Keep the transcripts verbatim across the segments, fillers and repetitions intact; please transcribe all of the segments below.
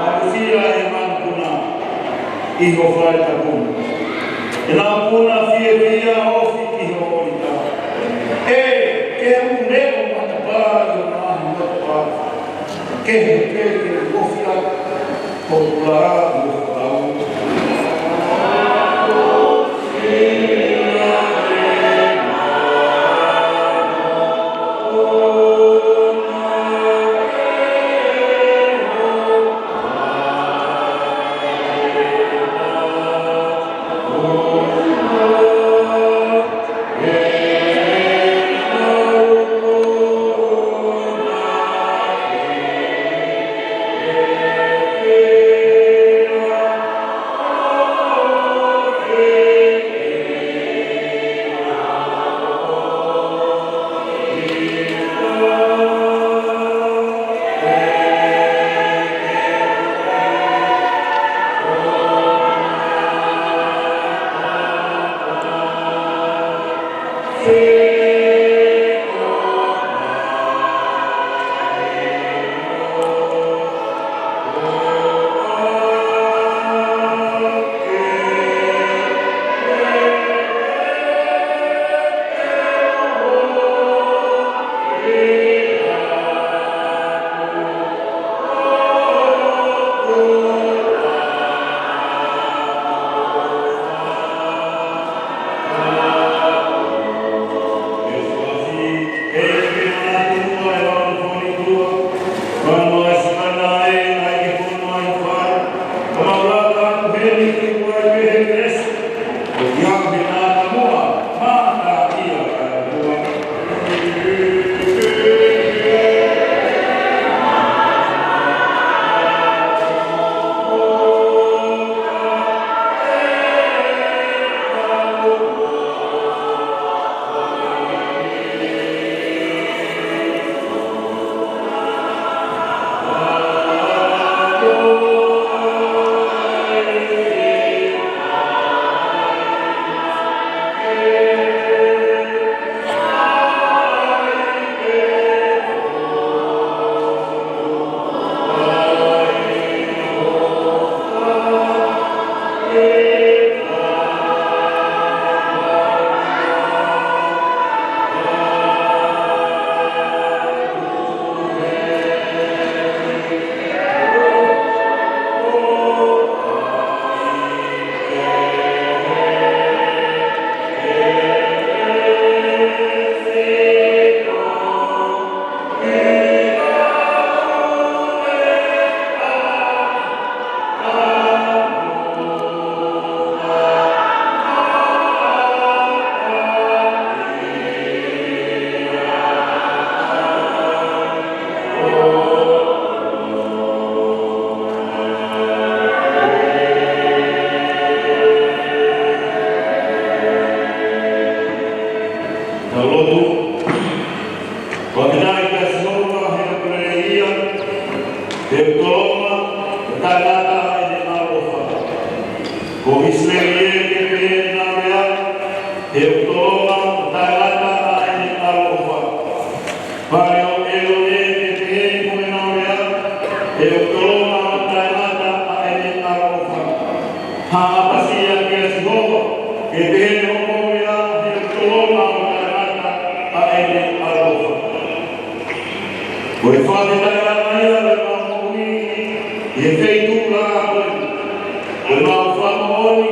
ʻAlu ʻi he manupuna ʻi ho fale tapu. ʻE nau puna fiefia ofi ki ho ʻita. ʻE, ke mu leʻo matapā ʻi ho ngaahi matapā. Ke he pē ke u ofi atu ho pula mo ho lau. Tau lotu. Fakafetaʻi kia Sihova he ʻoku lelei ia, he ʻoku tolonga, ʻo taʻengata ʻene ʻaloʻofa. Ko ʻIsileli ē, ke pehē ʻenau lea, he ʻoku tolonga, ʻo taʻengata ʻene ʻaloʻofa. Fale ʻo ʻĒlone ē, ke pehē mo ʻenau lea, he ʻoku tolonga, ʻo taʻengata ʻene ʻaloʻofa. Haʻa ʻapasia kia Sihova, ke pehē hoʻomou lea, he ʻoku tolonga, ʻo taʻengata ʻene ʻaloʻofa. Ko e fakafetaʻi ia ʻo ʻemau moʻui ʻi he feituʻu lahi ko eni. Ko ʻemau fakamoʻoni,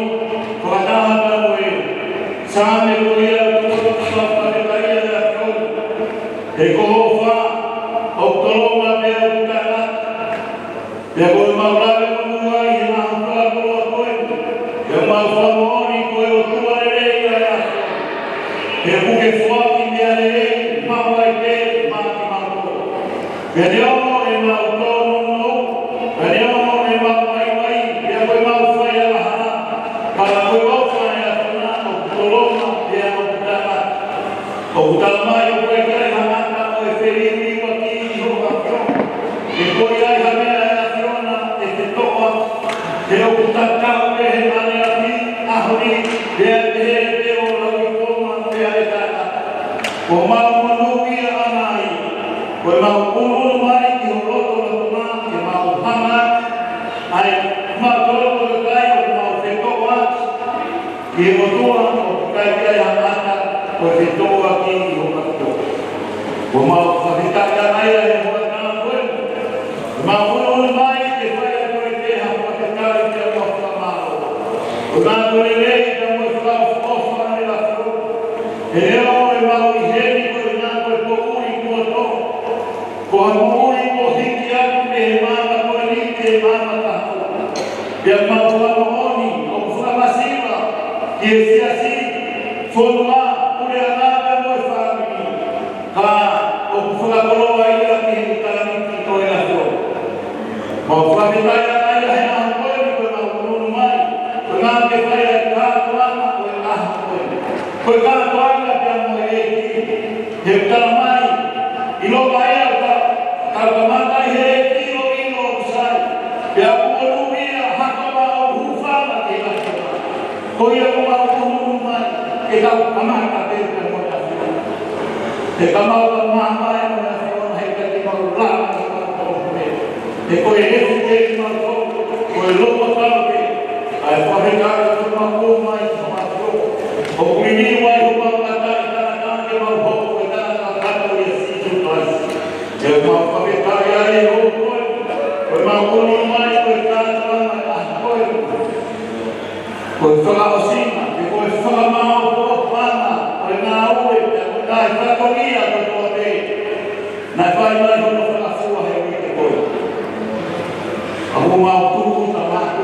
fakataha pea mo e Saame ko ia ʻoku tau fakafetaʻi ai ʻa e ʻAfiona. He ko hoʻo fā, ʻoku tolonga pea ʻoku taʻengata. Pea ko ʻemau lave monū ai he ʻaho fakakoloa ko eni, pea ʻoku mau fakamoʻoni ko e ʻOtua lelei ʻa e ʻAfiona. He ʻoku ke foaki meʻa lelei maʻu ai pē maʻa kimautolu. Pea neongo ʻemau tōnounou, pea neongo ʻemau vaivai, pea ko ʻemau faiangahala, ka ko e ʻofa ʻa e ʻAfiona ʻoku tolonga pea ʻoku taʻengata. ʻOku tala mai ʻoku ʻikai ha ngata ʻo e feliuliuaki ʻi ho ʻAfio. He ko ia ʻi ha meʻa ʻa e ʻAfiona ʻe te toʻa. He ʻoku tatau pē he ʻaneafi, ʻaho ni, pea pehē pē ʻo lauikuonga pea ʻe taʻengata. Ko homau monū ia ʻana ai. Ko ʻemau ʻunuʻunu mai Ki ho loto, loto mā, ke mau hanga ai, mau tolo ko e kai ʻoku mau fetoʻo ʻaki ki he ʻOtua, ʻoku ʻikai ke ʻi ai ha ʻata ʻo e fetoʻo ʻaki ʻi ho loto. Ko mau fakafetaʻi ʻa e ʻa e hoʻatā ko ē. Mau ʻunu mai ke fai atu e te ha fakafetaʻi ki he fakamālō. Ko e ngāue lelei ka mo e fakaʻofoʻofa ʻa e lafo. He ʻoku mau ʻi heni ko e ngāue ko e poʻuli kuo tō. Ko ha moʻui kuo hiki atu mei he maama ko eni ki he maama ka hoko. Pea mau fakamoʻoni ʻoku fakamasiva ki he siasi, fonua, puleʻanga pea mo e fāmili. Ka ʻoku fakakoloa ia ki he ʻitāniti ko e ʻAfiona. Mau fakafetaʻi ʻa e ʻa e ʻa e ʻa e ko eni ko e mau ʻunu mai, ko e ngāue ke fai ʻa e kātoanga ko e ʻaho ko eni. Ko e kātoanga pea mo e ʻEiki. He ʻoku tala mai, ʻi Loma ʻe au ka, ka kamata ʻi he ʻEiki ʻo ʻilo ʻoku sai. Pea ʻoku ʻunu ia, haka ma ʻo hūfanga ke ngata. Ko ia ʻoku mau ʻunu mai, ke tau kamata pē pea mo e ʻAfiona. He ka mau ka mamae mo e ʻAfiona, he ka te mau lava ke mau tō pē. He ko e lefu pē ke mau tō, ko e loma kau pē. ʻA e fakafetaʻi atu mau ʻomai, ʻomai tō. ʻOku ʻi ai ʻoku mau ngata ʻi he tangata ke mau hoko ko e tangata kakato ʻia Sīsū Kalaisi. He mau fakafetaʻi ai ʻo koe, ko e mau ʻunu mai ko e kātoanga ʻa koe. Ko e fakaʻosinga, pe ko e fakamāʻopoʻopo ʻana ʻo e ngāue, pe ko e ngaahi fatongia kotoa pē naʻe fai mai hono fakafua he uike ko ē. ʻOku mau tuku tamatu,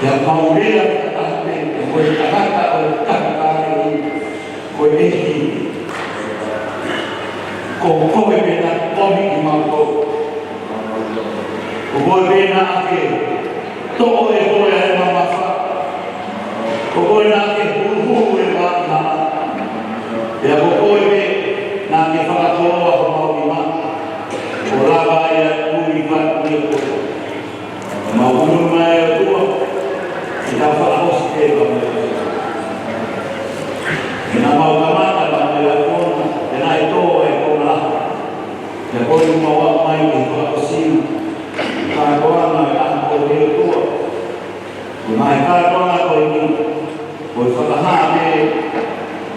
pea mau lea fakataha pē, pe ko e tangata ʻo e tangata ko e ʻEiki. Ko koe pē naʻa ke komi ki mau ko. Ko koe pē naʻa ke toʻo ʻe koe ʻa e mamafa. Ko koe naʻa ke huhuhu e vaʻinga. Pea ko koe pē naʻa ke fakakoloa homau nima. ʻO lava ia ʻuli fatu ia koe. Mau ʻunu mai ʻOtua, ke tau fakaʻosi pē pea mo e ʻAfiona. He naʻa mau kamata pea mo e ʻAfiona, he naʻe tō e konga lahi. He ko e mau aʻu mai ki he fakaʻosinga, kātoanga e ʻaho ko eni ʻOtua. Ko e ngaahi kātoanga ko eni, ko e fakahā pē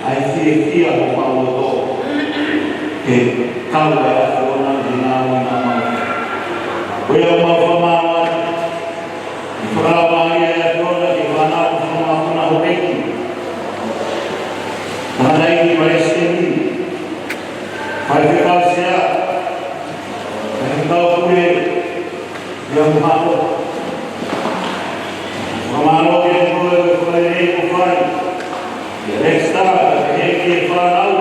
ʻa e fiefia homau loto. Ke kau ʻa e ʻAfiona ʻi he ngāue naʻa mau. Ko ia ʻoku mau fakamālō atu. ʻI he fakalaumālie ʻa e ʻAfiona ki he fānau, fānau, fānau houʻeiki. Tangataʻeiki palesiteni. Faifekau sea. Faifekau pule. Ia mo hapo. Fakamālō ki he ʻOtua ʻi he fakalelei kuo fai. Kia Lexita, kae pehē ki he fānau,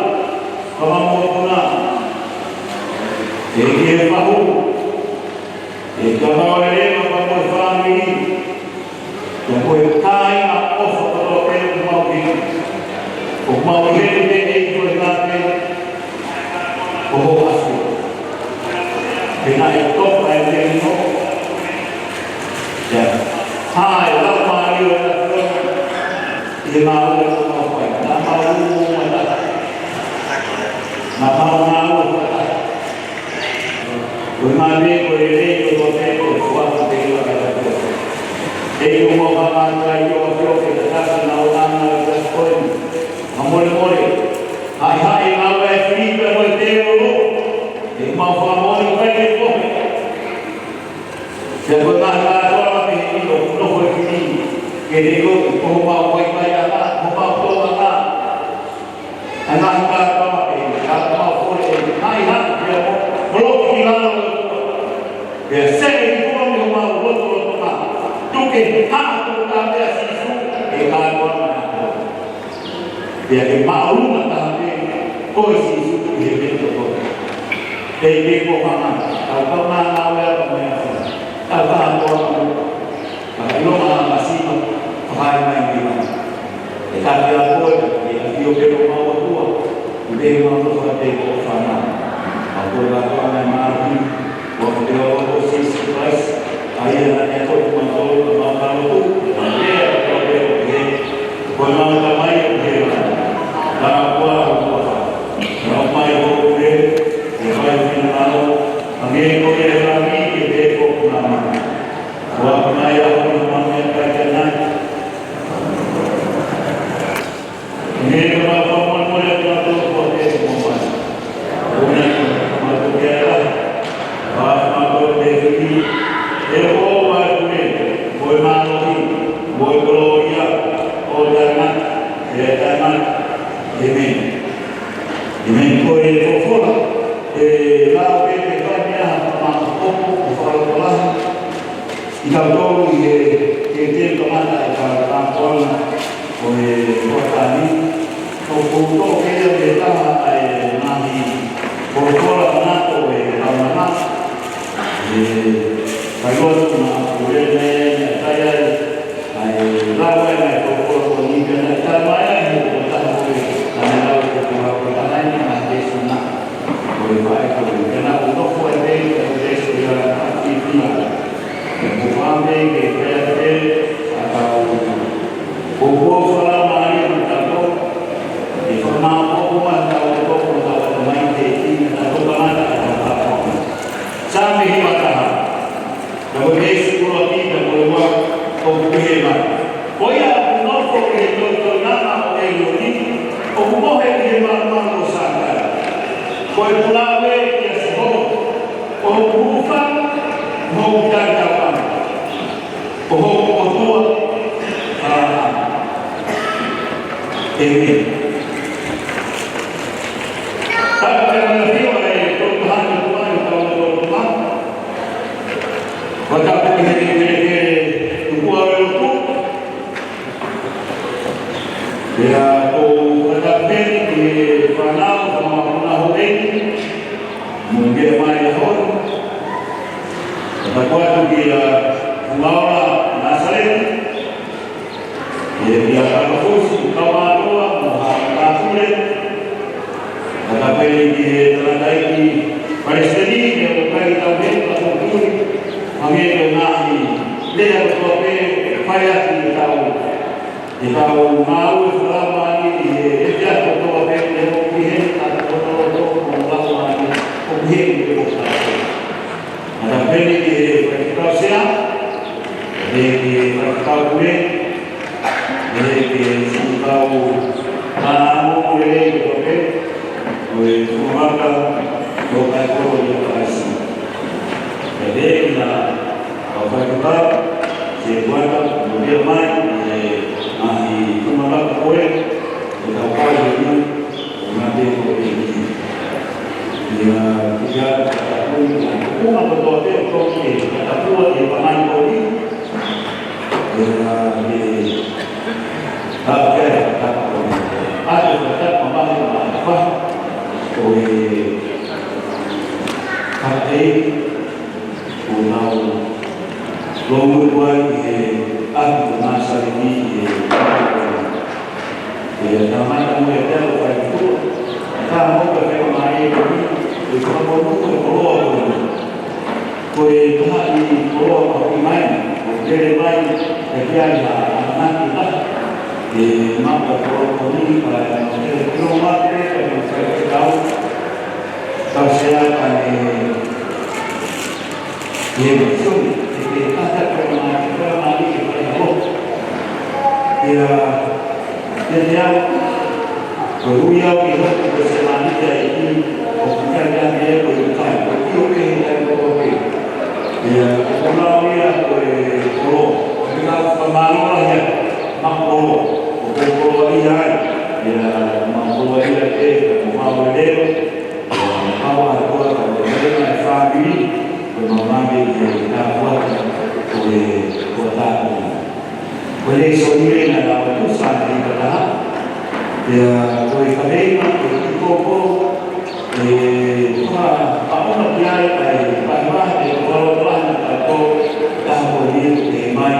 fānau mokopuna. Pehē ki he fahu. ʻE ka mau lelei mo e fāmili. Pea ko e kāinga ʻofa kotoa pē ʻoku mau ʻi heni. ʻOku mau ʻi heni pē ʻEiki ko e ngāue ʻo ho ʻAfio. Pea naʻe toka e melino. Pea hā e Laumālie ʻo e ʻAfiona ʻi he ngāue ʻoku mau fai. Naʻa mau ʻunu mai. Naʻa mau ngāue fakataha. Ko e ngāue ko e lelei kotoa pē ko e fuata pē ia ʻa e ʻAfiona. ʻEiki ʻoku mau kamata ʻi ho ʻAfio ke tataki naʻa ʻo ʻana ʻo e ʻAfio ko eni. Fakamolemole. Haʻihaʻi e ngāue ʻa e fili pea mo e tēvolo. ʻOku mau fakamoʻoni ʻoku ʻikai ke kohe. Pea ko e ngaahi kātoanga pehē ni ʻoku nofo e fili. Ke ne ʻilo ko homau vaivaiʻanga, homau tōʻanga. ʻA e ngaahi kātoanga pehē ni, ka mau kole ʻe haʻihaʻi pea mo, mo loki ki lalo ʻo e ʻOtua. Pea sēniti ʻi tuʻa mei homau lotolotonga. Tuku ke haʻu ʻa e Sīsū, ʻe kātoanga ʻa e ʻOtua. Pea ke māʻolunga taha pē, ko e Sīsū ʻi he meʻa kotoa. ʻEiki ko e hanga, tau ka ngāue ʻa e meʻa. Tau ka ʻOtua. Ka ʻi loto ʻa e masiva, fakaʻai mai ni ma. ʻE ka kia koe, ʻe ka kia koe ʻo mau ʻOtua, ʻi he mau ʻOtua te ko fana. ʻA koe ka koe mai mālohi, ʻo ka te ʻo ko Sīsū Kalaisi, ʻa ia naʻa ne ʻoatu kimautolu, ka mau ka lotu, ka lea, ka lea, ka lea, ko e mau Tamai ʻoku ʻi he langi. Ka koe ʻOtua, ka mai ʻo koe, ʻe fai finangalo, Hangē ko ia ʻe fāmili ke pehē foki ʻa māmani. Kuo ʻosi mai ʻa hono māmani ʻa kai ke nai. Hangē ko ia ʻoku mau fakamolemole atu ʻa e toko pehē mo mai. ʻOku nau ʻi ai ʻa e mātuʻa ke ʻai. Pea ʻoku mau pehē ki he ʻEiki. ʻE ʻoku ʻoatu ʻe koe ʻa e mālohi, mo e kolōlia, ʻo taʻengata, ʻo taʻengata. ʻĒmeni. ʻĒmeni. Ko e folofola, ʻe lau pē ke fai mei ai ha fakamāʻopoʻopo mo e fakalotolahi. ʻI he tau tolu ʻi he, ke te kamata ʻetau tāpuaki ʻo e hoʻatā ni. ʻOku ou toʻo pē ia mei he taha ʻa e ngaahi folofola manako ʻo e kaunanga. ʻE, kai loa tu na pule ne, ne kai ai, ʻa e lau ʻa e ngaahi folofola ko eni pea naʻe talamai ʻe he tokotaha ko ē, naʻa ne lau ʻi he folofola ko ē, ʻa e ngaahi veesi na. Ko e fai ko ē, pea naʻa ku nofo ai pē, ko e veesi ko ia ʻa e ʻAfiona. Ke mou fai pē, ke fai pē, ʻa e tau, ko e folofola mai ʻa e tau, ke fakamāʻopoʻopo mai ʻa e tau, ko e tau, ko e tau, mai te, ʻi he tau, ko e tau, ko e tau, ko e tau. Saame hiva taha. Ka ko e veesi ʻuluaki, ka ko e ua, ʻoku pehē mai. Ko ia ʻoku nofo ʻi he toitoiʻanga ʻo ʻElioni, ʻoku mohe ʻi he malumalu ʻo Sātai. Ko e pulave kia Sihova, ʻo hūfanga, mo talitauʻanga. Ko hoku ʻOtua, ʻa, ʻĒmeni. Tapu ke mana fiu ai, ko e hana kuai, ka o ko ma. Fakatapu ki he kelekele, tuku ʻa e lotu. Pea ʻoku ou fakatapu ki he fānau, fānau ʻa e ʻEiki, mo e meʻa mai ʻa hono. Fakatapu atu kia Fumaola Nāsaleti, ʻe kia Kalafusi, Kaumātua, mo Haʻatāpule. Fakatapu ki he tangataʻeiki palesiteni, ʻe ʻoku ʻikai tau he ka ko tui, hangē ko e ngaahi lea kotoa pē, fai atu ʻetau, ʻetau ngāue fakalāngilangi ʻi he ʻefiafi kotoa pē, ʻe ʻoku ʻi heni ʻa e kotoa kotoa ko e fakalāngilangi, ʻoku ʻi heni pē ko tau. Fakatapu ki he faifekau sea, ʻe ki he faifekau pule, ʻe ki he faifekau tānamo lelei kotoa pē, ʻo e Tuʻumaʻa, ʻo e Kaikoʻo ʻi ʻAfalaisi. ʻE ki he kau faifekau, se kuata, mo e meʻa mai, ʻe ngaahi Tuʻumaʻa ko ē, ʻe tau kau ʻi heni, ʻo ngā te ko e ni. Ia, kia Takapuni, ʻa e kuonga kotoa pē ʻoku tō ki he Takapua, ʻe Pangani ko eni. Ia, ʻe, ʻa, kia Takapuni. ʻA e Takapuni, ʻa e pa. ʻO e, ka e, ʻo nau, lōmui kuai ʻi he ʻapi ko Nāsaleti ʻi he, ʻe, tamata mo e telo fai tua. Ka mo ka fai mai e koni, ʻe fakamoʻoni ko e koloa ko eni. Ko e taha ʻi koloa ko eni mai, ko e lele mai, ʻe kia ia ʻa naki la. ʻE maka koloa ko eni, ka e kilo mate, ka e fai ke tau. Tau sea ka ne Ia, so, ʻe, ʻe, ka, ka, ka, ma, ka, ma, ʻe, ʻe, ʻo. Ia, ʻe, ʻe, au, ko ui au ke hoko ko e sēmāniti ʻa e ʻEiki, ʻoku ʻikai ke ʻi ai ha meʻa ko e ʻikai, ko e ʻio pē he taimi kotoa pē. Ia, ʻoku lau ia ko e koloa, ʻoku lau fakamālō ia, ma koloa, ʻoku koloaʻia ai, ia, ma koloaʻia pē, ʻoku mau lelei, Pau atu ʻa e fāmili, ko e mau mate ʻi he tāpuaki ʻo e, ko e tāpuaki. Ko e lēsoni ʻeni naʻe lau atu Sāpate ni ka taha. Pea ko e kaveinga, ko e kiʻi poupou, ʻe fakaʻaonga ki ai ʻa e vahevahe, ʻe fakalotolahi ʻa e taha ko eni ʻoku pehē mai,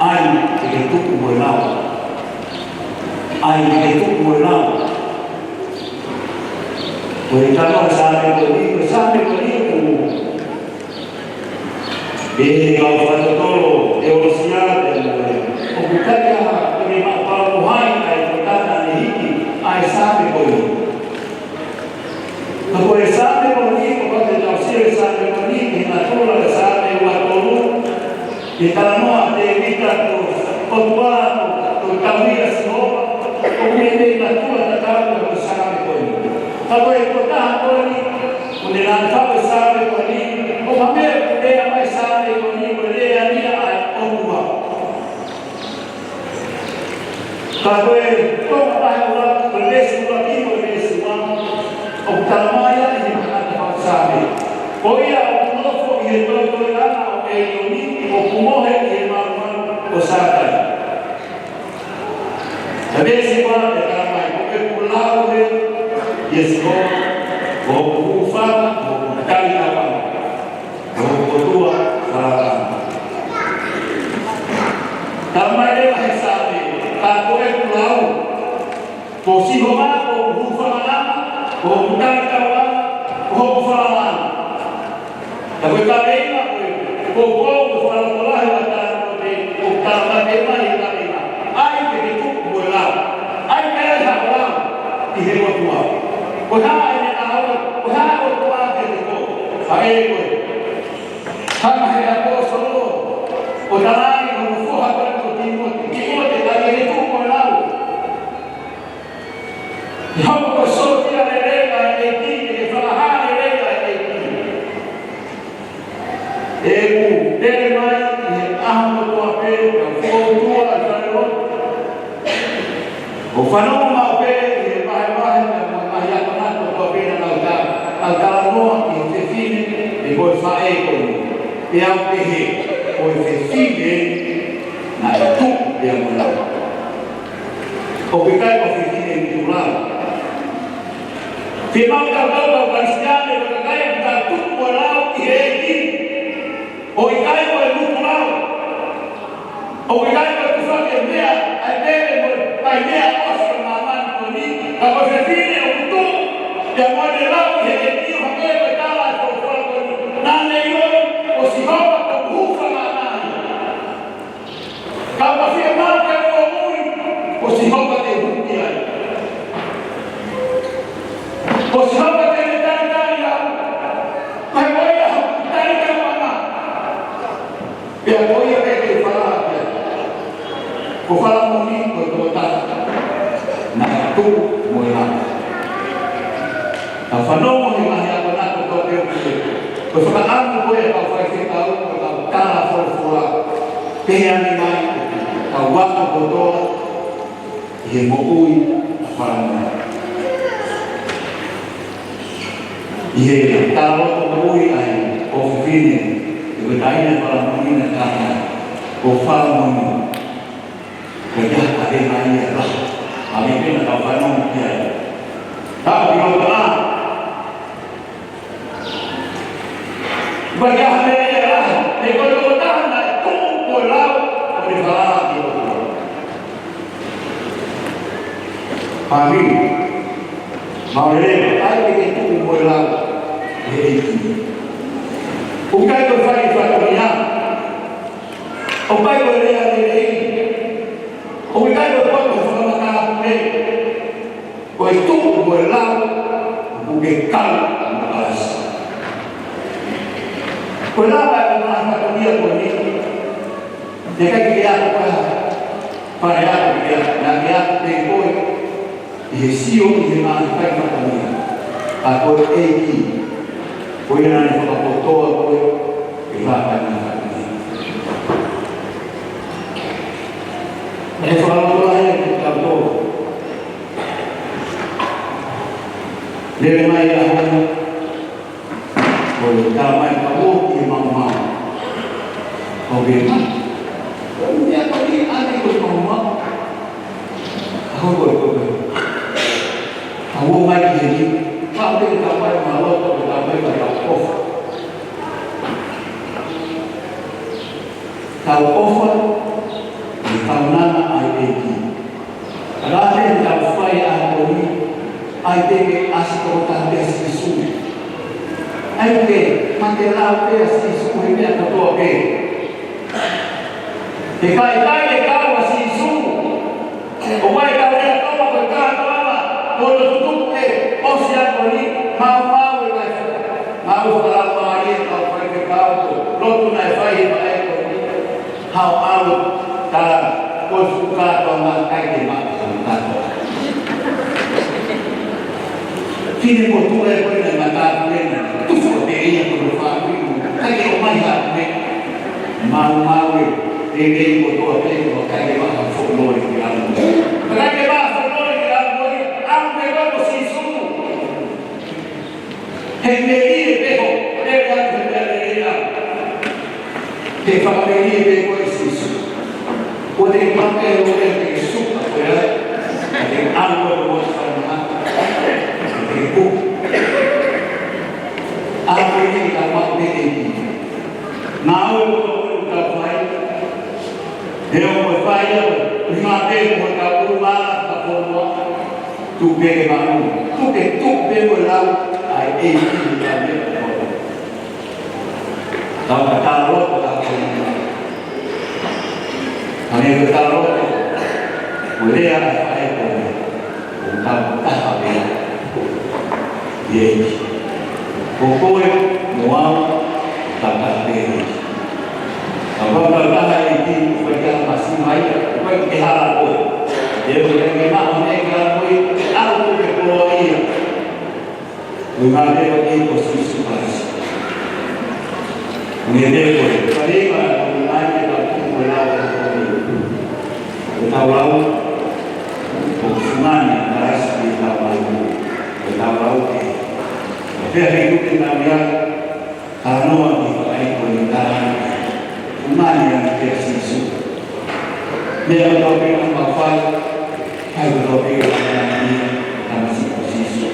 ʻai ke ke tuku mo e lau. ʻAi ke ke tuku mo e lau. Ko e tama Sāme ko eni, ko e Sāme ko eni ʻoku, ʻe he kau fakatotolo teolosia pea mo e, ʻoku ʻikai ha, ko e maʻu pau ko hai ʻa e tokanga naʻe hiki ʻa e Sāme ko eni. Ka ko e Sāme ko eni, ko e tau sio e Sāme ʻI he talanoa ʻa Tēvita ki he ʻOtua, ki he tauhi ʻa Sihova, ʻoku ne tei natua tatau mo e Saame ko eni. Ka ko e tokotaha ko eni, ʻoku ne langa fau e Saame ko eni, ʻo ka mea ʻoku lea mai Saame ko eni, ko e lea ia ʻa e ʻOtua. Ka ko e toka vahe ua, ko e veesi ua ki he veesi ua, ʻoku talamai ai ʻe he tangata fakasaame: Ko ia ʻoku nofo ʻi he toitoiʻanga ʻo ʻEiloni, ʻoku mohe ʻi he malumalu ʻo Sātai. Ka veesi ua ʻe talamai, ko ʻeku lau ē, ʻia Sihova, ko hoku hūfanga, ko hoku talitauʻanga, ko hoku ʻOtua falala. Talamai leva ʻe he Saame, ka ko ʻeku lau, ko Sihova ko hoku hūfanga, ko hoku talitauʻanga, ko hoku falala. Ka ko e kaveinga ko ē, ko e fakalotolahi ʻo e talanoa ko ē, ʻoku talamai mai e kaveinga: ʻAi ke ke tuʻu mo e lau. ʻAi ke ʻi ai haʻo lau ki he ʻOtua. Ko e hā ʻene ʻaonga, ko e hā ʻa e ʻOtua kiate koe? Ka ʻe koe, hanga ʻe he ʻaposetolo ʻo talaange ki hono foha ko ē ko Tīmote: Tīmote, ʻai ke ke tuʻu mo e lau. Ke hoko ko e sōtia lelei ʻa e ʻEiki, ke ke fakahā lelei ʻa e ʻEiki. ʻOku pehē mai ʻi he ʻaho kotoa pē, ʻa e fōtunga ʻi falelotu, ʻo fanongo maʻu pē ʻi he vahevahe, ʻa e ngaahi akonaki kotoa pē naʻa nau tala, ʻa e talanoa ki he fefine, ʻe ko e faʻē ko eni. Pea u pehē, ko e fefine naʻe tuʻu pea mo e lau. ʻOku ʻikai ko e fefine ʻoku tuʻu lau. Fiemaʻu ke tau kau Kalisitiane, ko e kakai ʻoku tau tuʻu mo e lau ki he ʻEiki. ʻOku ʻikai ko e tuʻu lau. ʻOku ʻikai ko e tufaki e meʻa, ʻa e pele mo e, ʻa e meʻa ʻosi ʻo māmani ko eni, ka ko e fefine ʻoku tuʻu pea mo ʻene lau ki he ʻEiki ʻo hangē ko e tala ʻa e folofola ko eni. Naʻa ne ʻiloʻi ko Sihova ko hoku hūfanga ʻana ia. Kapau ʻe fiemaʻu ke u moʻui, ko Sihova te u hū ki ai. Ko Sihova te ne talitali au. Ko e ko ia hoku talitauʻanga. Pea ko ia pē te u falala ki ai. Ko e fakamoʻoni ko e tokotaha naʻe tuʻu mo e lau. Tau fanongo he ngaahi akonaki kotoa pē ʻoku pehē. Ko e fakaʻamu ko ē ʻa e kau faifekau, ko e kau tala folofola, pehē ange mai, kau ako kotoa ʻi he moʻui ʻa Falamoʻoni. ʻI he talaloto moʻui ʻa e ʻofefine, ʻi he taʻahine Falamoʻoni naʻe tala, ko Falamoʻoni, ko ia ka e mai ia la, a me pena kau fanongo ki ai. Ka ʻoku ʻilo ka Vai ke aha pē ia la, he ko e tokotaha naʻe tuʻu mo e lau, ʻo ne falala ki he ʻOtua. Fāmili, mau lele, ʻai ke ke tuʻu mo e lau, he ʻEiki. ʻOku ʻikai ko e fai fatongia. ʻOku ʻikai ko e lea lelei. ʻOku ʻikai ko e poto he fakamatāpule. Ko e tuʻu mo e lau, ʻoku ke kau mo Kalaisi. Ko e lava e ngaahi fatongia ko eni, ʻe ʻikai ke ako koe ha fale ako ke ako, naʻa ke ako pē koe ʻi he sio ʻi he ngaahi fai fatongia. Ka ko e ʻEiki, ko ia naʻa ne fakapotoʻi koe ke fai ngaahi fatongia. ʻE fakalotolahi ʻa kitautolu. Lele mai ʻa hono, ko e talamai ka ō ki he maumau. Ko e meʻa. Ko e meʻa ko eni ʻa e ko e maumau. ʻA hono ko e ko e. Ka ō mai ki heni. Ka ō ki he talamai ma loto ko e talamai ka tau ʻofa. Tau ʻofa, ʻi he kaunanga ʻa e ʻEiki. Ka lahi ʻetau fai ʻa e ko eni, ʻai ke ke ʻasi toko taha pē ʻa Sīsū. ʻAi ke mate lau pē ʻa Sīsū he meʻa kotoa pē. He ka ʻikai ke kau ʻa Sīsū, ʻoku ʻikai ke tau lea tau ko e kātoanga, ko e tutuku ē, ʻosi ʻa e ko eni, maumau e mai. Mau fakalama ai e kau faifekau, lotu naʻe fai he vahe ko eni. Hao au, tala, ko e fuʻu kātoanga ʻikai ke maʻu ʻe au kātoa. Fine motuʻa ko ē naʻe matāpule na, tufa pē ia ko e fāmili, ʻikai ke ʻomai ha meʻa. Maumau ē, lelei kotoa pē, ʻoku ʻikai ke maʻu ha foʻi lole ki ʻapi. ʻIkai ke maʻu ha foʻi lole ki ʻapi, ʻalu pē koe mo Sīsū. He melie pē hoʻo lele atu he meʻa lelei ʻaʻau. He fakamelie pē koe ʻe Sīsū. Ko e te mape o te ke suka koe ai, te ke ʻalu koe mo e fana, te ke kupu. ʻA e melie ka maʻu pē ʻEiki. Naʻa ʻo e kotoa ko e tau fai. He ʻoku fai au, ʻi mape mo e tau ʻulu mala ka konoa. Tuku pē ke maʻu, tuku pē, tuku pē mo e lau, ʻa e ʻEiki ni ka me ko. Tau ka talo, ka ko ni. Ka me ko talo, ko lea ʻa e ko ni. Ko tau taha pē. ʻEiki. Ko koe, mo au, tau taha pē ʻEiki. Ka ko tau taha ʻEiki, ko e kia masi mai, ko e ke hala koe. Te u ke ke maʻu ne ka koe, ʻalu ko ke koloa ia. Ko e ngā te ko e ko Sīsū Kalaisi. Ko e te ko e, ka te ka ko e ngā te ka ko e lau ko e ko e. Ko e tau lau, ko e fungani Kalaisi te tau lau, ko e tau lau ke. Ko e pea he kuke tau ia, Talanoa ki he fakaʻikolita, ʻumaʻā ʻa e kia Sīsū. Meʻa kotoa pē ʻoku mau fai, fai kotoa pē ʻoku mau fai ʻia Tamasiʻi ko Sīsū.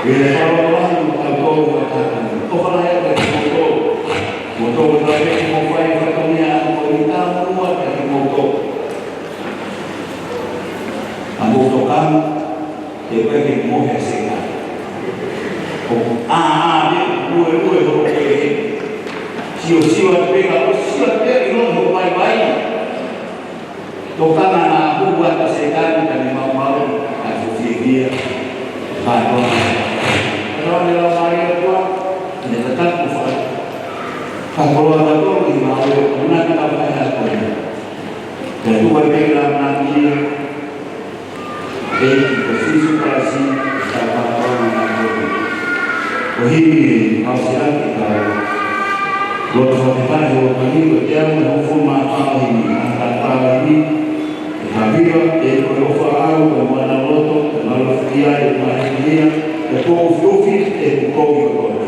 ʻI he fakalotolahi mo kau tō mo kau tō. ʻOfa lahi atu kiate kimoutolu. Mo tō kotoa pē ʻoku mau fai, fai ko meʻa ʻoku mau ʻi tā mua kiate kimoutolu. ʻA mou tokanga, ʻe ʻikai ke mohe ʻa Sētane. ʻOku ʻā, ʻā, ʻe, ue, ue, hoʻo pehē. Sio, sio atu pē ka, sio atu pē ʻi loto hoʻo vaivai. Tokanga naʻa hū atu ʻa Sētane ka ne maumau, ka fufiefia. Ka toa. Ka toa ne lau mai ʻa tua, ne tataki fai. Ka koloa ka toa, ʻi maumau, ʻo na ka fai atu. Ka tua pē ka na kia. ʻEiki ko Sīsū Kalaisi, ʻa e tau pāpā na koe. Ko himi ʻe au siaki ka loto fakatahi o kani ko te au na hofo ma pāhini, ʻa e tau pāhini, ʻe ka viva, ʻe ko e ʻofa au, ko e moana loto, ko e malofi ai, ʻe mahehia, ʻe ko ufiufi, ʻe ko kovi o kovi.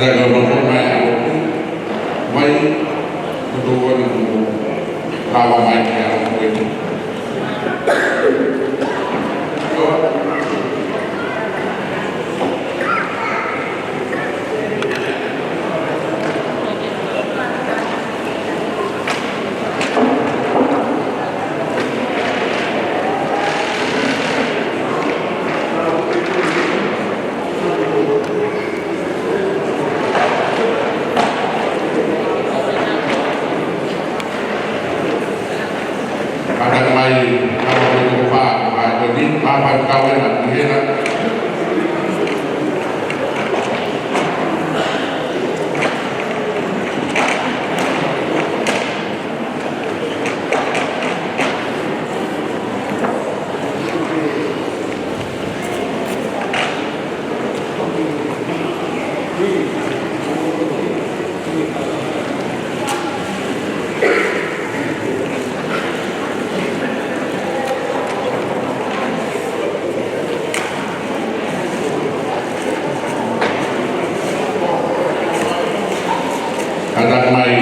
Kātaki ʻo nofo mai ʻa e ʻOtua, mai, ko e ʻOtua ni ko e lava mai ki he ʻOtua. Kātaki mai, kātaki mai, ko e pā, ko e pā, ko e ni, pā, pā, kau e na, ni e na. Kātaki mai.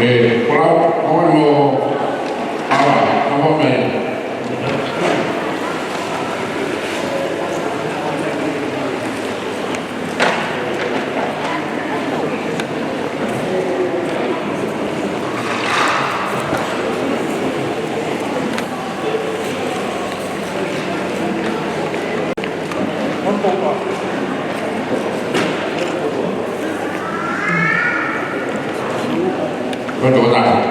ʻE, ko e lava, ko e mo, ava, ava mai. Kātaki.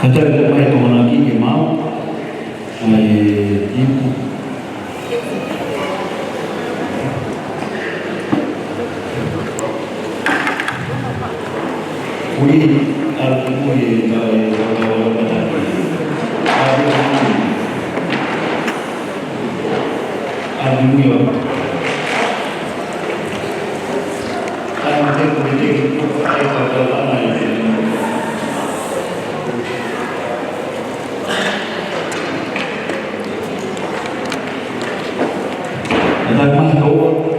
Kātaki mai Tokonaki ke maʻu ʻa e ipu. Ui, ʻalu ki mui e kau e kau kau ʻalu kātaki. ʻAlu ki mui. ʻAlu ki mui ʻo. ʻAlu ki mui ʻo. ʻAlu ki mui ʻo. ʻAlu ki mui ʻo.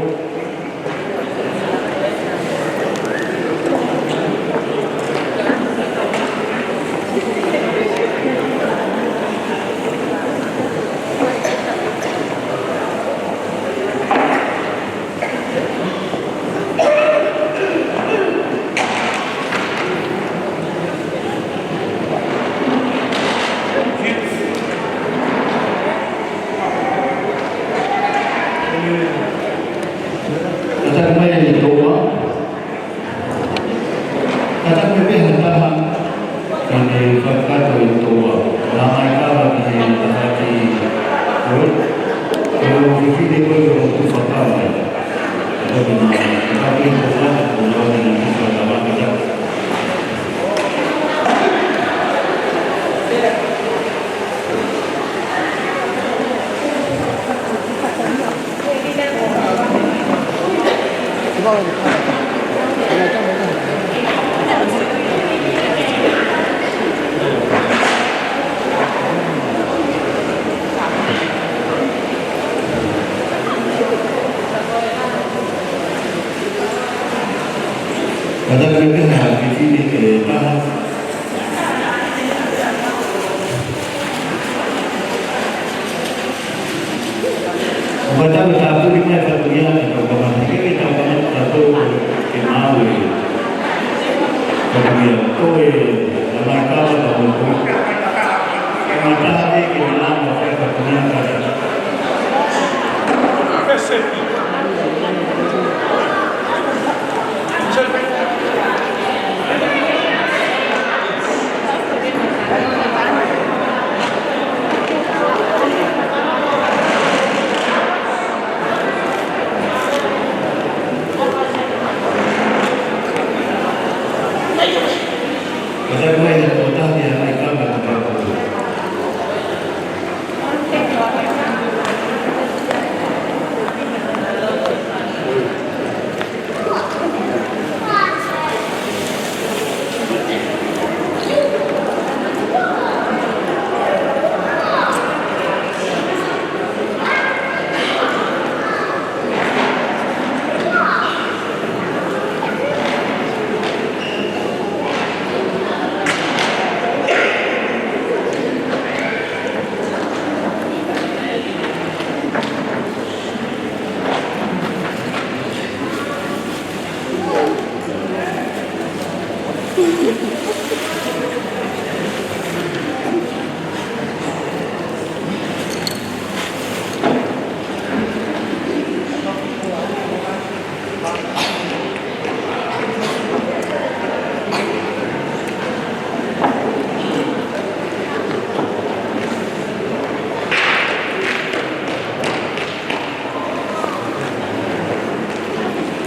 Kātaki mai e toa. Kātaki mai pē ha taha, ka ne fakakakato e toa. Ka mai kava ki he taha ki ʻo, ʻo fifine ko ē ʻo tufa kava. Ka ko e na, ka ke toa, ko e na, ko e na, ko e na, ko e na. Kātaki mai pē ha fifine ke taha. ʻOku tau tāpuni mai e fatongia ke tau kamata, ke tau kamata tautolu ke maʻu e fatongia. Ko e ʻomai kava ka ko e ʻomai kava ke ne langa e fatongia ka.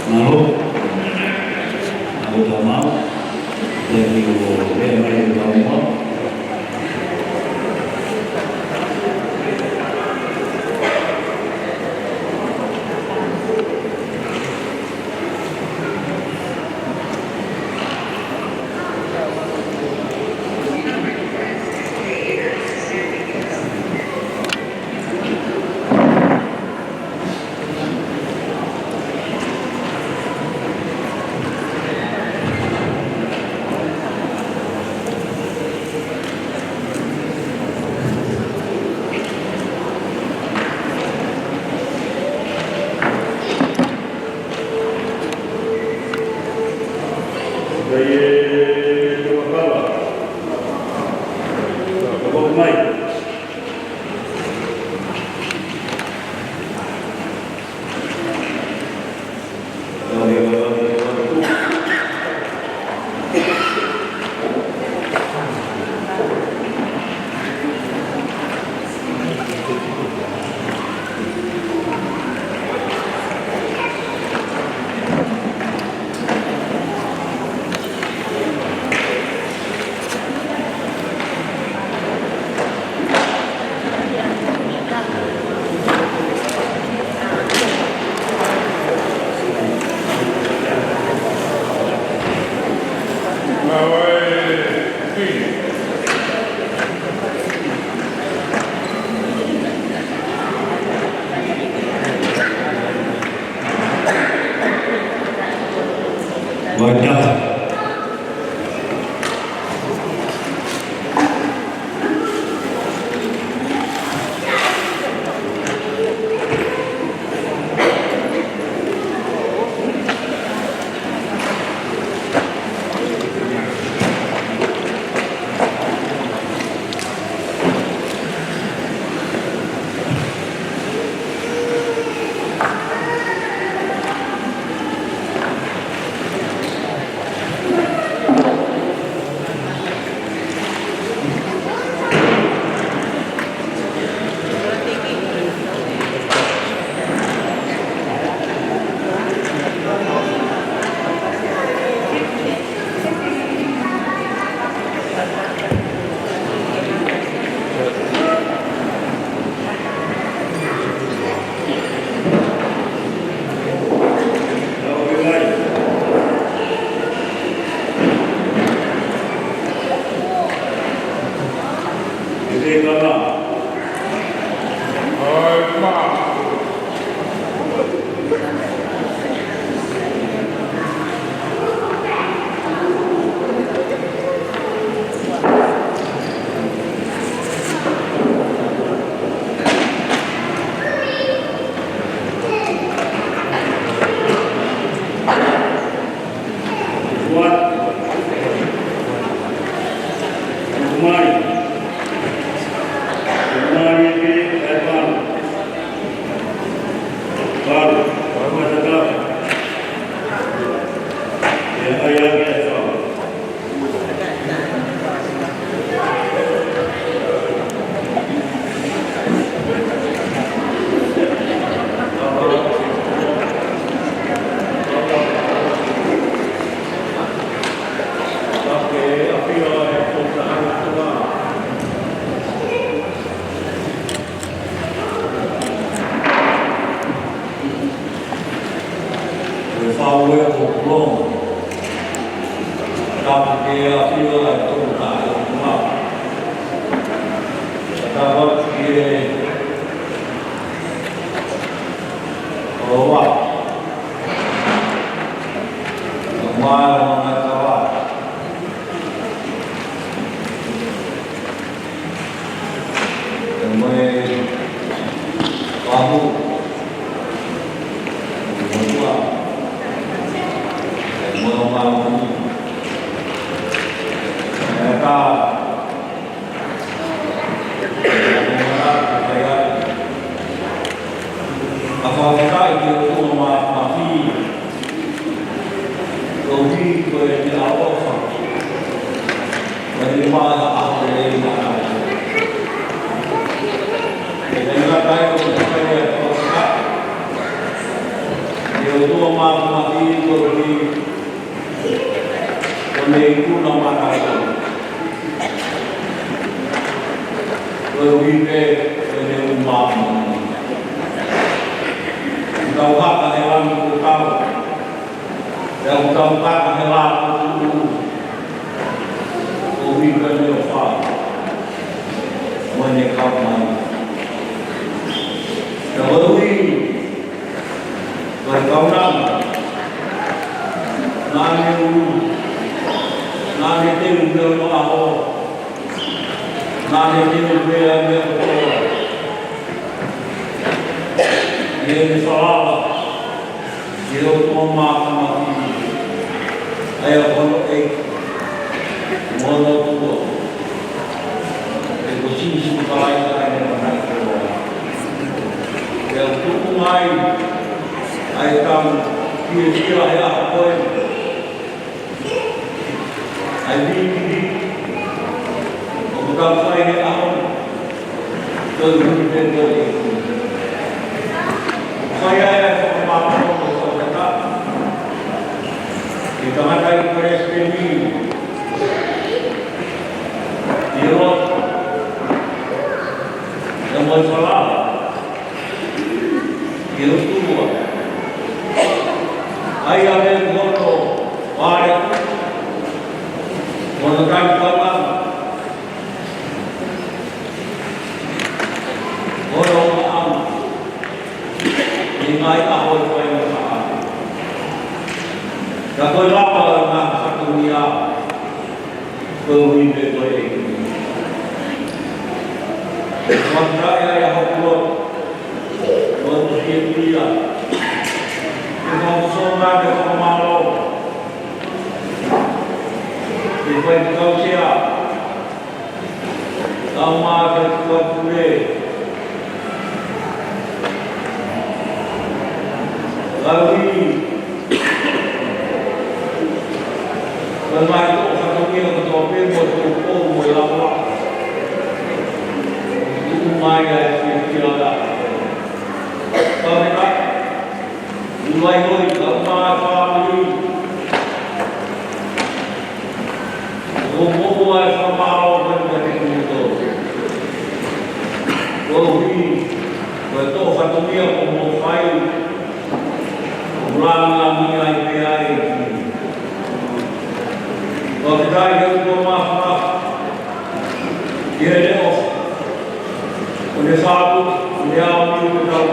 Mālō. Mālō Tamau. Thank you. Lea mai e Tamau. Kakai tauʻanga, ʻo e ʻaho ni, ʻi he ngaahi ʻaho ʻe fai ʻa e fakaʻaho. Ka ko e lava ʻo e ngaahi fatongia, ko e ʻuhi pē ko e ʻEiki. Fakafetaʻi ai ʻa hoku loto, ʻo e ʻuhi ʻe ʻia, ʻe fakafofonga ʻa e fakamālō, ʻe fai kau sea, kau mā ke kau pule. Kau i, kau mai ko e fatongia kotoa pē mo e tō mo e lava. Tuku mai ʻa e fiefia ʻa e kau mā. Ulaihoi, kau mā fāmili. ʻOku ou maʻu ʻa e fakamālō ko eni kiate kimoutolu. Koeʻuhi ko e tō fatongia kuo mou fai, ʻoku lāngilangiʻia ai pē ʻa e ʻEiki. Fakafetaʻi ki he ʻOtua Māfimafi, ki heʻene ʻofa, ʻo ne fāʻeleʻi, ʻo ne aʻu ki he tau,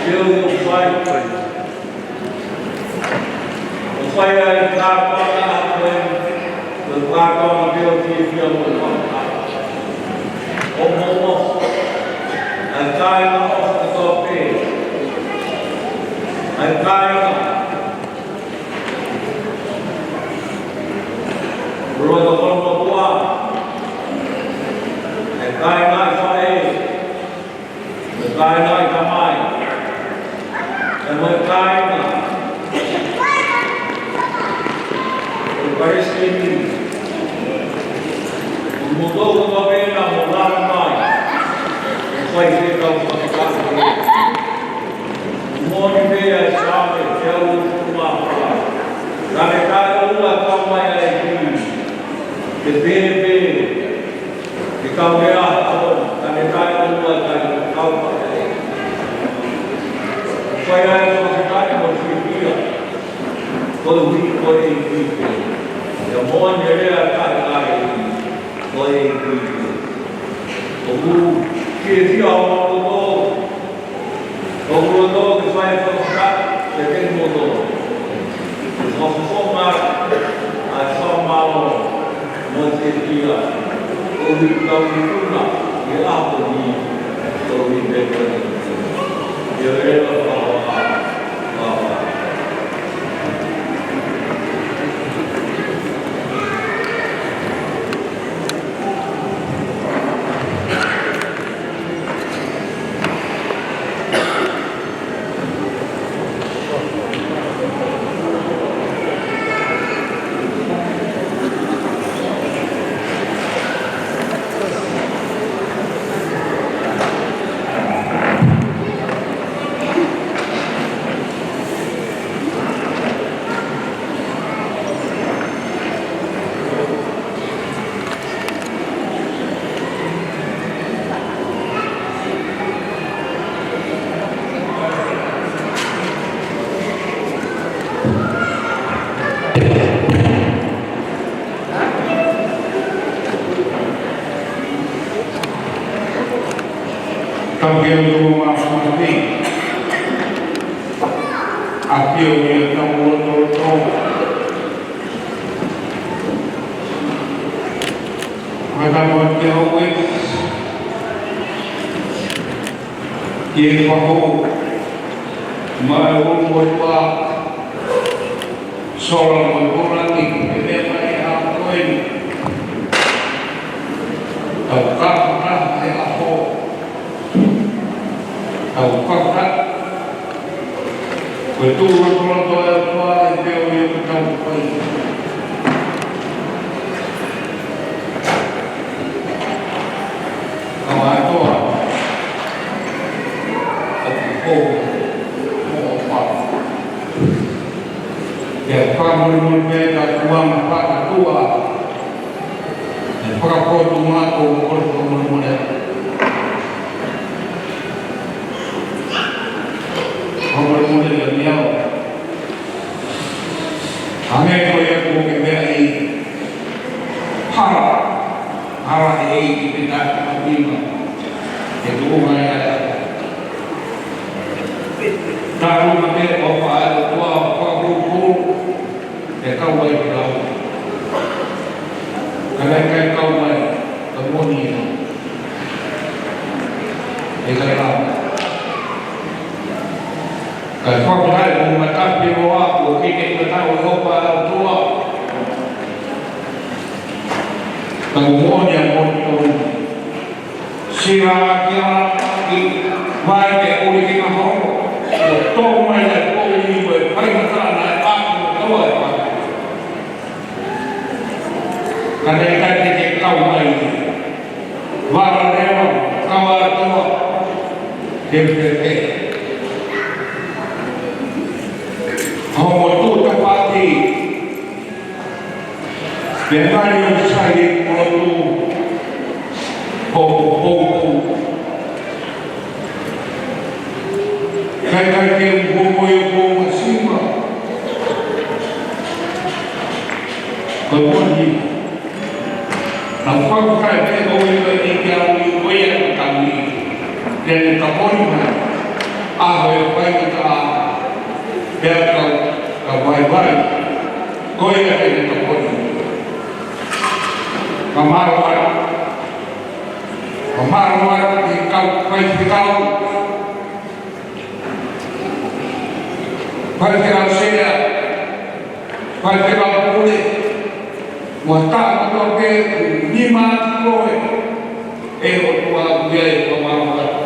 ke u fai. ʻO fai ai e kātoanga ko ē, ko e kātoanga pē ʻo e fiefia mo e fakafetaʻi. ʻOku mou ʻofa, ʻa e kāinga ʻofa kotoa pē. ʻA e kāinga. Loto kolomotuʻa. ʻA e kāinga ʻa e faʻē. Mo e kāinga ʻa e tamai. Pea mo e kāinga ʻo e palesiteni. Mo kimoutolu kotoa pē naʻa mou lava mai ʻo fai e kau fakatapu. Moʻoni pē ʻa e Saame teau uofulu mā fā. Ka ne taʻeʻoua e kau mai ʻa e ʻEiki. Ke pehē pē ʻa e kau lea ʻa e ʻaho, ka ne taʻeʻoua e kau mai ʻa e ʻEiki. Fai ai e fakafetaʻi mo e fiefia. Koeʻuhi ko e ʻEiki pē. ʻIo, moʻoni e lea ʻa e kakai, ko e ʻEiki pē. ʻOku fiefia ʻa e ʻOtua. ʻOku ou loto ke fai e fakafetaʻi kiate kimoutolu. Ke fakafofonga ʻa e fakamālō mo e fiefia, koeʻuhi ko ʻetau ikuna ʻi he ʻaho ni, koeʻuhi pē ko e ʻEiki. ʻIo, ʻe lava fakafetaʻi. Tau ke o tō mā fāmili. ʻApio ʻi he tau lotoloto. Mata mo te au e. Ke pako. Mai o mo pa. Sola mo e kola ni, ke meʻa mai ʻa koe. Tau kaka he ʻaho. Tau kaka. Ko e tuʻu lotoloto ʻa e ʻOtua ʻi he ʻaho ni ʻoku tau fai. Ka mātoa. ʻOku ou. ʻOku ou pa. Ke fakamolemole pē ka kuo ma fakatua. ʻE fakapotu maʻu ʻo kole fakamolemole. Fakamolemole ia ni au. Hangē ko ia kuo ke meaʻi. Fakafetaʻi mo matapi loa kuo kei ke tatau e ʻofa ʻa e ʻOtua. Tau moʻoni ʻa motu. Sila ki a ki vai ke uli ki mahoro. ʻO tō mai ʻa e poʻuli mo e faingataʻa naʻe ʻaku mo tō e pā. Ka ne ʻikai te ke kau mai. Vara leva, kau atu, ke pepe. Homo tuta pati. Pea ngali o sai e kolotu. Homo popo. Kai kai ke u homo e homo sima. Ko e moni. Na fau kai pe o i pe i ke au i ko ia ka mi. Ke ne ka moni mai. A ho e pai ka. Ke ka ka vai vai. Ko ia ke ne ka moni. Ka maro ai. Ka maro ai ki kau kai ki kau. Faifekau Sea, Faifekau Pule, mo e taha kotoa pē ʻoku nima atu koe, ʻe ʻOtua ʻoku ʻi ai e fakamālō atu.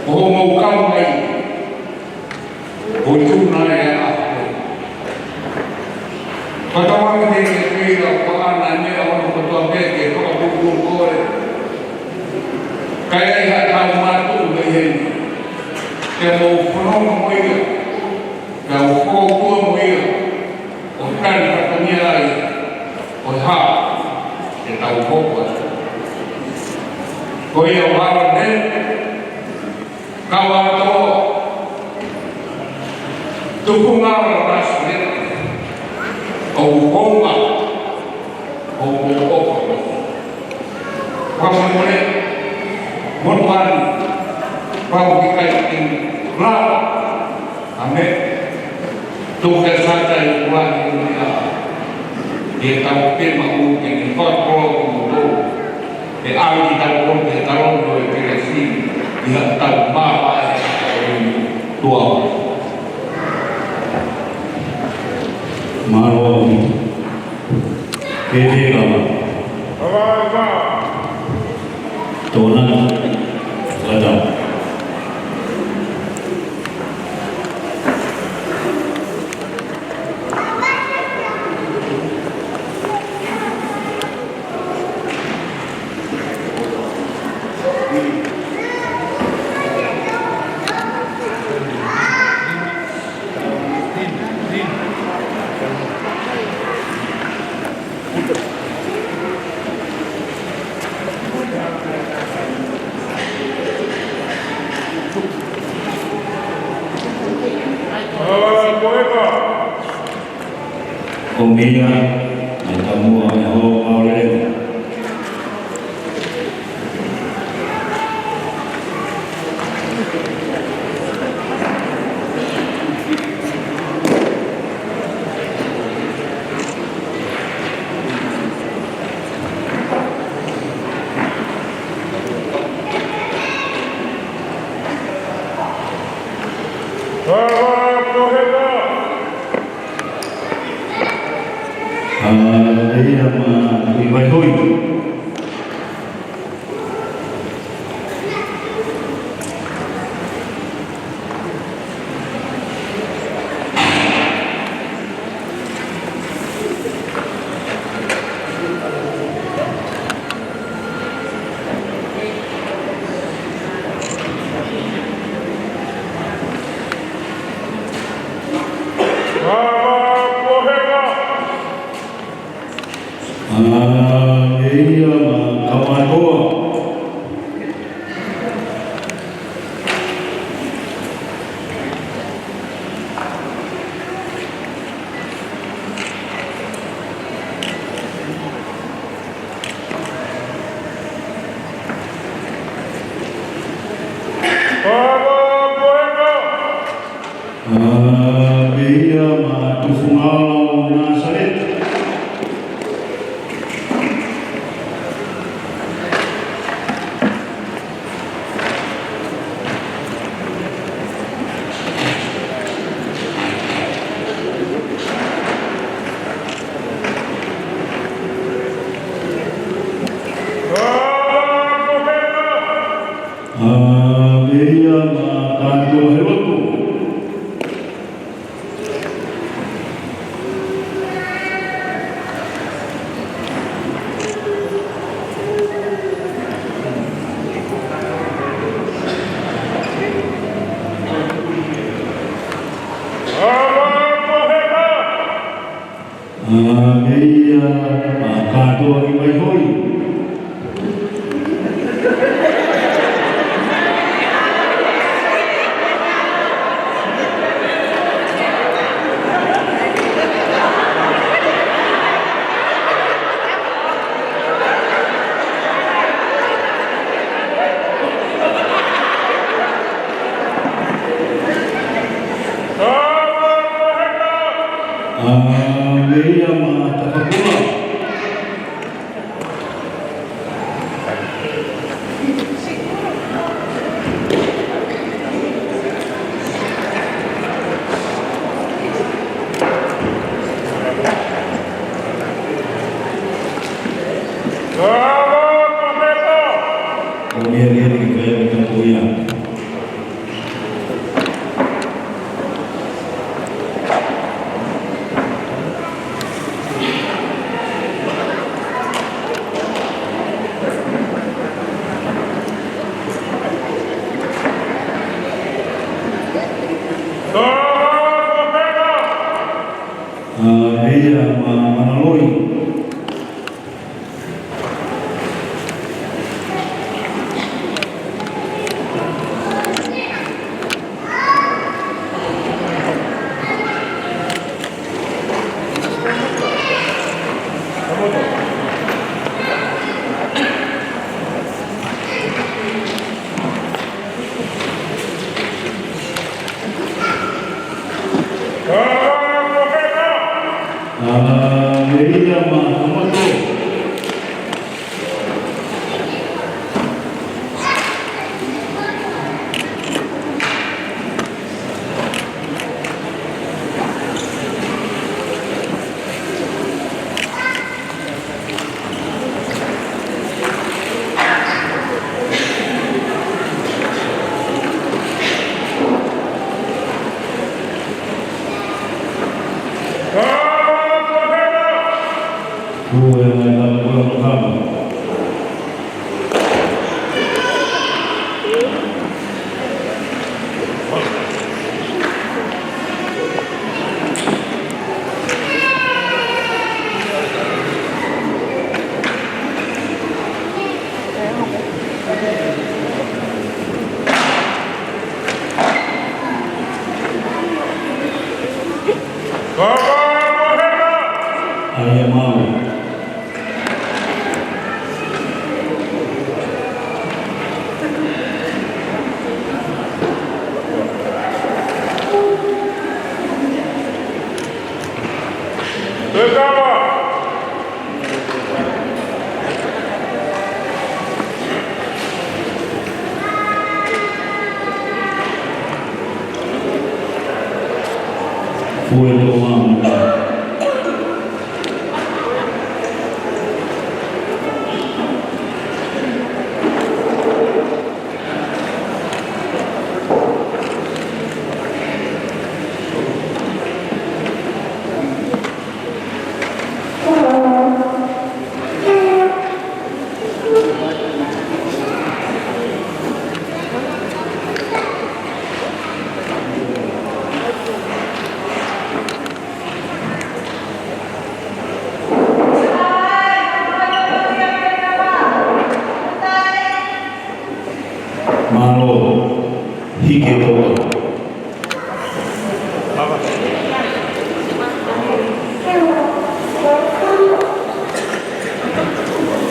ʻO mou kau mai, ʻo tuna e ʻaho. Patawangi te ke pira ko ana meʻa ono kotoa pē ke whakapupulu koe. Kai ai ha tau mātuʻu mei heni. Ke mou fononga mo ia. Ke mou fokoutua mo ia. ʻO tali fatongia ai. ʻO hā. Ke tau hoko atu. Ko ia ʻo hara ne. Kau atu. Tufunga ʻo Nāsaleti. ʻO uonga. ʻO uonga. Pamone. Monuani. Pau ki kai ki la. Amen. Tuku ke sata i kuani ni a. Ke tau pē maʻu ke ne fakakolo ki motou. Ke ʻai ki tau kono ke tau no e kelesi. ʻI ha tau mava e tua. Mālō. Ke te kama. Tōna. Lata. ʻO meʻa, mai tamuʻa, mai ho, mau lele. ʻA, ʻe ia ma, ʻi vai hoi. ʻA, ʻe ia ma Kamatoa. ʻA, ʻe ia ma Tufunga ʻo Nāsaleti. ʻA, meʻa ia, ʻa, kātoa ki mai hoi. ʻA, meʻa ia, ʻa, Tapakura. ʻO meʻa ia ni ke fai ʻa e kapoia. ʻA, meʻa ia, ʻa, Manaloi. ʻA, meʻa ia, ʻa, Makamoto. Ko e ʻai lava ko e ʻai lava. ʻAi ia mau. Fue tomando. Mālō, hiki e toa.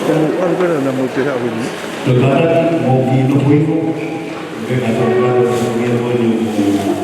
Ko mo anu kena na mo te haʻu ni. Ko e kātaki, mo ki no kuiko. Ke ka tō kātaki, ke mo ni mo.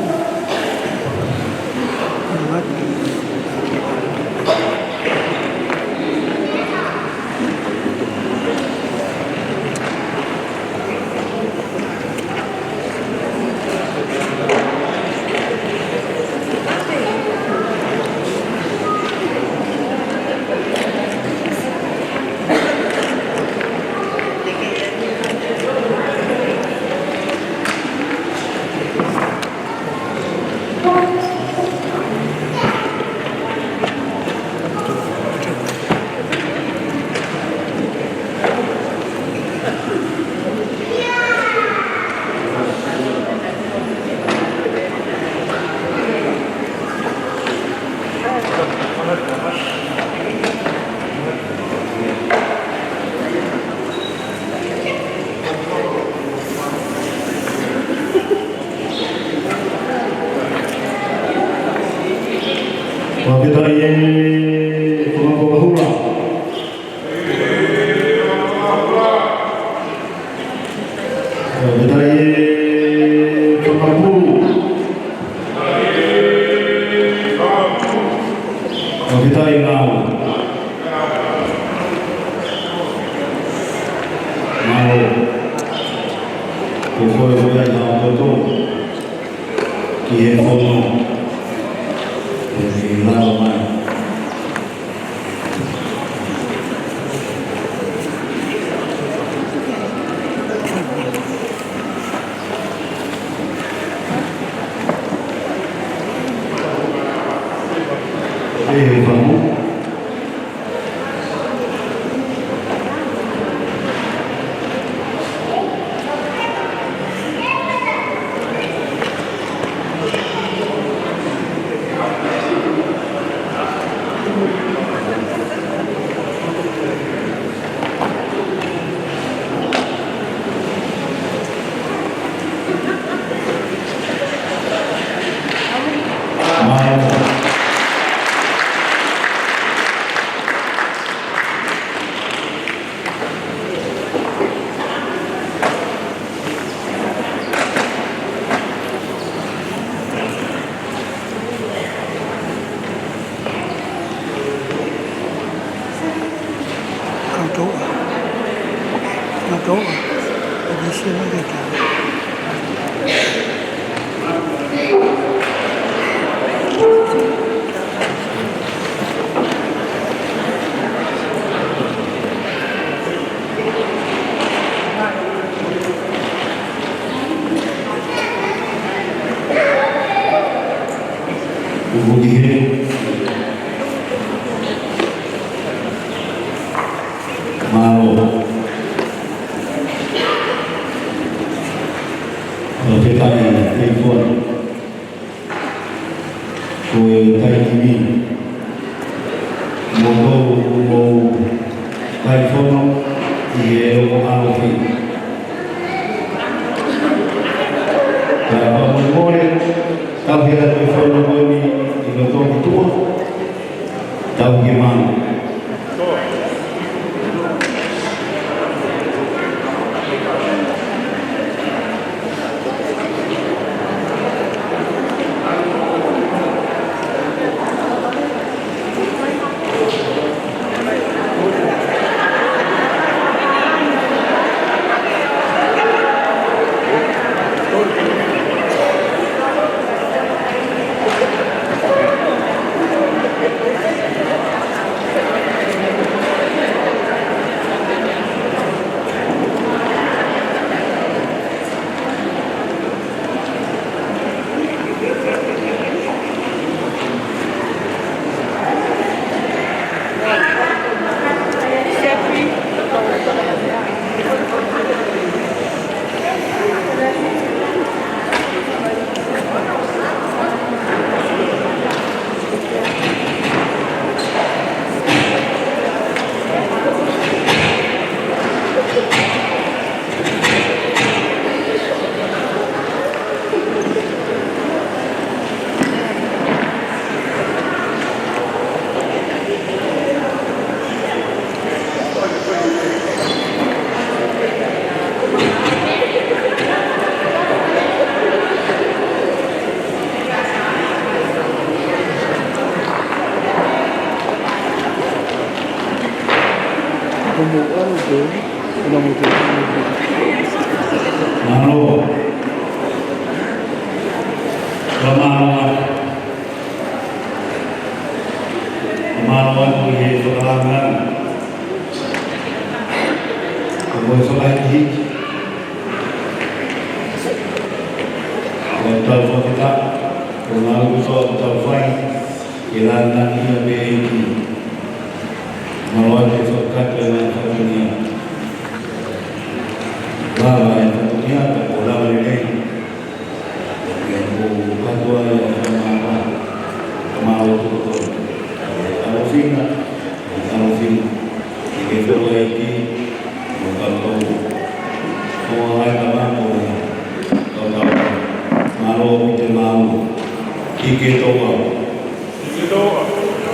Tau fakatapu. Tau fakatapu. Tau fakatapu. Tau fakatapu. Mālō. Ko koe ko ia ʻa e toto ki he fono. Ko e lava mai. ʻE, famo. Kau toʻa. Kau toʻa. Kau toʻa. Kuo hiki hē. Mālō. Fakafetaʻi, ʻEiki. Ko e taimi ni, mou tau, mou tau fono ʻi he ongo ʻalofi. Ka ʻoku mole, tau hela ko e fono ko eni ʻi loto ki tuʻa. Tau ki mālō. Mālō. Mālō. Mālō atu ʻi he fakalāngilangi ʻo e fakahikihiki. ʻOku tau fakafetaʻi, ko e ngāue kotoa ʻoku tau fai, ke lāngilangiʻia pē ʻEiki. Mālō atu e fakakakato e ngaahi fatongia. Lava e fatongia, ka kuo lava lelei. Pea ʻoku ou katoa ia ʻa e fakamālō, fakamālō atu kotoa. ʻE ʻalofi na, ʻe ʻalofi na. ʻEiki, ʻEiki, ʻo kau kau. ʻO ai ka mako, kau kau. Mālō ʻi te mau. ʻEiki toa. ʻEiki toa.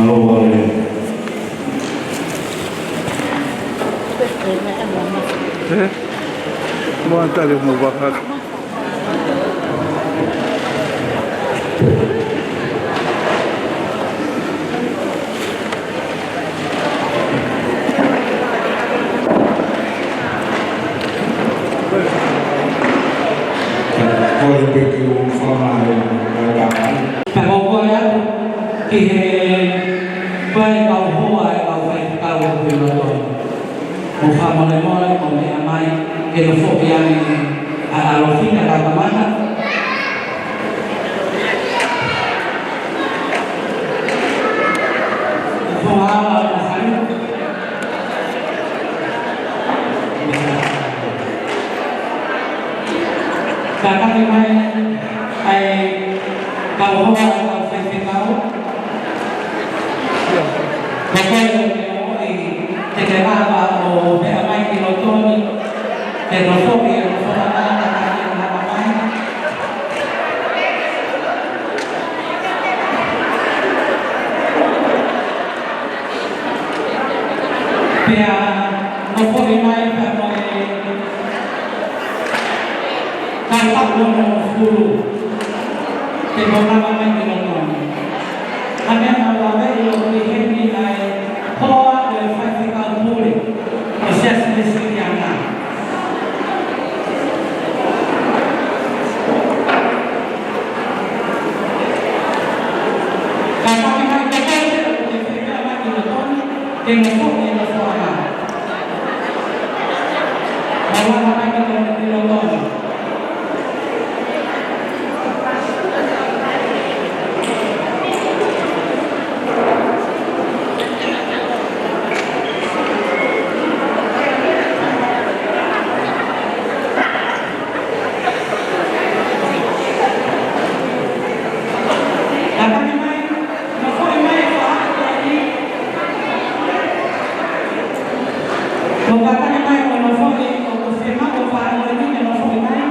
Alo, alo. Eh? Mo antale mo baka. Ko e peke o fama e, e, e. Pea ko e atu ki he pale kau hoa e kau faifekau ʻoku ʻi loto. Mo fakamolemole, mo meʻa mai, ke nofoʻi ange ʻa ʻAlofina Kakamata. Fakamolemole, Kātaki mai ʻa e kau hoa, kau faifekau. Ko koe ʻoku ke moʻui, te ke lava ʻo meʻa mai ki loto ni, ke nofoʻi e nofoʻanga, kātaki lava mai. Pea nofoʻi mai pea mo e kau taʻu onongofulu. Te mou lava mai ki loto ni. Ka ne mau lave ʻi loto ʻi heni ʻa e hoa ʻo e faifekau pule ʻo e Siasi Uēsiliana. Kātaki mai, kātaki mai, ke fekau mai ki loto ni, ke nofoʻi e nofoʻanga. Mou lava mai ki loto ni. Kātaki mai, nofoʻi mai e faʻahi ko eni. Ko kātaki mai ko nofoʻi, ko ko se ma ko faʻahi ko eni ke nofoʻi mai.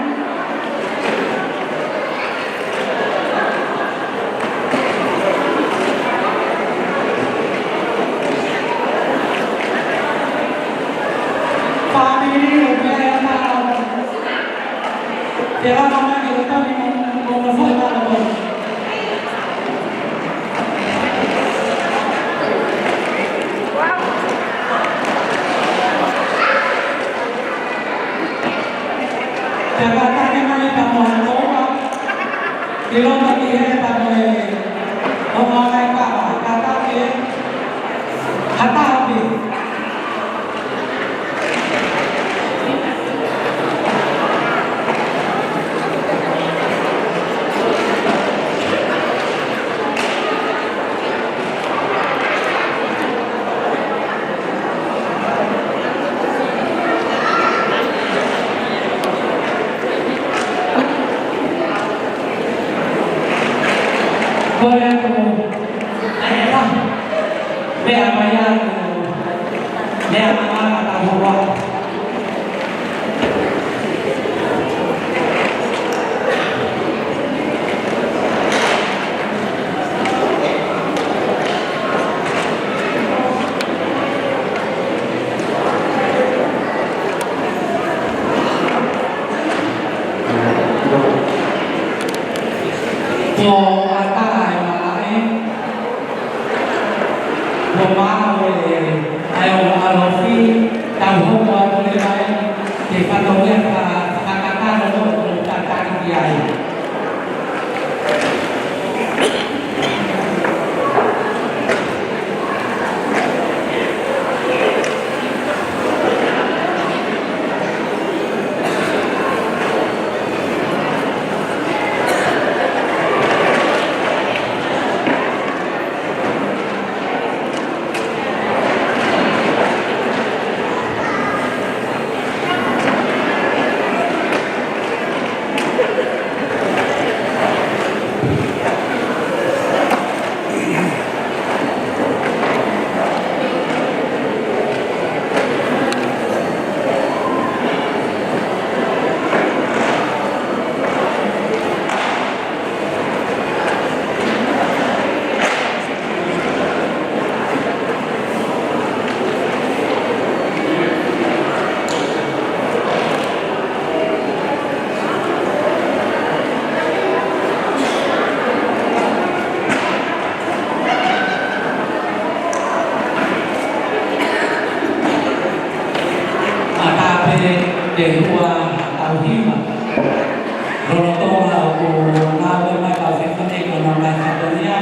Fāmili, ʻo meʻa e ata. Te lava mai ki loto ni mo, mo, mo, mo, mo, mo. Te kātaki mai pea mo e hoa. Ki loto ki he pea mo e hoa mai pea kātaki. Kātaki. Ko e atu, ʻa e ʻaho, meʻa mai atu, meʻa mai atu, ʻa e hoa. Ko ata e malaʻe, ko maʻu e, ʻa e ongo ʻalofi, tau hoko atu leva ai, ke fatongia ka, fakakakano mo, mo tataki ki ai. ʻe ua tauhi mai. Lolotonga ʻoku ngāue mai kau fefine ko e nau mai Fakatonga.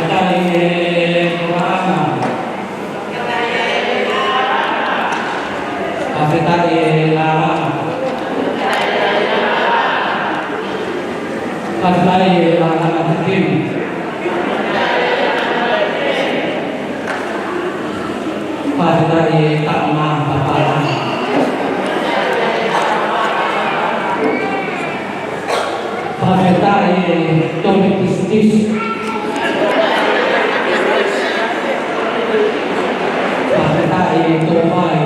Fakafetaʻi e Laʻā. Fakafetaʻi e Laʻā. Fakafetaʻi e Laʻā Matatimi. Fakafetaʻi e Taʻamāpapālangi. Fakafetaʻi e Tohi Pisitisi. Fakafetaʻi e Tohi Vai.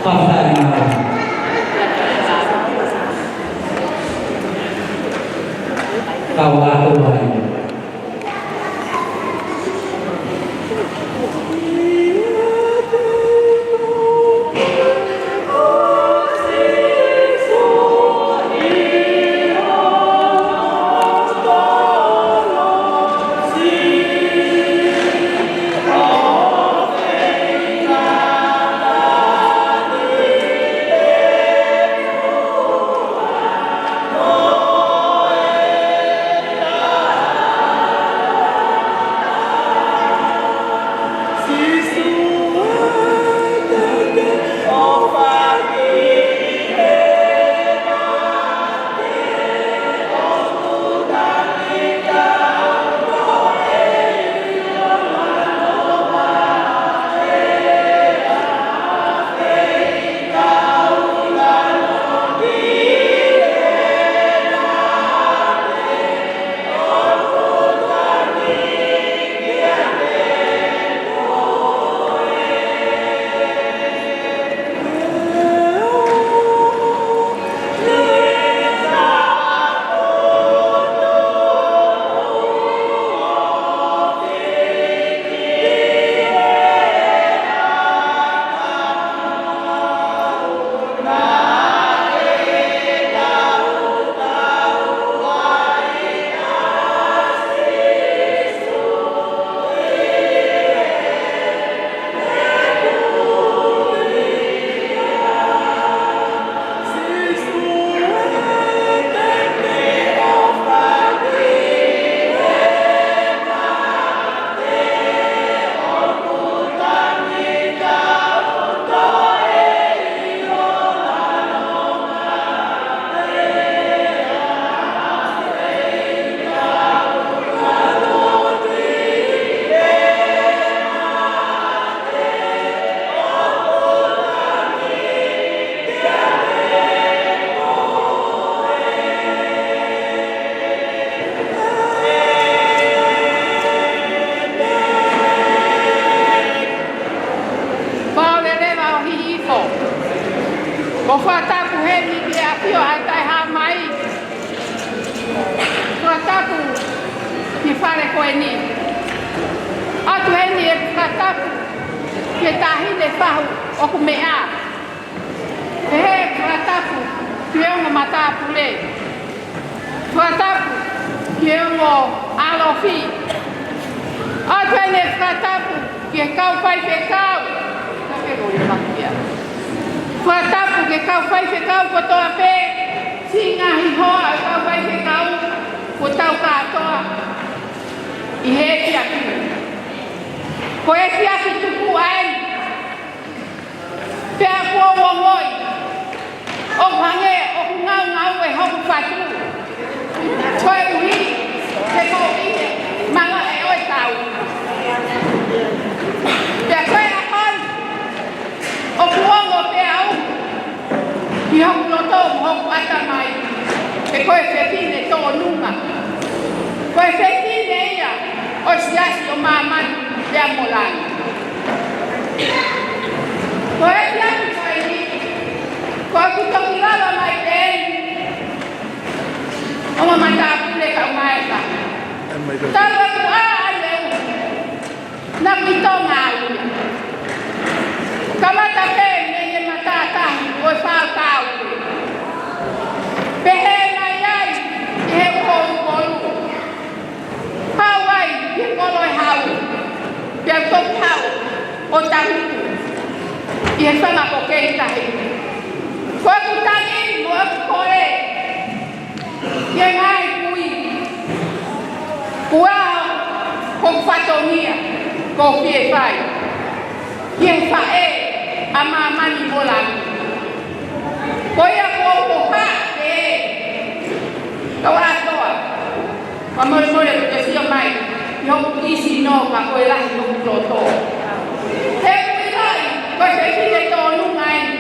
Fakafetaʻi e Laʻā. Kau atu ai. Ko eni. ʻOatu heni ʻeku fakatapu ki he Taʻahine Fahu ʻoku meʻa. Pehē ʻeku fakatapu ki he ongo matāpule. Fakatapu ki he ongo ʻalofi. ʻOatu heni ʻeku fakatapu ki he kau faifekau. Ka ke kole makia. Fakatapu ki he kau faifekau kotoa pē, siʻi ngaahi hoa ʻo e kau faifekau, kuo tau kātoa ʻi he efiafi. Ko e efiafi tuku ai, pea kuo u ongoʻi ʻoku hangē ʻoku ngaungaue hoku fatu. Koeʻuhi he ko e ʻi he malaʻe ʻo e tau. Pea ko e ʻaho ni, ʻoku ongo pē au ʻi hoku loto mo hoku ʻatamai, he ko e fefine tōnunga. Ko e fefine ia ʻo e Siasi ʻo Māmani pea mo Langi. Ko e efiafi ko eni, ko ʻeku toki lava mai pē eni, ongo matāpule kae ʻumaʻā e fahu. Talu ʻeku ʻā ʻaneu, naʻa ku ʻi Tonga au ia. Kamata pē mei he matātahi ʻo e Faʻu Taule. Pehē mai ai ʻi he uho ʻo Upolu, haʻu ai ki he kolo ʻo e Hau, pea toki haʻu ʻo tangutu ʻi he fanga pokei tahi. Ko ʻeku tangi mo ʻeku kole ki he ngaahi kui, kuo ʻi ai hoku fatongia kuo u fie fai ki he faʻē ʻa Māmani mo Langi. Ko ia kuo u hohaʻa pē, kau ʻa toa, fakamolemole kuo te sio mai ʻi hoku ʻisi noa ka ko e lahi hoku loto. He ʻoku ʻiloʻi, ko e fefine tōnunga eni,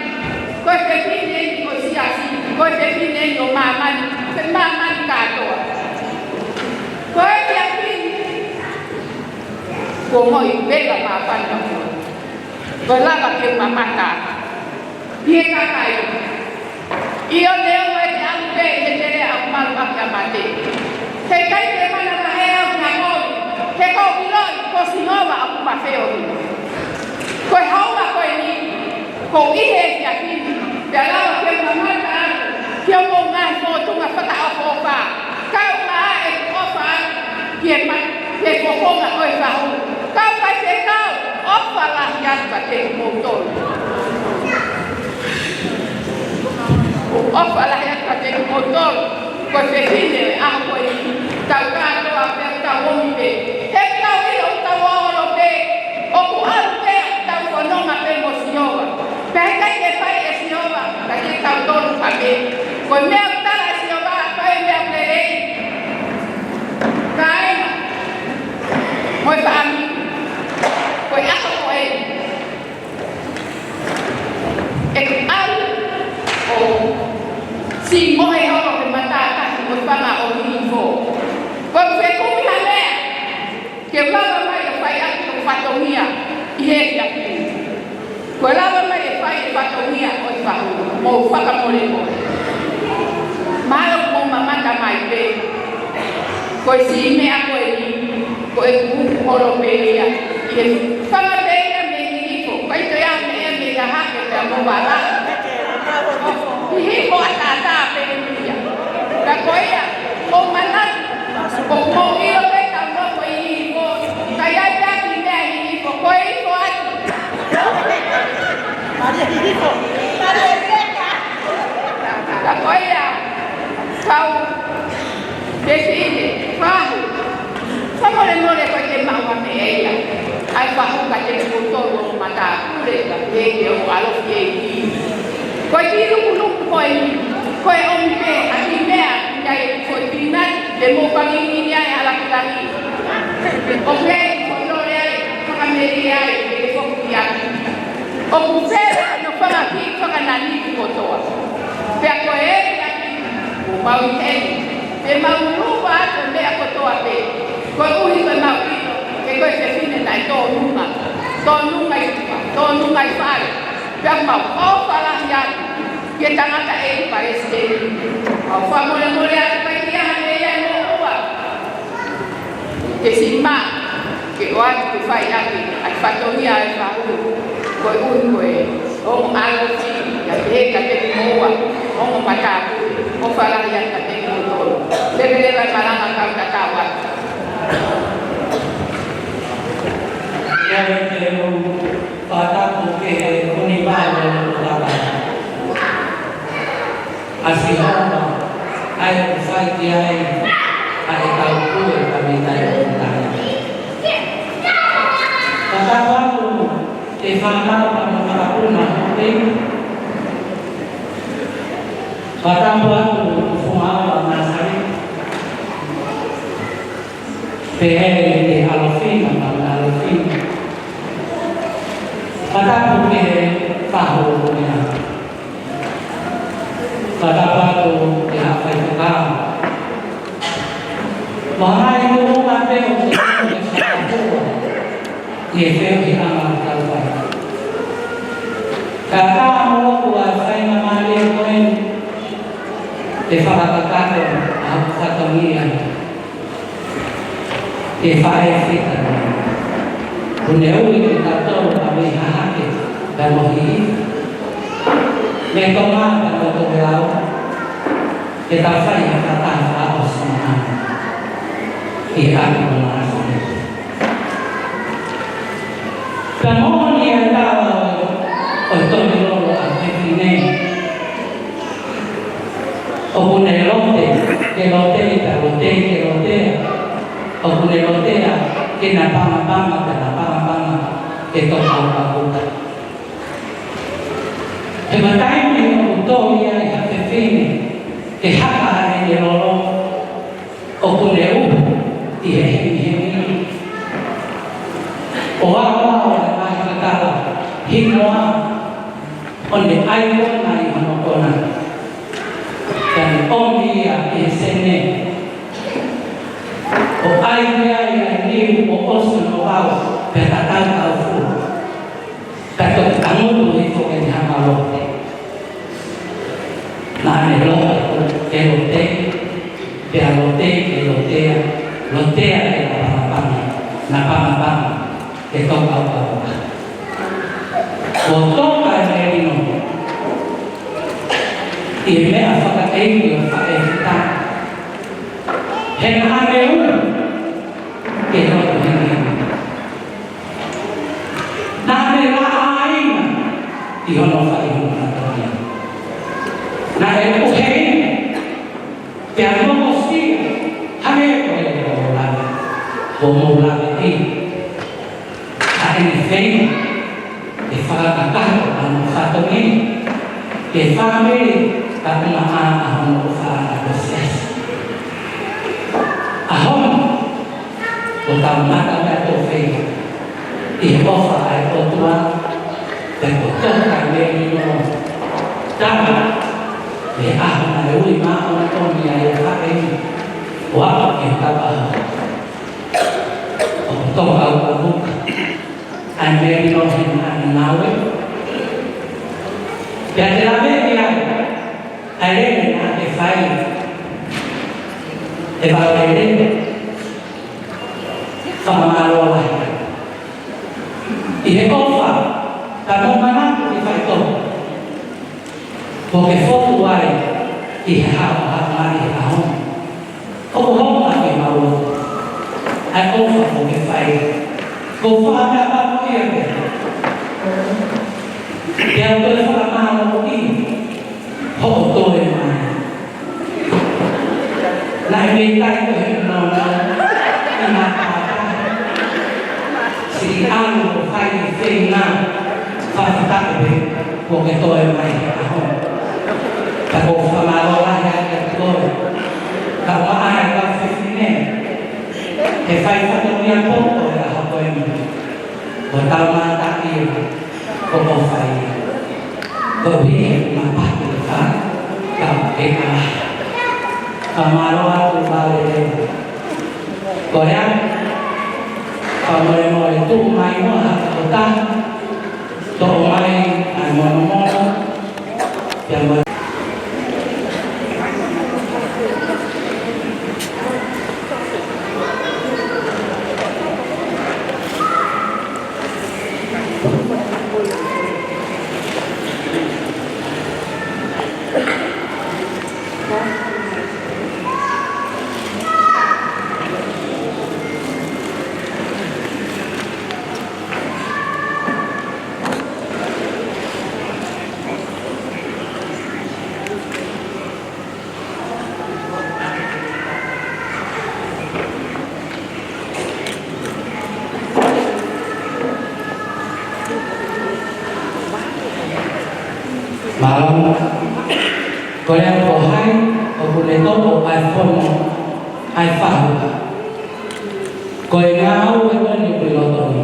ko e fefine eni ʻo e Siasi, ko e fefine eni ʻo Māmani, ko e Māmani kātoa. Ko e efiafi ni, kuo u ongoʻi vela māfana. Kuo lava ke u mamata ʻi he kakai. ʻIo, neongo ʻete ʻalu pē ʻi he teleʻa ʻoku malumalu ʻa mate, heʻikai ke manavahē au na kovi, he ʻoku ou ʻiloʻi ko Sihova ʻoku mafeohi. Ko e houa ko eni, ko e ʻi he efiafi ni, pea lava ke u mamata atu ki hoʻomou ngaahi fōtunga fakaʻofoʻofa, kae ʻumaʻā ʻeku ʻofa atu ki he ma-, ki he fofonga ʻo e fahu. Kau faifekau, ʻofa lahi atu kiate kimoutolu. ʻOfa lahi atu kiate kimoutolu. Ko e fefine ʻo e ʻaho ko eni, tau kātoa pē, tau omi pē. He tau ʻilo, tau ʻalu pē, ʻoku ʻalu pē, tau fononga pē mo Sihova. Pea heʻikai ke fai ʻe Sihova kiate kitautolu ha meʻa. Ko e meʻa ʻoku tala ʻe Sihova, fai e meʻa ʻoku lelei. Kāinga mo e fāmili, ko e ʻaho ko eni, ʻeku ʻalu ʻo siʻi mohe holo he matātahi ʻo e fanga ʻo Hihifo. Ko ʻeku fekumi ha meʻa ke u lava mai ʻo fai ʻaki hoku fatongia ʻi he efiafi ni. Kuo lava mai e fai e fatongia ʻo e fahu, mou fakamolemole. Mahalo kuo mou mamata mai pē, ko e siʻi meʻa ko eni, ko ʻeku holo pē ia ʻi he fanga pē ia mei Hihifo, ʻikai toe ʻi ai ha meʻa mei Hahake pea mo Vavaʻu. Hihifo ʻataʻatā pē ia. Ka ko ia, mou manatu, ʻoku mou ʻilo pē tau nofo ʻi Hihifo, ka ʻi ai pē ha kiʻi meʻa ʻi Hihifo, ko e ifo atu. Ka ko ia, kau fefine, fahu, fakamolemole ko e ke maʻu ha meʻa ia ʻa e fahu kiate kimoutolu ʻoku matāpule, ka pehē ke u ʻalofi ʻEiki. Ko e kiʻi lukuluku ko eni, ko e ʻomi pē ha kiʻi meʻa, ʻi ai e foʻi pīnati, te mou fangingini ai ʻa e hala ki langi. ʻO pehē, ko e lole ai, fakamelie ai, ʻe foki ia. ʻOku fele hono fanga kiʻi fakananini kotoa. Pea ko e efiafi ni, ʻoku mau ʻi heni, te mau luva atu meʻa kotoa pē. Koeʻuhi ko e mau ʻilo, he ko e fefine naʻe tōnunga. Tōnunga ʻi tuʻa, tōnunga ʻi fale. Pea mau ʻofa lahi atu ki he tangataʻeiki palesiteni. Mau fakamolemole atu ʻikai ke ʻi ai ha meʻa ia ʻe moʻua. Ke sima, ke ʻoatu ke fai ʻaki ʻa e fatongia ʻa e fahu, koeʻuhi ko e ongo ʻalofi, ʻa e pehē ka te ki moua, ongo matāpule, ʻofa lahi atu kiate kimoutolu. Leveleva e malanga, kau tatau atu. Ia, te u fakatapu ki he ʻunivalu ʻo e ʻOtua. ʻA Sihova, ʻa ia ʻoku fai ki ai ʻa e tau pule ka mei tai o tai. Fakatapu atu ki he fānau ʻa e makapuna hope. Fakatapu atu ki he fānau ʻa Nāsale. Pehē ki he ʻalofi mo e kau ʻalofi. Fakatapu ki he fahu ʻo e ʻOtua. Fakatapu atu ki he faifekau. Mo e ngaahi tuʻunga pē ʻoku tau fakatapu ʻi he feohiʻanga ʻoku tau fai. Ka ka mo ʻoku ʻa e faingamālie ko eni ke fakakakato ʻa e fatongia ʻa e faʻē fita. ʻOku ne ui kitautolu ka mei hahake, ka mo hihi. Mei Tonga ka mo Tokelau. Ke tau fai ha fakataha fakaʻosi mahalo. ʻI he ʻapi ʻo Nāsale. Ka moʻoni ʻa e tala ʻo e tō ni lolo ʻa e fefine. ʻOku ne lote, ke lote, ka lote, ke lotea. ʻOku ne lotea, ke napangapanga, ka napangapanga, ke tō ʻaukavuka. He ko e taimi ʻoku tō ai ha fefine, ke haka ai ʻene lolo, ʻoku ne uhu ʻi he hemihemi. ʻO aʻu ʻa e ngaahi kakala, hinoa, ʻo ne ʻai ʻo nai hono kona. Ka ne ʻomi ia ʻi he sene. ʻO ʻai ia ʻi he niu ʻo ʻosi hono vao, pea tatau kau fua. Ka toki tangutu hifo ke ne hanga lote. Naʻa ne lote, ke lote, pea lote, ke lotea, lotea, ke napangapanga, napangapanga, ke tō ʻaukavuka. ʻO toka e melino. ʻI he meʻa fakaʻeiki ʻo e faʻē fita. He naʻa ne ui ke lotu heni. Naʻa ne laʻaina ʻi hono fai hono fatongia. Naʻe ʻuheina, pea momosia, hangē ko e ʻo lave, ʻo mou lave ʻi. ʻA ʻene feinga ke fakakakato ʻa hono fatongia, ke fāmili ka ʻumaʻā ʻa hono ʻofaʻanga ko e siasi. ʻA hono, ʻo tau mata mea tō feinga, ʻi he ʻofa ʻa e ʻOtua, pea ko toka mei no, tama, he ʻaho naʻe ui māʻoniʻoni ai ʻa e faʻē ni, ʻo aʻu ki he tau ʻaho. ʻOku tō ʻaukavuka. ʻA e melino he naʻa ne ngāue. Pea te lave ki ai, ʻa e lele naʻa ne fai. ʻE vau e lele. Fakamālō lahi. ʻI he ʻofa, ka mou manatu ki he faitoʻo. Kuo ke fotu ai ʻi he haʻo haʻamali he ʻaho ni. ʻOku hounga ke mau lotu. ʻA e ʻofa kuo ke fai. Ko e faʻa meʻapango ia pē. Pea u toe fakamālōʻia hoʻo toe mai. Naʻe mei tai ko he nonga. ʻI he pāpā. Siʻi ʻalu ʻo fai e feinga fakafetaʻi pē kuo ke toe mai he ʻaho ni. Ka ʻoku ou fakamālō lahi ai kiate koe. Ka ʻoku ʻai ʻa e fefine. He fai fatongia poto he ʻaho ko eni. Ko e tau mātaʻi ia. Ko e fai. Ko e pī he mapatu te fai. Ka ke ala. Fakamālō atu vale leo. Ko ia, fakamolemole tuʻu mai muʻa ha tokotaha, toʻo mai ʻa e monomono, pea mo Mālō. Ko e lea ko hai ʻoku ne toʻo ʻa e fono ʻa e fahu. Ko e ngāue ko eni ʻoku ʻi loto ni.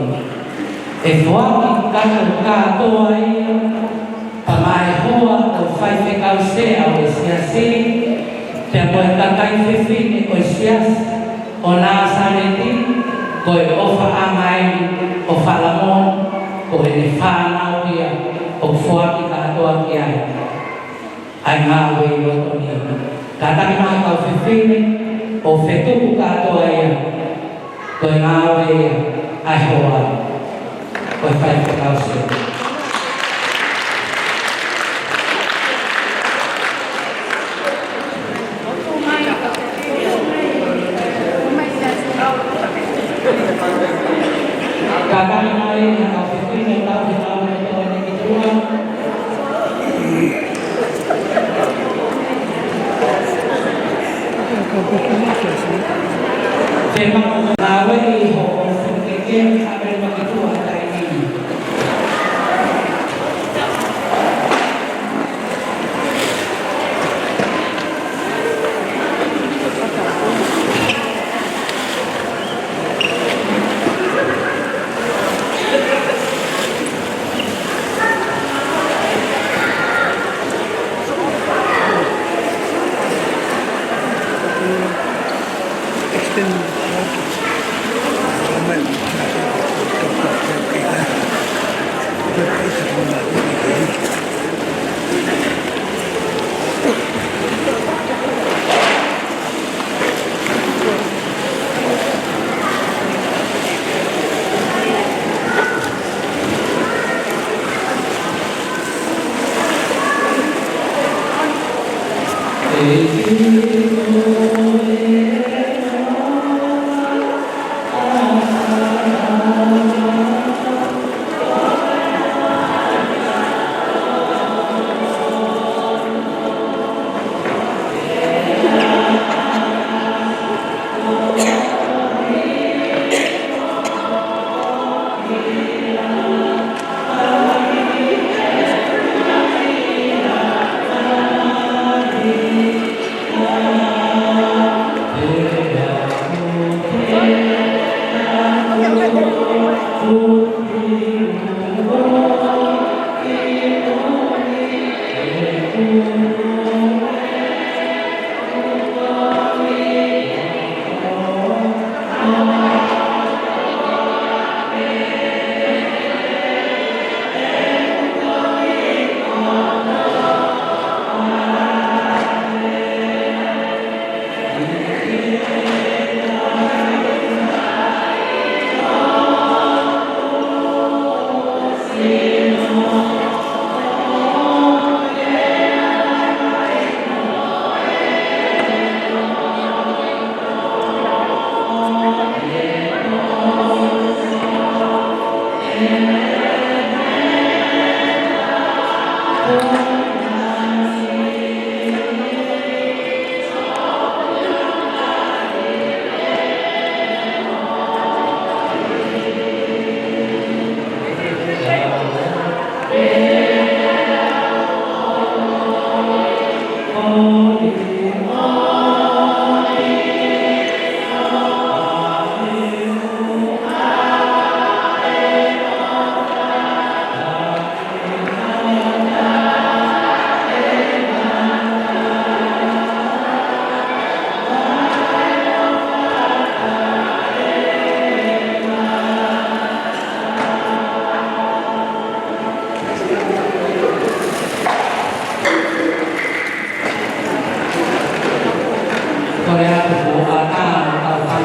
ʻE foaki kakato kātoa ia, pea maʻa e hoa ʻo e faifekau sea ʻo e siasi, pea mo e kakai fefine ʻo e siasi ʻo Nāsaleti, ko e ʻofaʻanga eni ʻo Falamō, ko ʻene fānau ia ʻoku foaki kātoa ki ai ʻa e ngāue ʻi loto ni. Kātaki mai kau fefine ʻo fetuku kātoa ia, ko e ngāue ia ʻa e hoa, ko e faifekau sea. Kātaki mai ʻa e kau fefine ʻo tauhi ʻa e ngāue ʻo e ʻOtua ki tuʻa. Te mau ngāue ʻi hoʻo fekeke ʻa e maki tuʻa taimi ni. Ko e ʻaho ʻo e ʻaho ʻo e ʻaho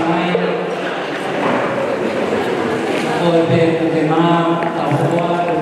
mai. Ko e pē ʻoku ke maʻu, tau hoko atu.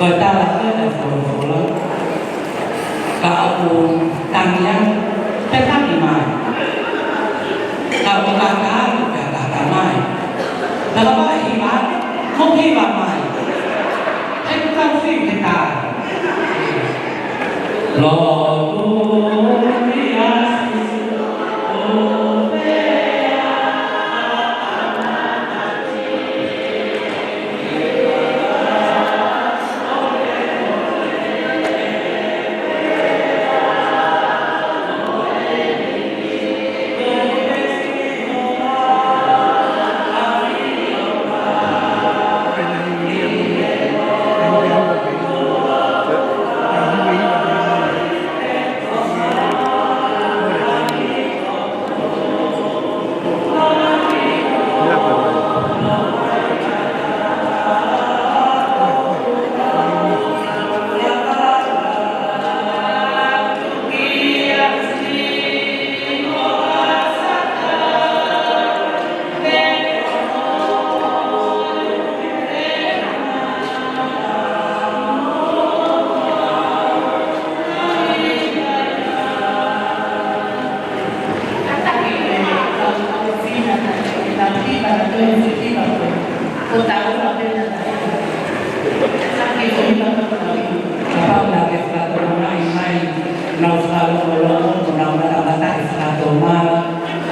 Ko e tala ko ē ʻa e folofola, ka ʻoku tangi ange, pea tangi mai. Ka ʻoku kākaaʻi, pea kākaaʻi mai. Pea kapau ʻe hiva ange, mou hiva mai. He ʻoku tau fiu ke tala. Lotu ia. Kapau naʻa ke fakatokangaʻi mai, nau fakalongolongo, mo nau matamata ʻi fakatomala,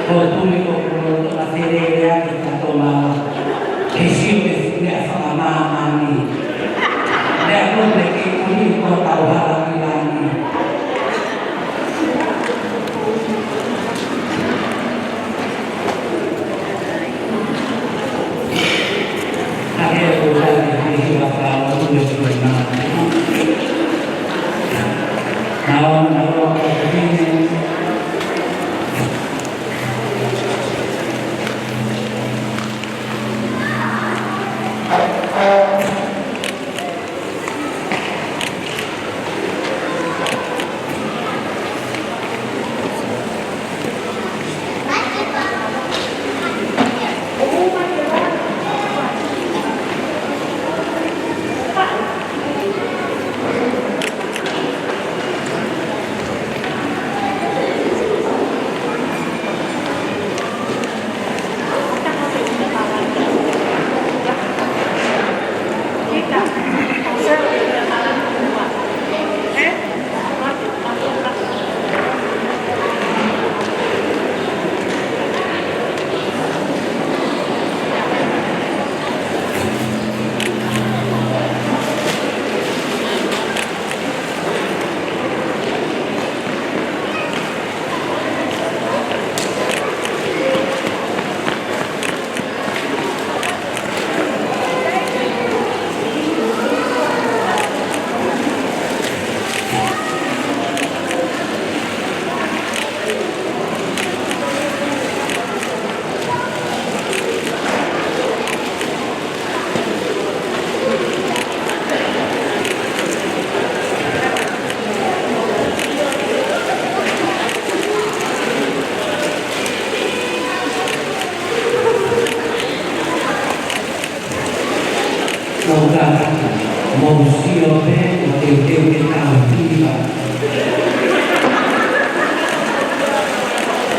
ko e tui ko e koloto a felele ake fakatomala. Ke sio ke sio ʻa fakamāmani. Lea ko e kei kuli ko tau hala ki langi. Mou kātaki, mou sio pē, ʻo teuteu ke tau hiva.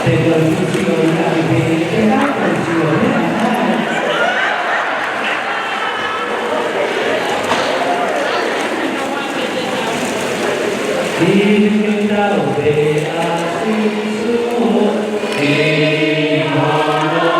Te ko sio ia pē, te tau sio pē. Ike tau pē ʻa Sīsū, ʻi hono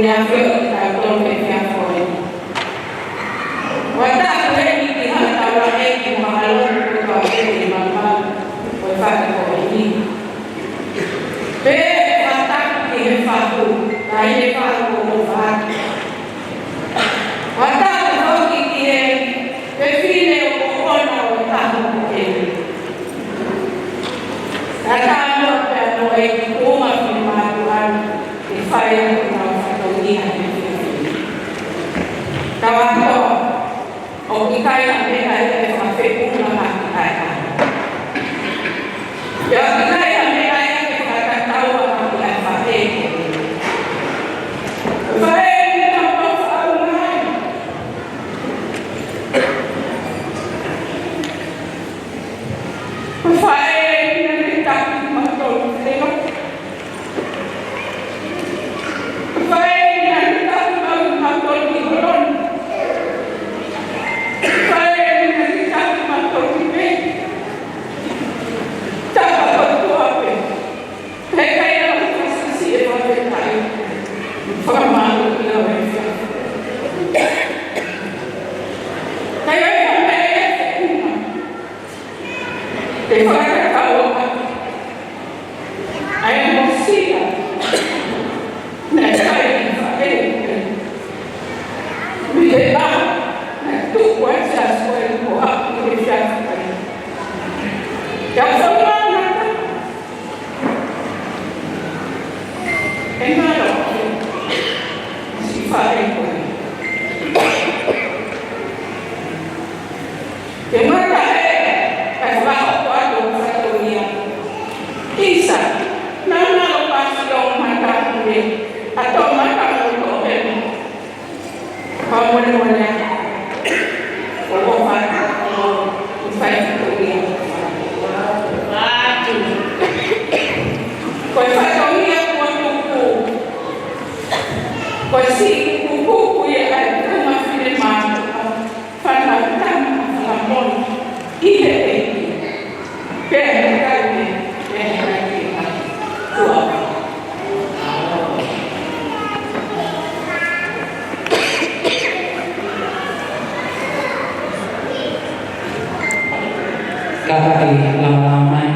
ʻAfio ʻi tautolu he efiafi ko eni. ʻOku tau ʻi he ʻaho ni ʻi he taulaʻeiki mahalo ko e pāpeti mamau ko e fale ko eni. Pea ʻoku tau ʻi he fahu, ʻa e fahu ko Mofahaki. ʻOku tau foki ki he fefine ʻoku ʻoʻona ʻo e taha ko eni. Ka tau pea mo e ki kuonga ki mātuʻa ke fai ʻa e fatongia he fefine. Ka ʻoku ʻikai ha meʻa ʻe fakafeʻunga ʻaki ʻa e ʻaho. Pea ʻoku ʻikai ha meʻa ʻe fakakakato ʻaki ʻa e faʻē. Faʻē ni ka mau faʻaunga ai. Faʻē ni na ne taki mautolu fenga. Faʻē ni na ne taki mau mautolu ki holon. Faʻē ni na ne taki mautolu ki pē. Tapa kotoa pē. He ʻikai ha fakasisi ʻe fakafetaʻi. Fakamālō ki he ʻEiki. Ka ʻi ai ha meʻa ʻe ʻi ai ʻe fakakakato ʻaki ʻa e mosia naʻe fai ʻe he faʻē. Mei he ʻaho naʻe tuku ai ʻa Siaosi ko eni ko haku ke fiafia. Ka ʻoku fakamālō. ʻE ngalo siʻi faʻē ko ē. Ke mata ē, kae fakahoko atu ʻa e fatongia. ʻIsa, naʻa ngalo pasi ʻo mata ē, ʻa tō mata mo tō hemo. Fakamolemole atu. ʻOku ou fai, ʻoku ou fai fatongia. Ko e fatongia kuo tuku. Ko e siʻi kukuku ia ʻa e tuʻunga finemātuʻa. Fana tama fakamolemole. ʻI he ʻEiki. Pea ʻikai ke, pea ʻikai ke, tua. Kātaki lālā mai.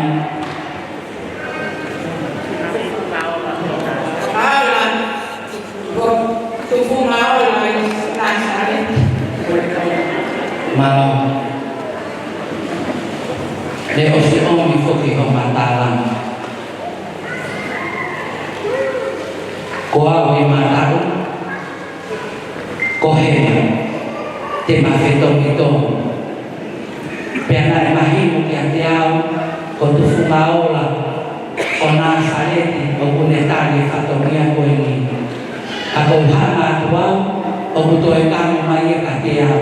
Mālō. Ko Tufungaola ʻi Nāsaleti. Mālō. Naʻe ʻosi ʻomi foki hoʻo matala. Ko au ʻi mataku, ko Hema, te ma fetongi tongi. Pea naʻe mahino kiate au, ko Tufungaola ʻo Nāsaleti ʻoku ne tali e fatongia ko eni. Ka ʻoku ou hanga atu au, ʻoku toe kau mai ia kiate au.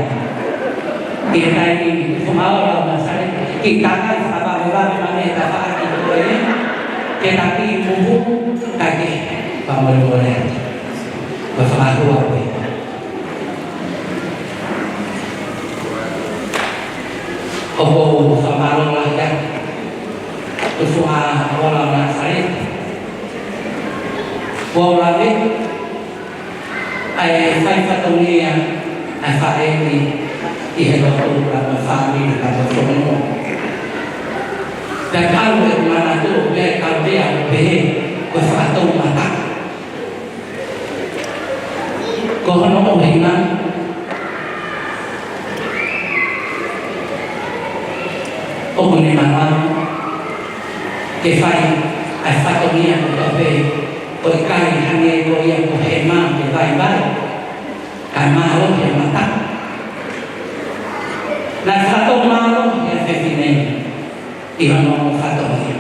Ke tai ki Tufungaola ʻo Nāsaleti, ke takai fakavavevave mai e tafaʻaki ko ē, ke taki muhu, ka ke fakamolemole atu. Ko e fakahua ko ē. ʻOku ou fakamālō lahi atu. Tufungaola ʻo Nāsaleti. Kuo u lave ʻa e fai fatongia ʻa e faʻē ni ʻi he lotu ka mo e fāmili ka mo e fonua. Pea ʻoku ou manatu pē ka pea pehē ko e fakatoumataku. Ko hono ʻuhinga, ʻoku ne malava ke fai ʻa e fatongia kotoa pē, ʻo ʻikai hangē ko ia ko Hema ke vaivai, kae mālohi e mata. Naʻe fakatomala ʻa e fefine ʻi hono fatongia.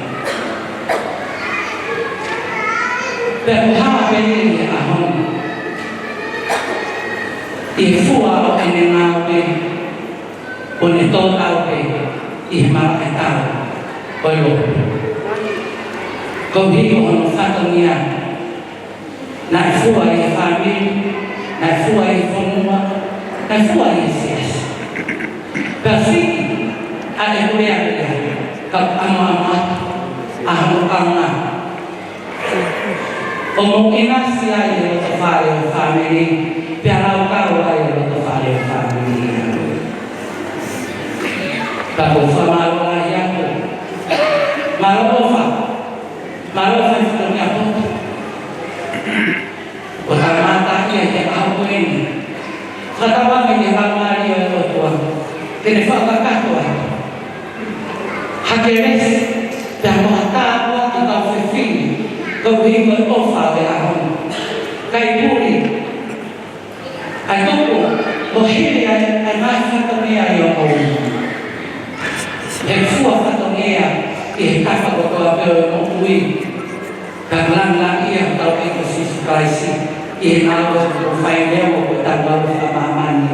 Pea ʻoku hā pē ʻi he ʻaho ni, ʻi he fua ʻo ʻene ngāue, ʻo ne tō tau pē ʻi he malaʻe tau ʻo e lotu. Koeʻuhi ko hono fatongia, naʻe fua ʻi he fāmili, naʻe fua ʻi he fonua, naʻe fua ʻi he siasi. Pea siʻi ʻa e lea lea, ka ʻamuʻamu atu ʻa hono kaunga. ʻO mo ʻinasi ai e loto fale ʻo e fāmili, pea lau kau ai ʻa e loto fale ʻo e fāmili. Ka ʻoku ou fakamālō lahi atu. Mālō ʻofa. Mālō ʻofa ʻi he fatongia poto. ʻOku tau mamata ai he ʻaho ko eni. Fakatauange ki he Laumālie ʻo e ʻOtua ke ne fakakakato atu ha kelesi, pea mo ha tāpuaki ki he kau fefine, koeʻuhi ko e ʻofa ʻo e ʻaho ni. Kae puli ʻa e tupu mo hili ʻa e, ʻa e ngaahi fatongia ʻi hoʻomou ivi. He fua fatongia ʻi he tafaʻaki kotoa pē ʻo e moʻui. Ka lāngilangiʻia hotau ʻEiki ko Sīsū Kalaisi ʻi he ngāue ʻoku fai, neongo ko e tau ngāue fakamāmani.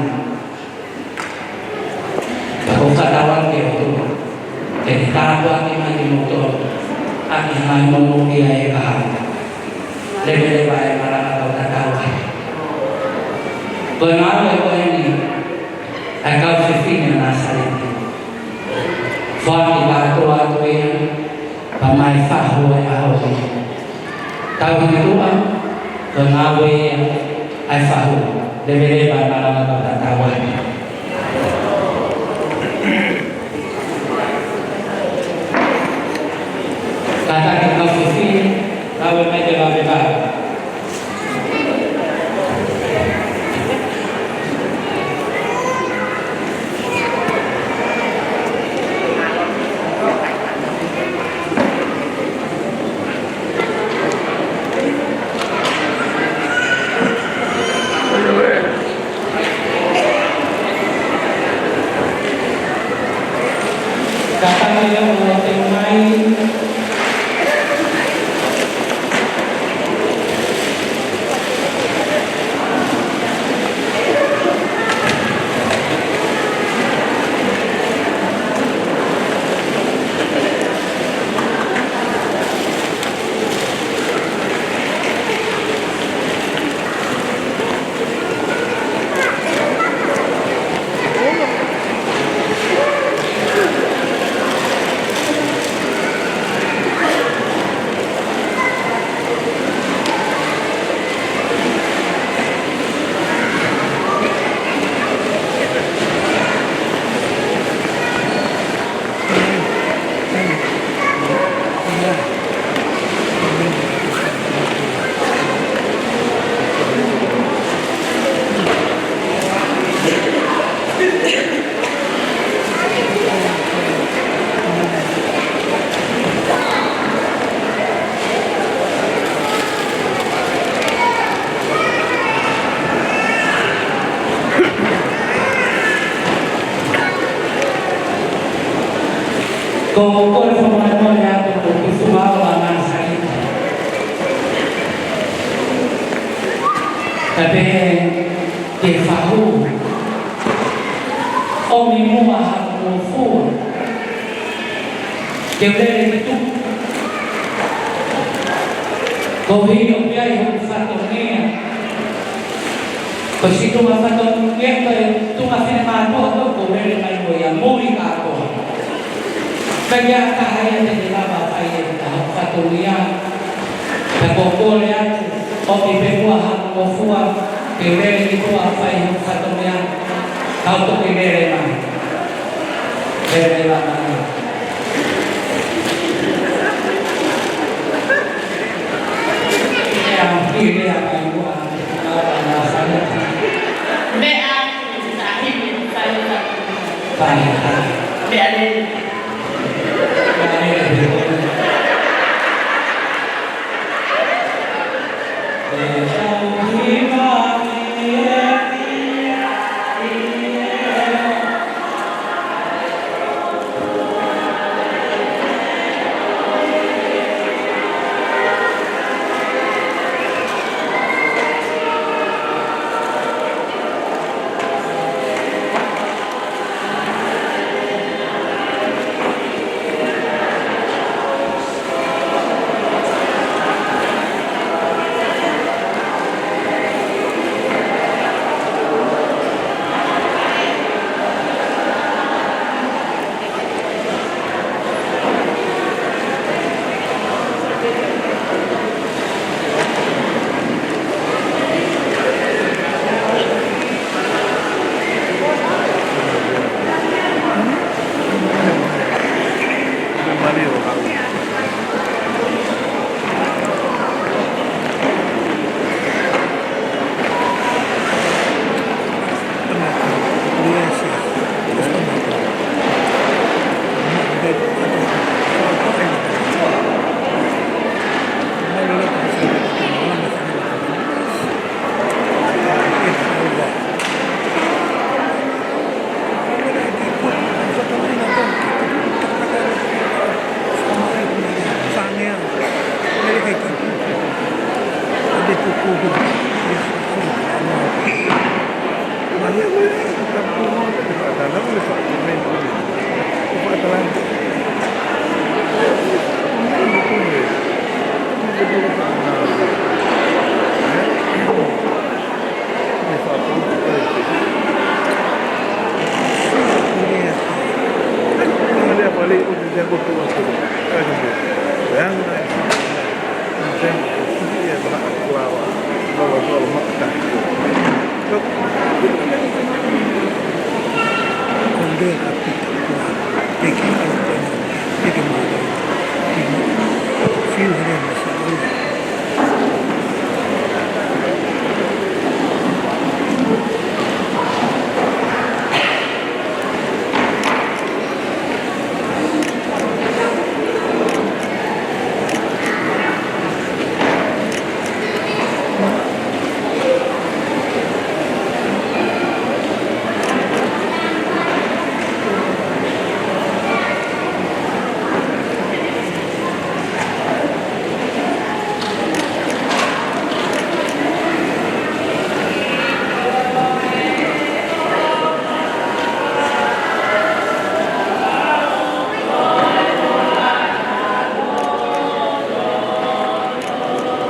Ka ʻoku ou fakatauange ki he ʻOtua ke ne tāpuakiʻi mai kimoutolu ʻaki ha ngaahi monūʻia ʻe taha. Leveleva e malanga kau tatau ai. Ko e ngāue ko eni ʻa e kau fefine ʻo Nāsaleti. Foaki kātoa atu ia, pea mai fahu ʻa e ʻaho ni. Tau hiki tuʻa, ko e ngāue ia ʻa e fahu. Leveleva e malanga kau tatau ai. Kātaki kau fefine, ngāue mai ke vave vave. Kātaki ʻo teu mai. Ko e kole fakamolemole atu ki he Tufunga ʻo Nāsaleti. Kae pehē ki he fahu, ʻomi muʻa haʻaku ngofua ke u lele ki tuʻa. Koeʻuhi ʻoku ʻi ai hoku fatongia. Ko siʻi tuʻunga fatongia, ko e tuʻunga finemātuʻa ko ē ʻoku ou lele mai mo ia, muli kātoa. ʻIkai ha taha ia te ne lava ʻo fai e taha fatongia. Ka ʻoku ou kole atu, ʻomi pē muʻa haʻaku ngofua ke u lele ki tuʻa ʻo fai hoku fatongia. Kau toki lele mai. Lele mai.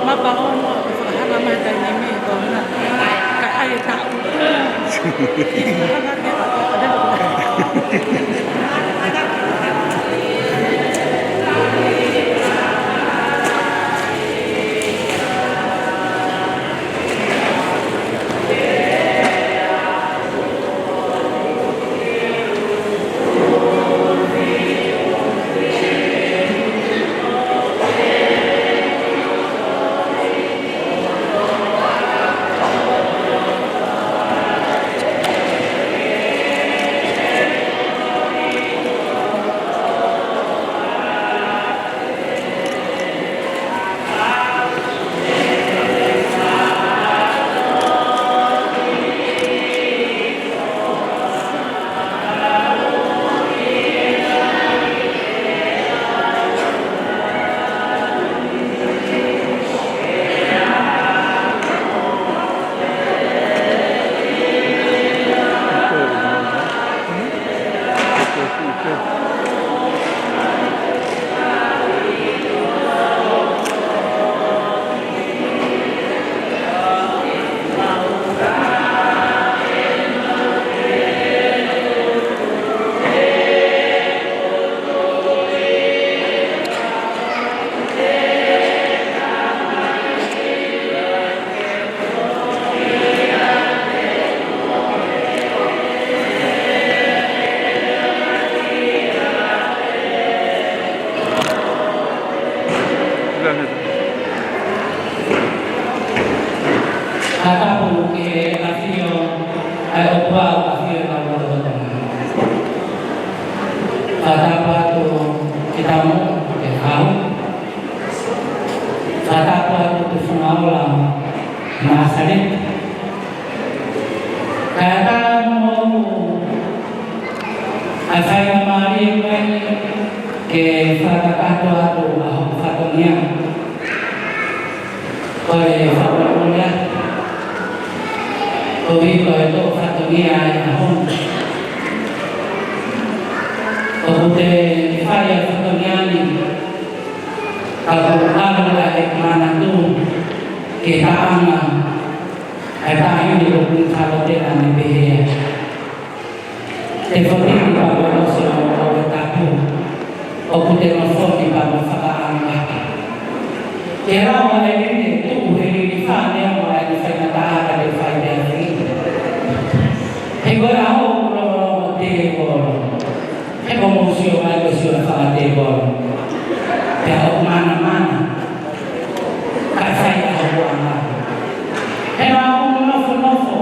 Mapa ono, ʻe fakahanga mai taimi ni ko na. Ka ʻai taʻu. Fakatapu ki he ʻafio ʻa e ʻOtua, ʻafio ʻi he kau loto Tonga. Fakatapu atu ki he tamu, ki he kau. Fakatapu atu ki he funga ola Nāsaleti. Kae ʻatā moʻoku ʻa e faingamālie ko eni ke fakakakato atu ʻa hoku fatongia. Ko e fakamolemole atu, koeʻuhi ko e toʻo fatongia ʻi he ʻaho ni. ʻOku te fai ʻa e fatongia ni, ka kuo ʻalu ʻa e manatu ki he taʻanga ʻa e taʻahine ko Kuini Sālote naʻa ne pehē: Te fotini pea mo e ʻosi ʻo e tapu, ʻoku te nofo ni pea mo e fakaʻaongaʻi. Ke lau ʻa e ʻEiki, tuku he liliu fānau mo e faingataʻa ka te fai pē ʻa e fili. He ko e ʻaho ʻoku longolongo tēvolo. He ko mou sio mai, ko e sio ʻa e fanga tēvolo. Pea ʻoku manamana, kae fai ʻa hoku ʻanga. He naʻa ku nofonofo,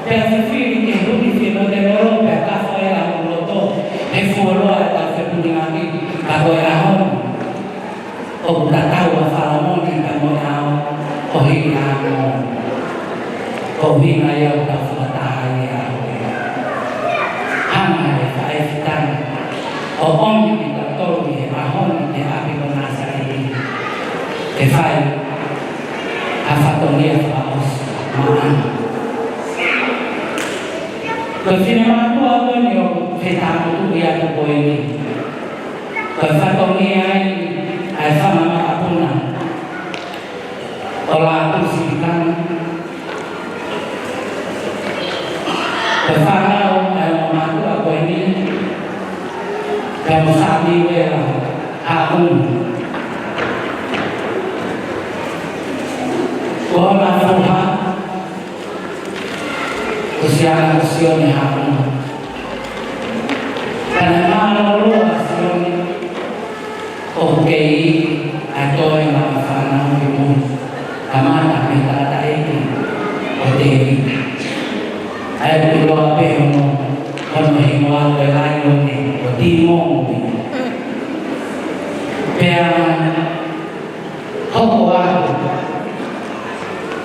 pea fifili ke huni fino te lolo, pea kafo ʻa hoku loto he fuoloa ʻetau fepulingaʻaki, ka ko e ʻaho ni ʻoku tatau ʻa Falomoni pea mo e ʻao ʻo hili ʻa Amoni. Ko e ʻuhinga ia ʻoku tau fakataha ai he ʻaho ni. Hanga ʻe he faifekau ʻo ʻomi kitautolu ʻi he ʻaho ni ki he ʻapi ko Nāsaleti ke fai ha fatongia Ko e finemātuʻa ko eni ʻoku fetāputuʻi atu ko eni, ko e fatongia ia ʻa e fanga makapuna ʻo Lātūsilikan. Ko e fānau ʻa e ongo mātuʻa ko eni, pea mo Samiuela Haʻunu. Ko hono foha ko Siana Sione Haʻunu. Pea naʻe mālōlō ʻa Sione ʻoku kei ʻi ai ʻa e toenga ʻo e fānau ki mui. Kamata mei he tangataʻeiki ko Tēvita. ʻA ia ʻoku ʻiloa pē hono, hono hingoa ko e laione ko Tīmoni. Pea hoko atu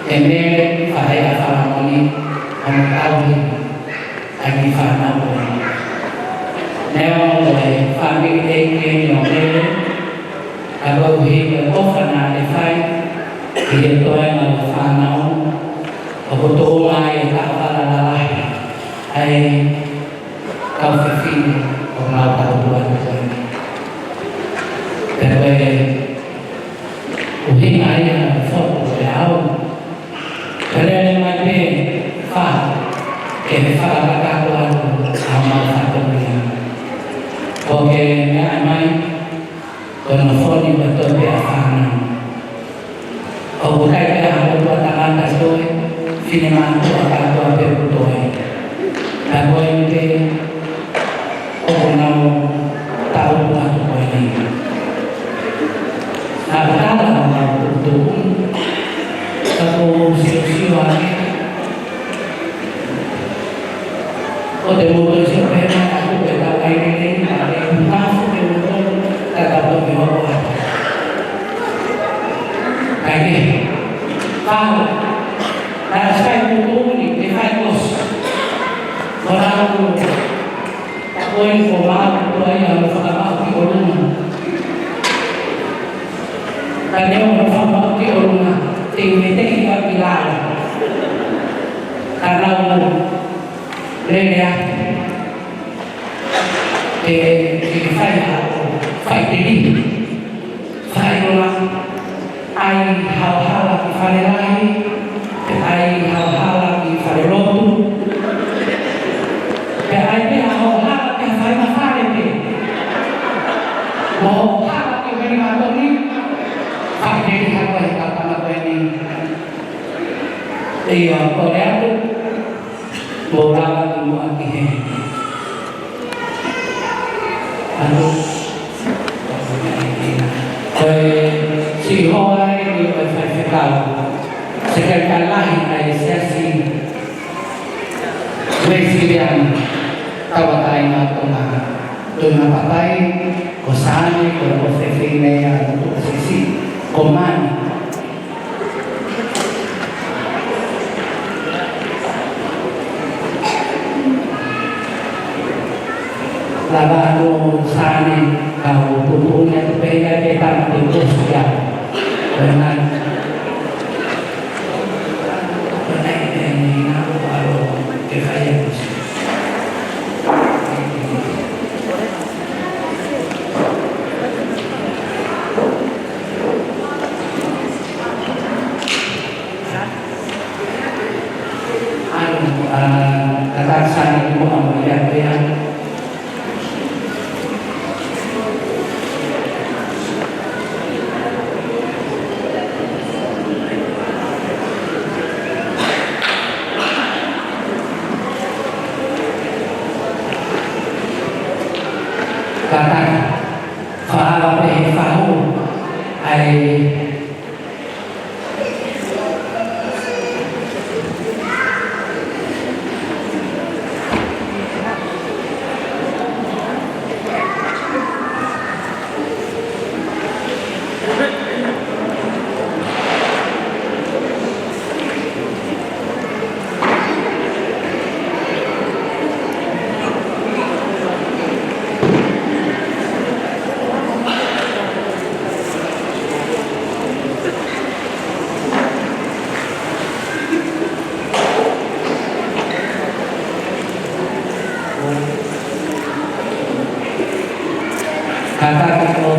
ʻe Mele Faʻeafalamoni hono tauhi ʻa e kiʻi fānau ko eni. Neongo ko e fāmili ʻeiki eni ʻo Mele, ka koeʻuhi ko e ʻofa naʻa ne fai ki he toenga ʻo e fānau, ʻoku tuʻunga ai e taʻovala lalahi ʻa e kau fefine ʻoku nau tautua atu ko eni. Pea ko e ʻuhinga ia ʻo e fotu ko ē ʻaʻaku. Pea lele mai pē Fahu ke ne fakakakato atu ʻa homau fatongia. Ko e meʻa mai, ko e nofo ni ko e toe pē ʻa e fānau. ʻOku ʻikai ke ʻi ai ha ʻOtua tangata toe, finemātuʻa kātoa pē ʻoku toe. Pea ko eni pē ʻoku nau tautua atu ko eni. Naʻa ku tala ʻo nau tuʻutuʻuni, ka ʻoku ou siosio ange ʻo te mou toe sio pē mai atu ke tau ʻai lelei, ka ʻe u tafu ke u tonu, ka tau toki hoko atu. Kae kehe, Fahu, naʻa ku fai tuʻutuʻuni, ʻe fai kosi. Ko lau, ko e ko mau, ko ai ʻa e fakamaʻu ki ʻolunga. Ka neongo ʻa e fakamaʻu ki ʻolunga, te u mei teʻeki ke u ʻi lalo. Ka lau, lele atu. Ke, ke fai ha, fai te li. Fai ʻolunga, ʻai haohala ki fale lahi, ʻai haohala ki fale lotu, pea ʻai pē haohala ki fale ma fale pē. Mo haohala ki fale ma toni, fai te li ha ko e kata ma ko eni. ʻIo, ko e atu. Mou lava ki muʻa ki he. Anu. Ko e siʻi hoa eni ʻo e faifekau. Sekelitali lahi ʻa e siasi Uēsiliana Tauʻatāina ʻo Tonga. Tuʻunga papai, ko Sane, ko e ʻofefine ʻa Motuʻasisi, ko Mani. Lava ʻo Sane, kau tuʻutuʻuni atu pē ia ke tama te u kosi ia. Ko e nani. Ko e nani te ni na ko alo ke fai e kosi. Anu, ah, kata Sane ni mo amo ia pea. Kata, faʻa pehē Fahu, ʻai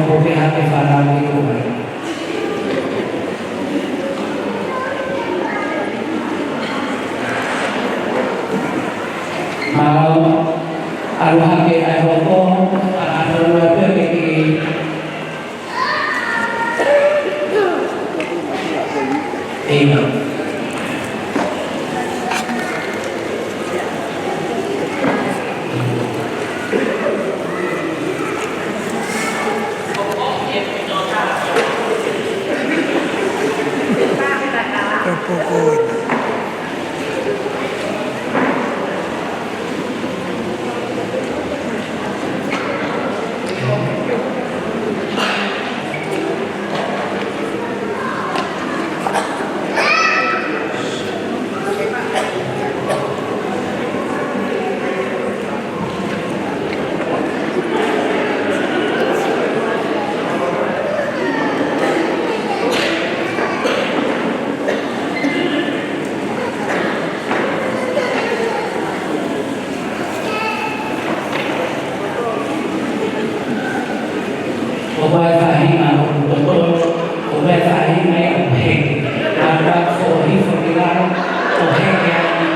Ko ke hake fānau ki tuʻa. Mālō, ʻalu hake ʻa e hoko, ʻa ʻalu atu pē ki ʻIna. Ka poko ina. ʻOku ʻi ai e faʻahinga ʻoku totonu, ʻoku ʻi ai e faʻahinga ia ʻoku heke. Anga foʻi hifo ki lalo, ʻo heke ai ni.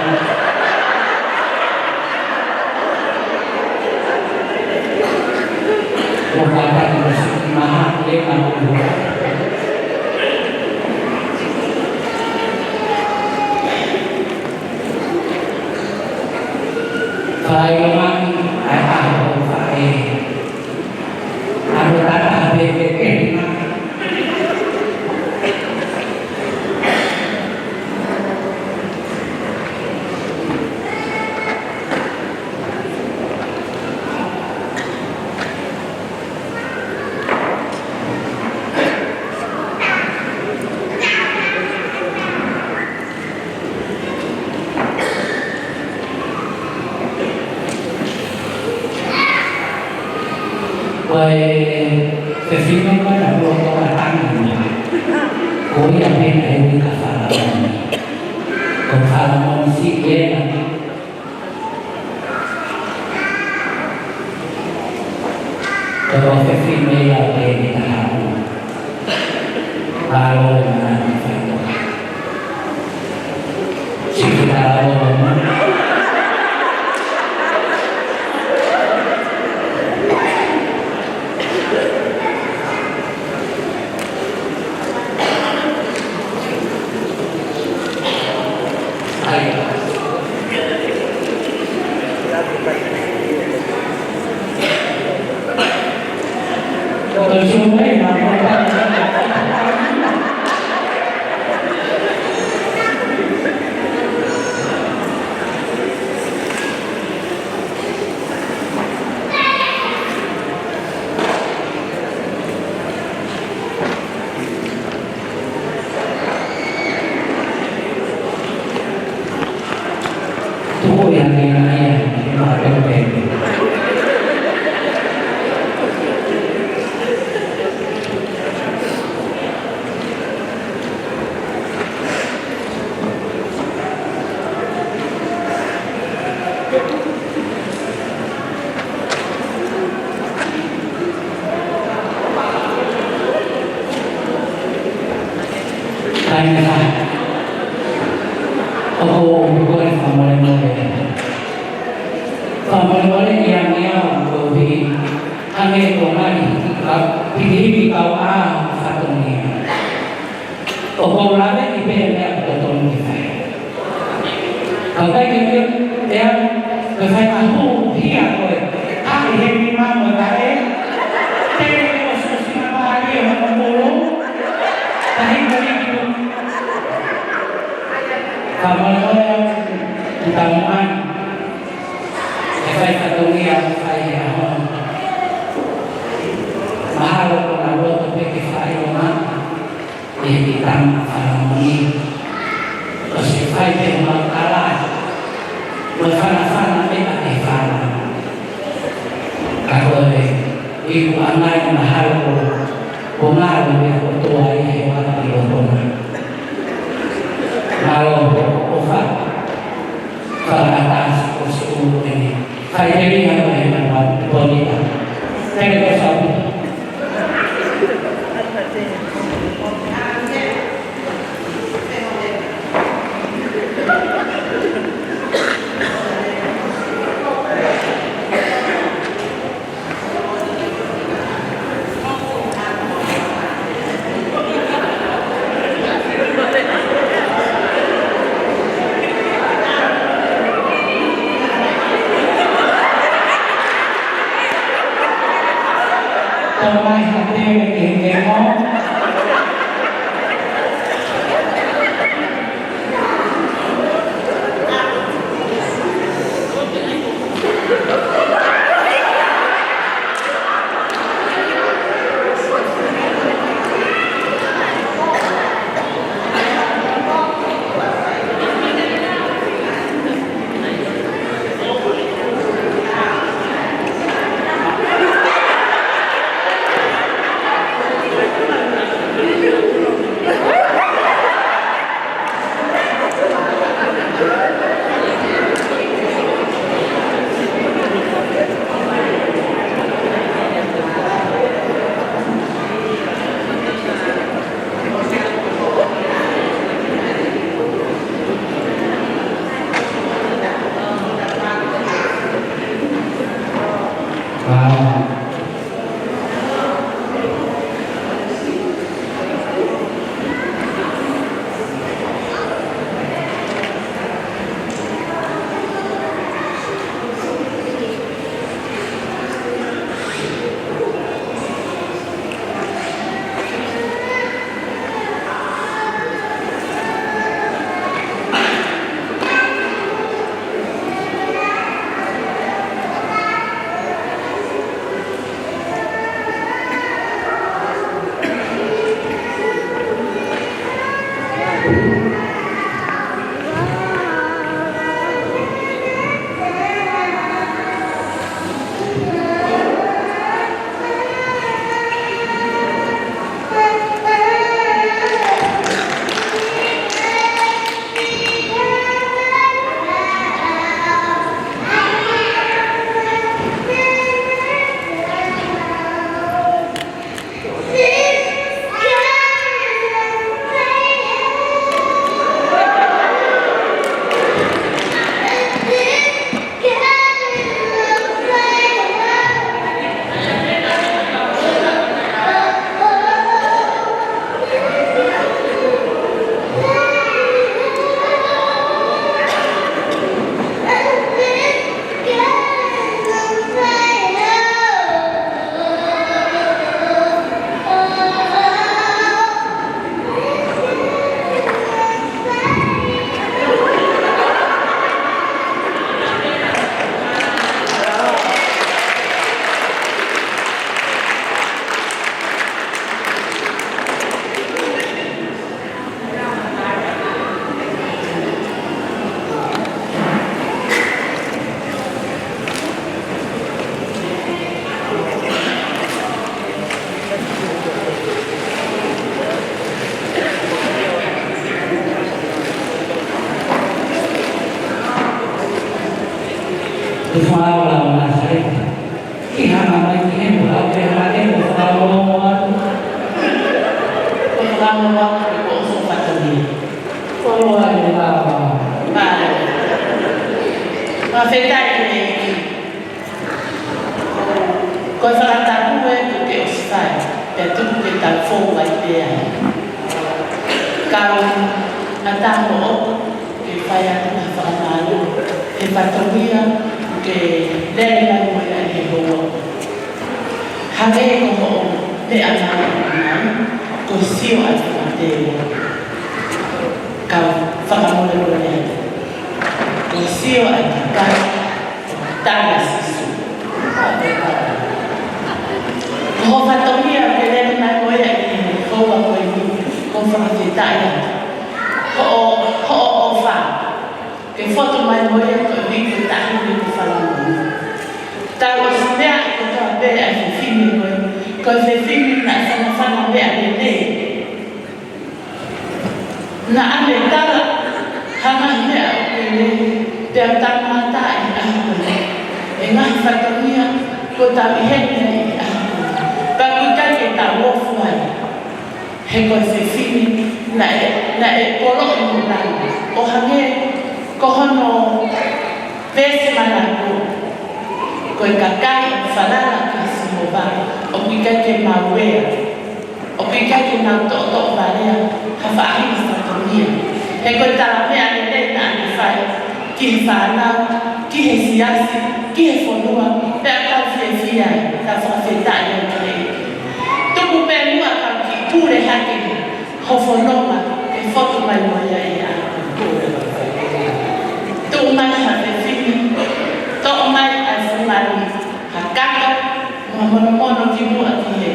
ʻOku ʻi ai e faʻahinga ʻoku maha, leka ʻoku Fai o mami, ʻa e ʻaho ʻo fai. ʻAlu tata pē pē pē. Ko e fefine ko ē naʻe ʻuluaki ʻo ka tangi. Ko ia pē naʻe ui ko Falamoni. Ko Falamoni siʻi ena. Ko e fefine ia ʻo Tēvita Haʻu. Mālō e manatu faitoʻo. Siʻi talavou. Tuku ia ke na ia, ke na ia. Kae meʻa, ʻoku ou kole fakamolemole. Fakamolemole ia meʻa ʻoku ou hiki. Hangē ko e ngaahi hiki ka, hiki hiki kau ʻa fatongia. ʻOku ou lave ki he meʻa ʻoku totonu ke fai. Ka ʻoku ʻikai ke, ʻe au, ke fai ka hū hia koe. Haʻi he nima mo taʻe. Tele ke ʻosi ʻosi na mālie hono mulu. Tahi ka liki. Ka molemole au, ki taumuʻa ni. ʻE fai fatongia, fai he ʻaho ni. Mahalo ko na loto pē ke fai o ma. ʻI he tama Falamoni. ʻOsi fai pē ʻemau kala. Mo e fanafana pē ʻa e fana. Ka ko e iku anai mahalo ko, ko ngalo pē ko toa ʻi he wata ʻi lotona. Mālō ʻofa. Fakaʻatā ʻosi ʻulu eni. Fai pē ni hano he manu atu. Bonita. Tele ko sau. Mai ha pele ke ke mo. Te fānau lau nā sai. Ke hanga mai ki he mula, ke hanga ke mo fānau lau atu. Ko fānau lau atu, ko ʻosi fatongia. Ko ai lau. Mālō. Fakafetaʻi ki he ʻEiki. Ko e fakatapu ē kuo ke ʻosi fai, pea tuku ke tau fou ai pē ai. Kau ʻatā moʻoku ke fai atu ha fakamālō he fatongia kuo ke lele mai mo ia he houa. Hangē ko hoʻo meʻa mai, ko e sio atu ʻa te kau fakamolemole atu. Ko e sio ʻa e kakai, tala Sīsū. Ko hoʻo fatongia ke lele mai mo ia he houa ko eni, ko e fakafetaʻi atu. Hoʻo, hoʻo ʻofa ke fotu mai mo ia ko e uike taʻu ni ko Falamoana. Tau ʻosi meaʻi kotoa pē ʻa e fefine ko ē, ko e fefine naʻe fanafana meʻa lelei. Naʻa ne tala ha ngaahi meʻa ʻoku lelei, pea tau mamata ʻi he ʻaho ko ē. E ngaahi fatongia kuo tau ʻi heni ai ʻi he ʻaho ko ē. Pea ʻoku ʻikai ke tau ofu ai. He ko e fefine naʻe, naʻe poloʻi mo langa. ʻO hangē ko hono veesi manako. Ko e kakai ʻoku falala kia Sihova, ʻoku ʻikai ke mauea. ʻOku ʻikai ke nau toʻotoʻo valea ha faʻahinga fatongia. He ko e tala meʻa lelei naʻa ne fai ki he fānau, ki he siasi, ki he fonua, pea tau fiefia ai, tau fakafetaʻi ai ki he ʻEiki. Fononga, ke fotu mai mo ia ʻi he ʻaho ni. Tuʻu mai ha fefine, toʻo mai ʻa e funga ni, ha kato, mo ha monomono ki muʻa ki hē.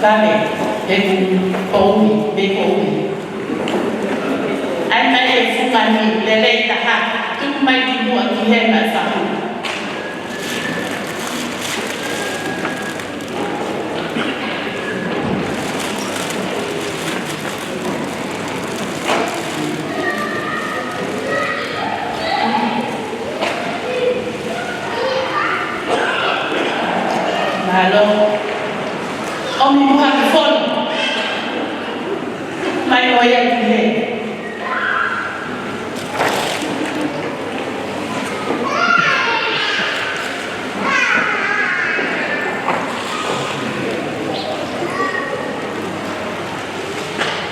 Vale, he kuo poʻuli, he poʻuli. ʻAi mai e funga ni, lelei taha, tuku mai ki muʻa ki hē maʻa e fahu. Mālō. ʻOmi muʻa ki fonu. Mai ʻo ia ki hē.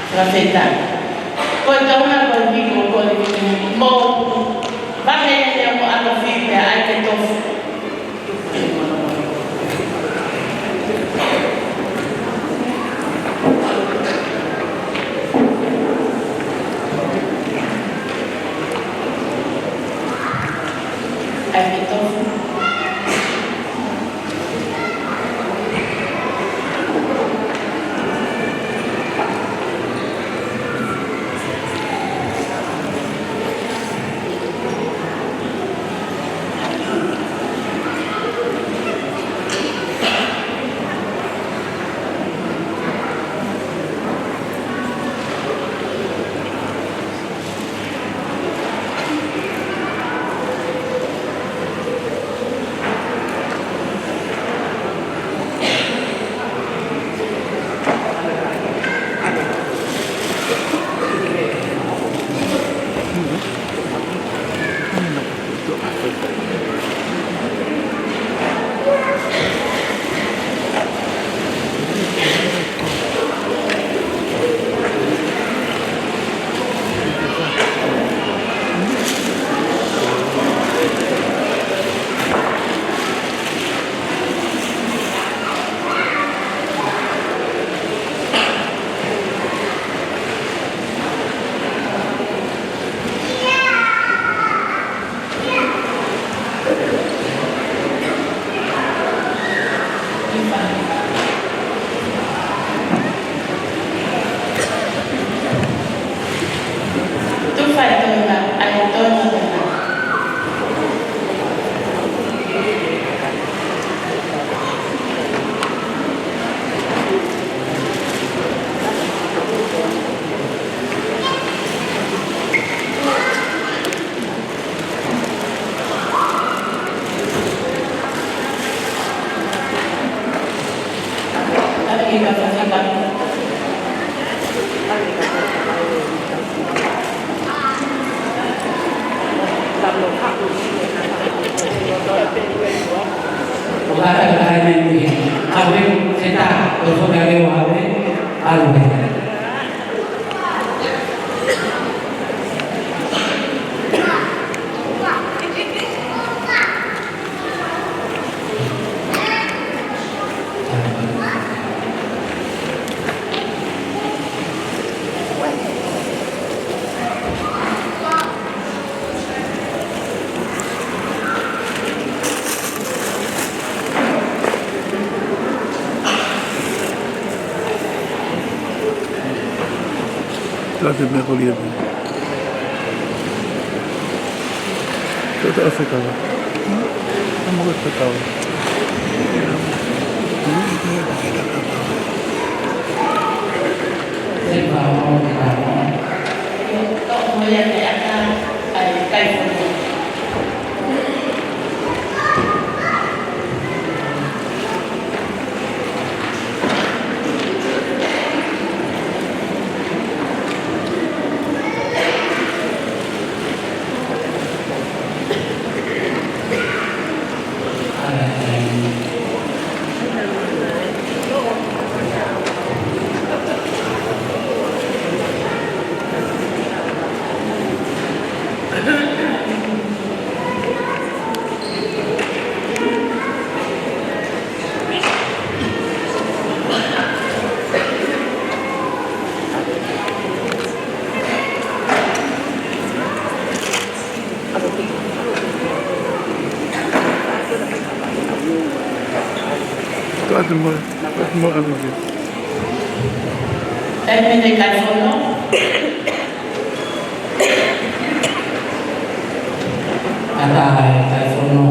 Fakafetaʻi. Ko e tauna ko e viko ko e viko mo vahe ia mo ʻAlo Fili pea ʻai ke tofu. ʻAi ke tofu. Taha e meʻa ko lia. Taha e fekau. Taha e fekau. Atu mo, atu mo, atu mo. Taimi ni Kaifono. Ata e Kaifono.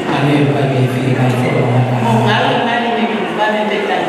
Ane pa ke fili Kaifono ata. Mo ngalo mani ni pa me te kai.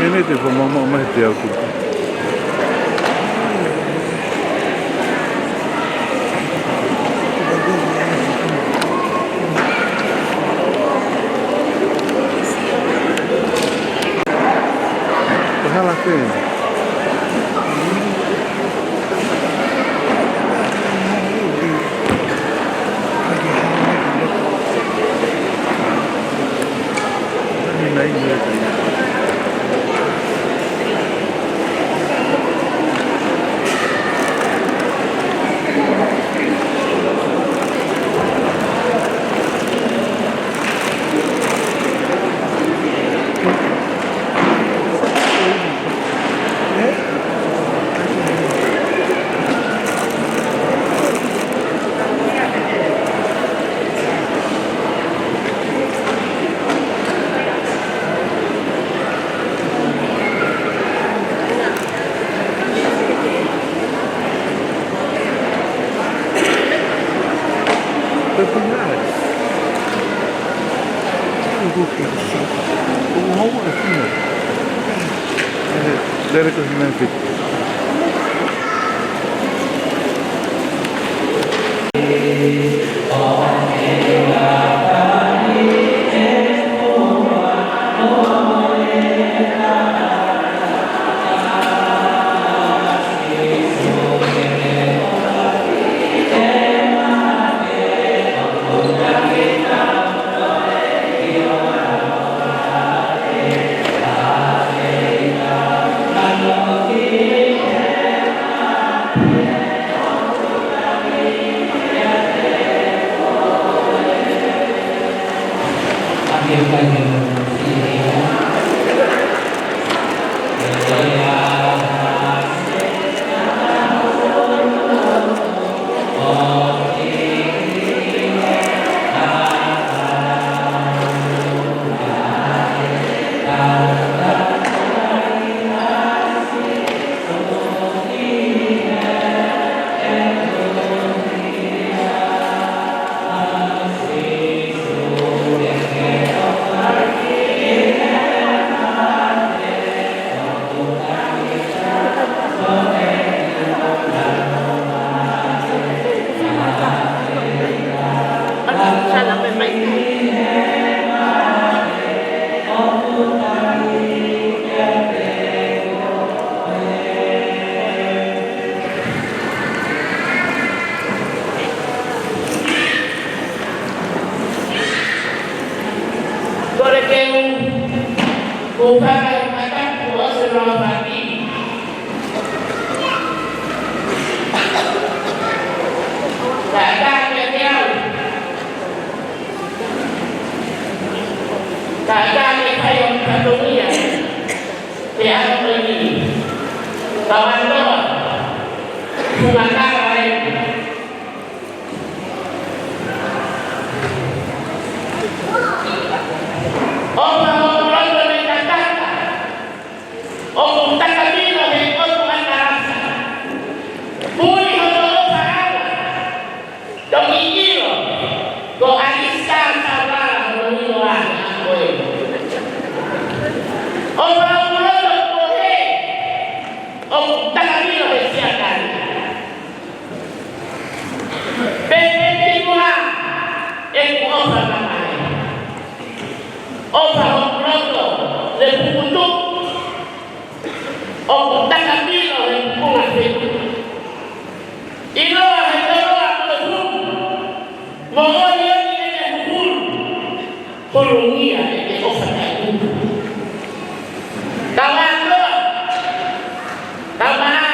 Mene te whamama mai te au kupu. Ko hala fē? Let it go, let it go. Kau ʻAtoa, funga kava ē. ʻOfa hoku loto ne tataka, ʻoku takamilo he ʻotu ʻa Talasa. Puli hono ʻofa ʻaʻana, toki ʻilo, ko ʻAlisa Savala hono ʻilo ʻa e ʻaho ko ē. ʻOfa hoku loto ko ē, ʻoku takamilo he siakani. Pēpē Timua, ʻeku ʻofa mamae. ʻOfa hoku loto, le pukutu, ʻoku takamilo he pukunga fetu. ʻIloa he toloa mo e humu, moʻoniʻoni ʻene huhulu. Holongia ʻe te ʻofa taʻetuku. Kau ʻAtoa, kau Maʻa,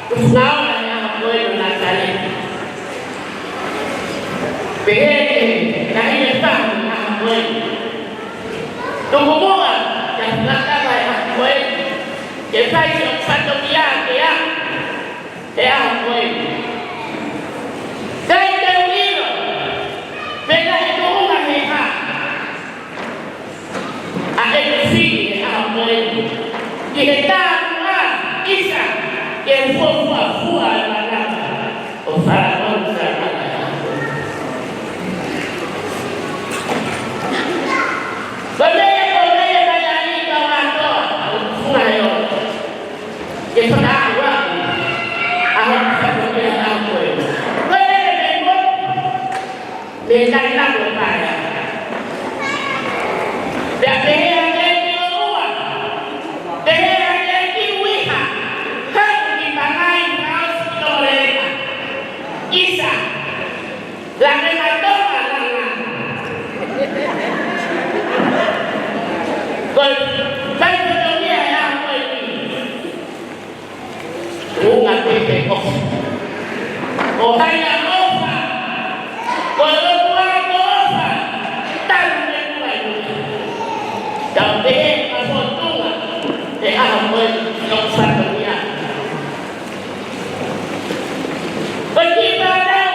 tufunga ola he ʻaho ko ē ʻo Natale. Pehē ki he taʻahine fahu he ʻaho ko ē. Tuku muʻa, kia Funga Kava he ʻaho ko ē. Ke fai siʻo fatongia ke ʻa he ʻaho ko ē. Sai te u ʻilo pe naʻe tuʻunga he hā ʻa ʻeku fili he ʻaho ko ē ki he tāpuaki ʻisa ke fuofua fua e manava ʻo Falaono Salamaka. Ko e meʻa ko e meʻa mai ai kau ʻAtoa, ʻo funga ʻo ke fakaʻamu ʻa hoku fatongia ʻaho ko ē. Ko e lele mei mo, mei Tailamo paea. Pea pehē ange ki ʻolunga, pehē ange ki uiha, hau ki pangai, hau ki tōleka. ʻIsa, la me matoma langa. Ko e fai fatongia he ʻaho ko eni. Unga pē he ʻofa. ʻO hai ʻa ʻofa. Ko e ʻOtua ko ʻofa. Talu me kuai. Tau pehē ʻa fotunga he ʻaho ko eni ʻoku fatongia. Ko e kiʻi fānau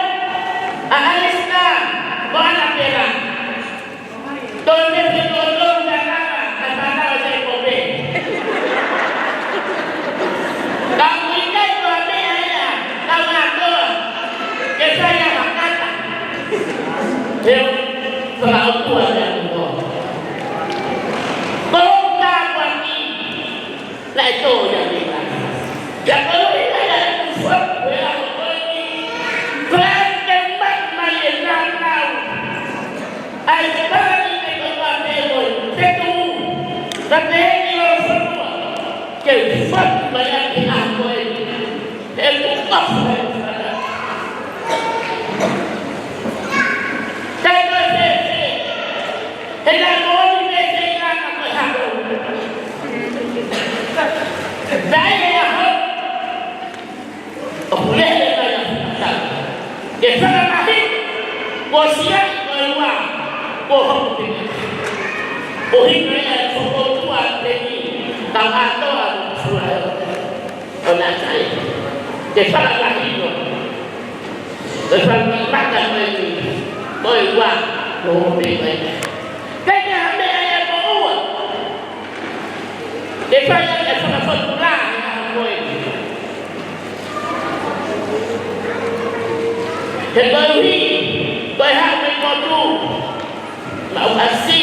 ʻa ʻAlisa mo ʻAnapela. Toe me pe tō tō na na, ka fānau ʻa Sēkope. Ka ʻoku ʻikai ko ha meʻa ia, kau ʻAtoa, ke fai ʻa ha kata. He ʻoku fakaʻotua ia kuo. Ko hoku tāpuaki, naʻe tō ia mei ai. Ia ko e ʻuhinga ia ʻeku fotu he ʻaho ko eni. Ko e ʻai ke mai mai e nānau. ʻAi ke pala ni ke kau a pē mo e petu. Ka pehē ni ʻo fonua. Ke fotu mai ʻaki ʻa ko eni. ʻEku ʻofa he fana. Kae ko e fēfē. He naʻe moʻoni pē te ina ka ko e hako. Naʻe ʻi he ʻaho. ʻOku lele mai ʻa Futa. Ke fakamahino. Kuo siʻaki ko e ua. Kuo hopo pē. ʻO hiki ia e fokoutua pē ni. Kau ʻAtoa mo Falaono. ʻO na tai. Ke fakamahino. Ke fakamahino ko e ua. Kuo hopo pē. Kae ke ha meʻa ia ko ua. Ke fai ʻa e fakafotula he ʻaho ko eni. He koeʻuhi, ko e haʻu mei motu, maʻu ʻasi,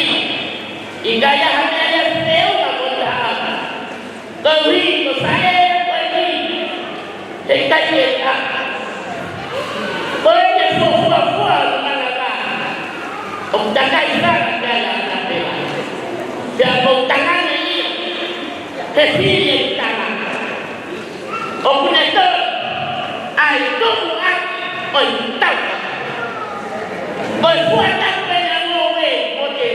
ʻikai ha meʻa ia feʻunga mo taha. Koeʻuhi, ko e faʻē ko eni, heʻikai ke ʻi ai. Ko e ke fuafuafua ʻo manava. ʻOku takai fala kai a na pela. Pea ko tangane ia. He fili e tama. ʻOku ne tō. ʻAi tumu ʻaki ʻo i tau. Ko e fua tapu e na ngoue mo te.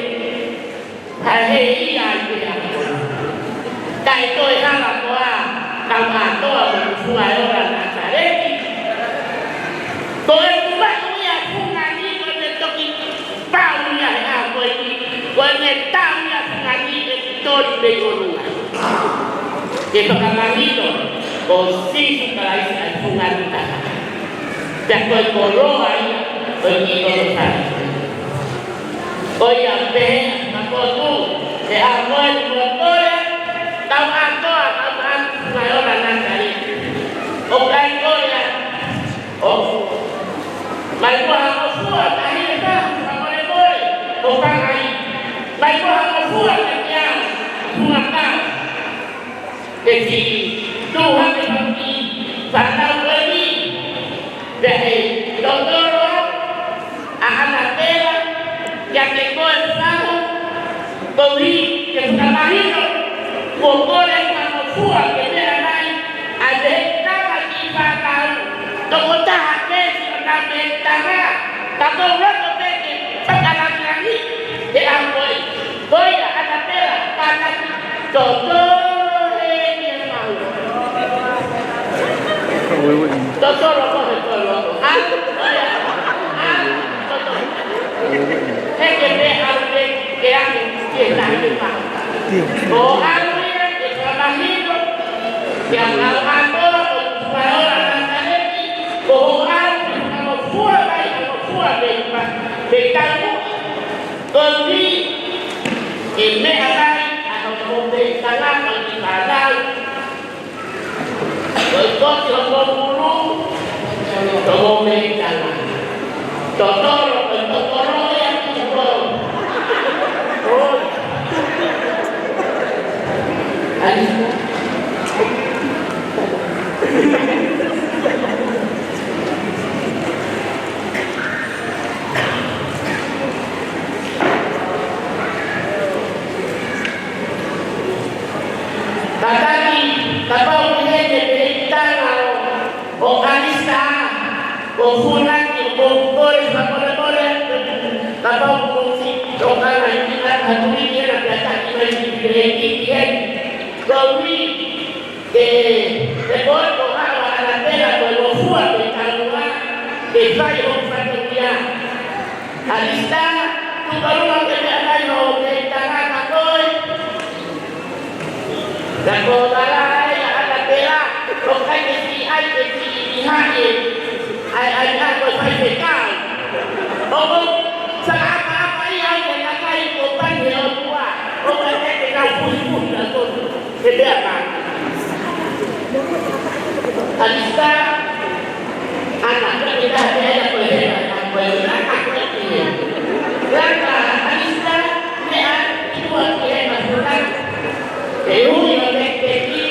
Ka he ia i te ako. Kae toe hala koā, kau ʻAtoa mo e funga ʻo e ola Nasaleti. Ko e kumaku ia fungani ko e toki pau ia he ʻaho ko eni. Ko e tau ia fungani e toli mei ʻolunga. Ke fakamahino ko Sīsū Kalaisi ʻa e funga tuʻa taha. Pea ko e koloa ia ʻo e kiʻi loto sāliti. Ko ia pē, ka ko tu, he ʻa moe ni mo koe, tau ʻatoa, tau ʻa funga ʻo la nā kali. ʻOku ʻikai ko ia, ʻo. Mai kua ha ngofua, ka hine ka, ka mole mole, ʻo ka ngai. Mai kua ha ngofua, ka kia, funga ka. Ke ti, tuha ke paki, fānau koe ni, pea ʻe, totolo, ʻa ʻAnapela, ia ke koe fānau, koeʻuhi, ke fakamahino, kuo kole ʻa ngofua, ke meʻa mai, ʻa e tama ki fānau, tokotaha pē, ki ʻona mei tama, ka ko loto pē ke, fakalangilangi, ke ʻa koe. Ko ia ʻAnapela, kātaki, totolo e ni e mau. Totolo ko he totolo. ʻA, ko ia, ʻa, totolo. He ke me au me ke ame ke tahi mau. Ko au ia ke fakamahino, ke au au ʻatoa, ko Paola Nasaleti, ko ho au, ko fua mai, ko fua mai, mai, mai, Koeʻuhi ke meʻa mai ʻa hoʻo mei tangata ki fānau. Ko e koti hoʻo mulu, hoʻo mei tangata. Totolo, ko e totolo ia ki hoʻo. ʻOi. ʻAi. Kātaki, kapau ʻoku ʻi heni e peretiteni ʻo ʻAlisitā, ʻoku ou feinga ke u kole fakamolemole, kapau ʻoku ou si, ʻo kātaki ʻa e tui ke na kātaki mai ki he peretiteni. Koeʻuhi ke, ke ko e ko haʻu ʻa ʻAnapela ko e ngofua ke kaua, ke fai hoʻo fatongia. ʻAlisitā, tuku ʻolunga ke meʻa mai hoʻo mei tangata koe. Na ko vala ai ʻa ʻAnapela, ʻoku ʻikai ke siʻi ai ke siʻi ʻi haʻi. ʻAi, ʻai, ʻai, ko e faifekau. ʻOku, saka apa, apa ia au ke kakai ko pani he ʻOtua. ʻOku ʻikai ke kau puhipuhi na koe. He pea ka. ʻAlisitā, ʻana, ko e taha pē ia ko e hena, ko e hena, ko e hena. Laka, ʻAlisitā, meʻa, ʻi tua ki he na funa. Ke ui ʻo te te ki,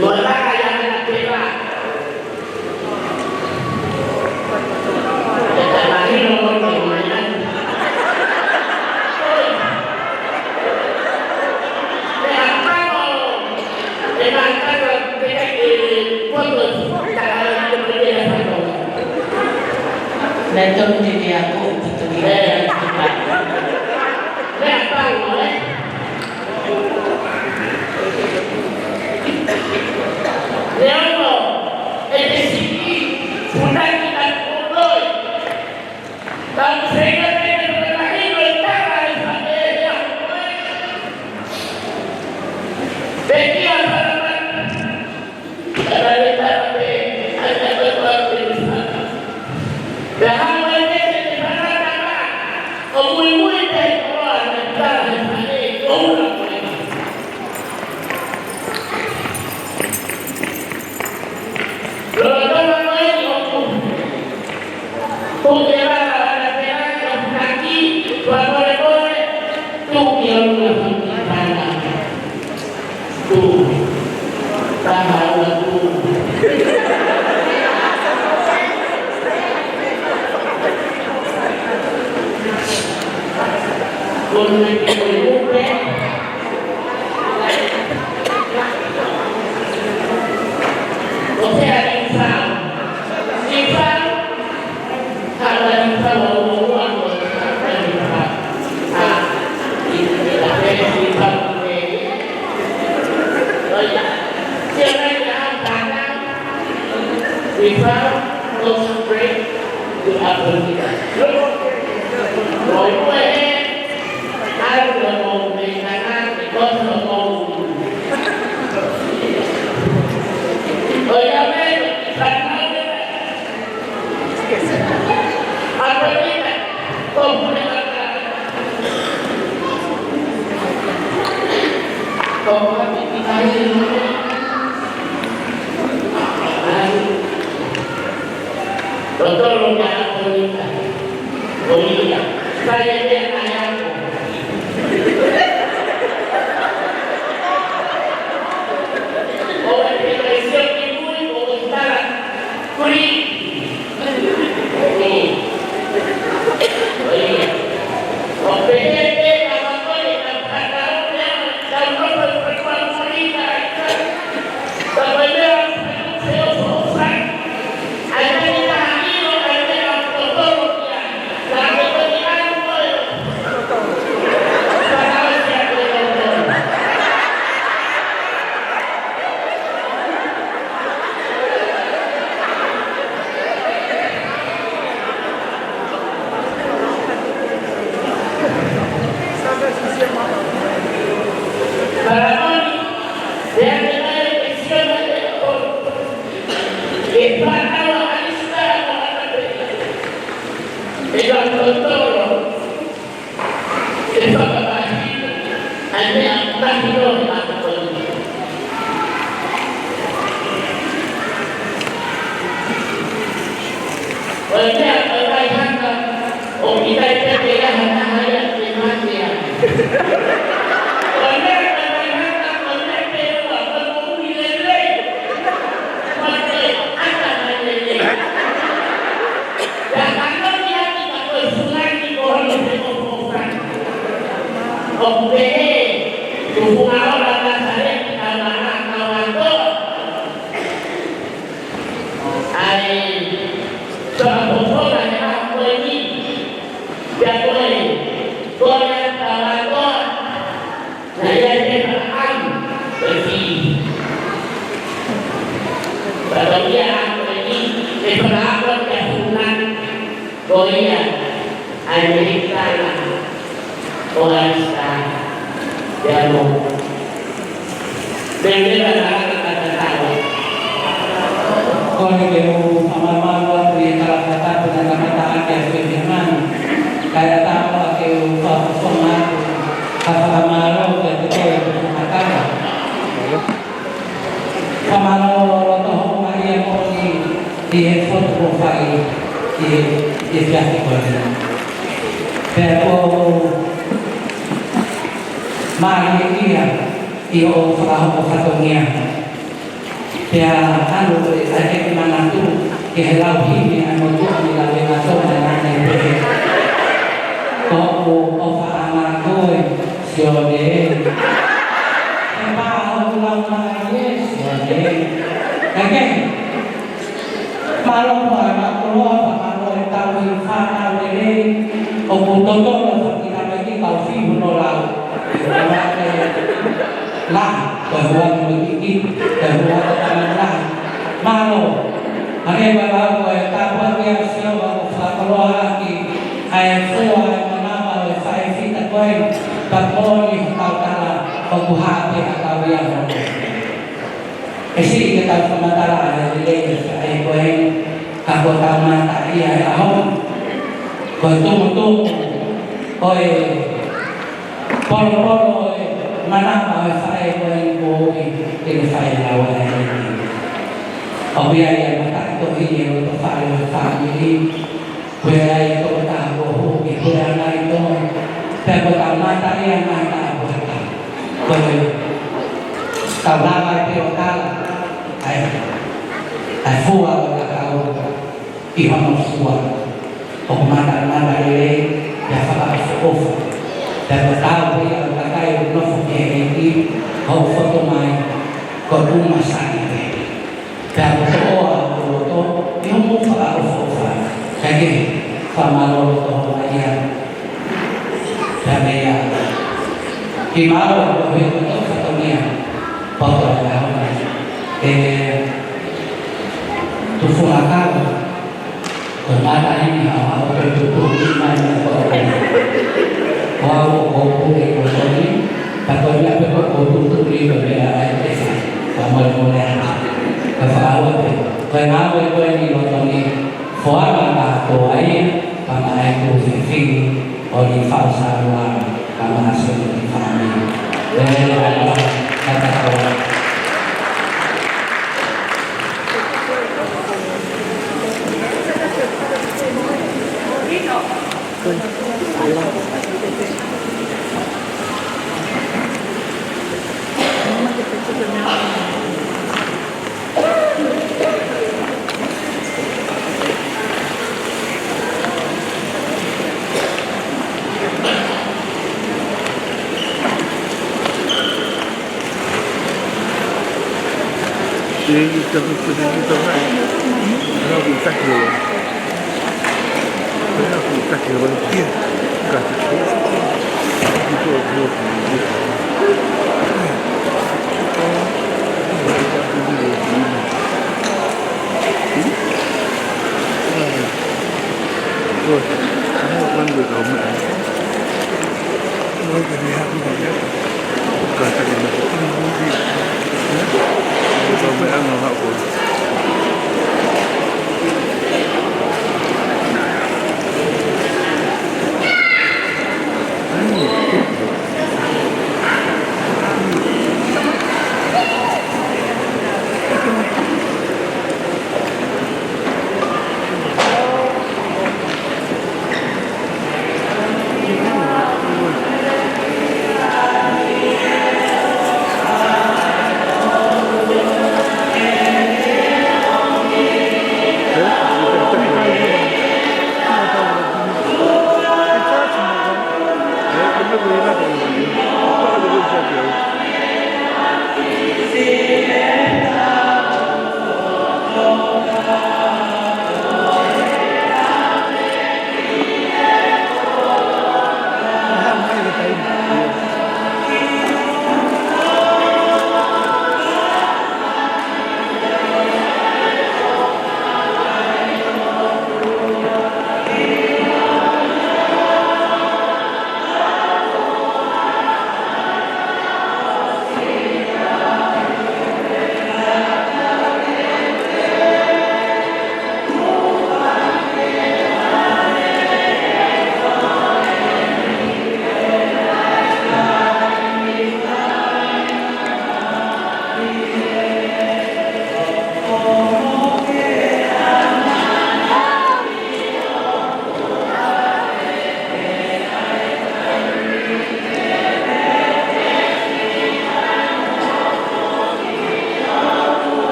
mo laka ia ʻAnapela. Naʻe tonu ke ke ako, te tonu ke ke ako. Leono, e te siki, punaki na kutoi. Tau sega sega na mahino e tala e fale ia. Pekia falaman. Tala e tala pe, ai tala e tala pe. Pea hau e mese te fala tama. ʻO muimui pē ʻi koloa na tala e fale, ʻo ula koe. Lolotonga ko eni ʻoku. Ko e vala ʻAnapela, ka punaki, fakamolemole, tuku ki ʻolunga fakamolemole. Tuku. Taha ua tuku. Ko e meʻa ke upe. Ko ia, ko ia. Ko ia. Sai e meʻa naʻe ako. ʻO e pē ko e sio ki mui, ʻo e tala. Kuri. Ko ia. Ko ia. ʻO pehē pē ka makoni ka patau lea, ka nofo pē kua kuri ka ika. Para moni, pea te nai e siona e o. E fānau a Alisita mo Anapeli. E ka totolo. E fakamahi. ʻA e meʻa tahi o a totolo. ʻO e meʻa ʻo e vaihanga, ʻoku ʻikai pē ke ʻi ai ha taha ia ke mate ai. ʻO e meʻa ʻo e vaihanga, ʻo e meʻa pē ʻoku ʻa moʻui lelei. Mate ata mai lelei. Pea ka nau ni ati ka ko e fungani ko hono pē ko fofani. ʻOku pehē, tufunga ola Nasaleti ka mana ka wato. ʻA e, tō a popola he ʻaho ko eni. Pea ko e, ko e ata lākoa, naʻe ʻi ai pē fakaʻamu, ko e fili. Pea ko ia ʻaho ko eni, ʻe fakaʻamu pē fungani, ko ia, ʻa e meʻi tala, ʻo Alisita, pea mo. Pea leva laka ka tatau. Kole ke u fakamālō atu ʻi he talafakatapu naʻe kamata ʻaki ʻa e fefiangani. Kae ʻatā muʻa ke u fakafofonga atu ha fakamālō ki he tokoni ʻo e fakatapu. Fakamālō loto houngaʻia moʻoni ʻi he fotu kuo fai ʻi he, ʻi he efiafi ko eni. Pea ʻoku ou mālieʻia ʻi hoʻo fakahoko fatongia. Pea ʻalu ʻa e ʻeku manatu ki he lau himi ʻa e motuʻa ni lau e ngaahi tō mai nane pehē. Ko hoku ʻofaʻanga koe, Sione. He pā hoku lau mai ē, Sione. Kae kehe. Mālō muʻa e makoloa, pea mālō e tauhi fānau lelei, ʻoku totolo fakitamaiki kau fiu no lau. Ko e mate lahi, ko e huangi mo kiki, ko e huangi tamai lahi. Mālō, ʻa e meʻa lau ko e tāpuaki ʻa Sihova ʻoku fakakoloa ʻaki, ʻa e fua ʻa e manava ʻo e faʻē fita ko eni, pea ko eni hotau tala, ʻoku hā pē ʻa e kau ia hono. ʻE siʻi ke tau fakamatala ʻa e lelei ʻo e faʻē ko eni, ka ko e taumata ia he ʻaho ni. Ko e tumutumu ʻo e polopolo ʻo e manava ʻo e faʻē ko eni kuo ui ke ne fai lau ʻa e lelei. ʻOku ʻi ai ʻa e mataʻitohi ʻi he loto fale ʻo e fāmili. Ko e ai toko taha kuo hū ki Puleʻanga ʻi Tonga. Pea ko e taumata ia naʻe taʻu hata. Ko e tau lava ai pē ʻo tala. ʻA e, ʻa e fua ʻo e lakau ʻi hono fua. ʻOku mata mata lelei, pea fakaʻofoʻofa. Pea ko e tau pē ia ʻo e kakai ʻoku nofo ki he ʻEiki, ʻoku fotu mai, ko e ʻuma sani pē. Pea ko e toʻoa ʻo e loto, ʻi hoʻomou fakaʻofoʻofa. Kae kehe, fakamālō loto houngaʻia. Pea meia, kimaua ko e he ko e toʻo fatongia, poto e ʻaho ni. ʻE, tufunga kau, ko e mata ini ha, ha, ʻo pē tutuʻu ni mai ni ko e. Ko au ʻoku ou pule ko Toni, ka ko ia pē ʻoku ou tutuʻu ni ko e meʻa ai ʻe fai. Ka mole mole atu. Ka fakaua pē. Ko e ngāue ko eni ʻo Toni, foaki kātoa ia, ka maʻa e kau fefine, ʻo ni fau sa lua, ka maʻa Sione ki fāmili. Lele la la, ka ta kau. Telia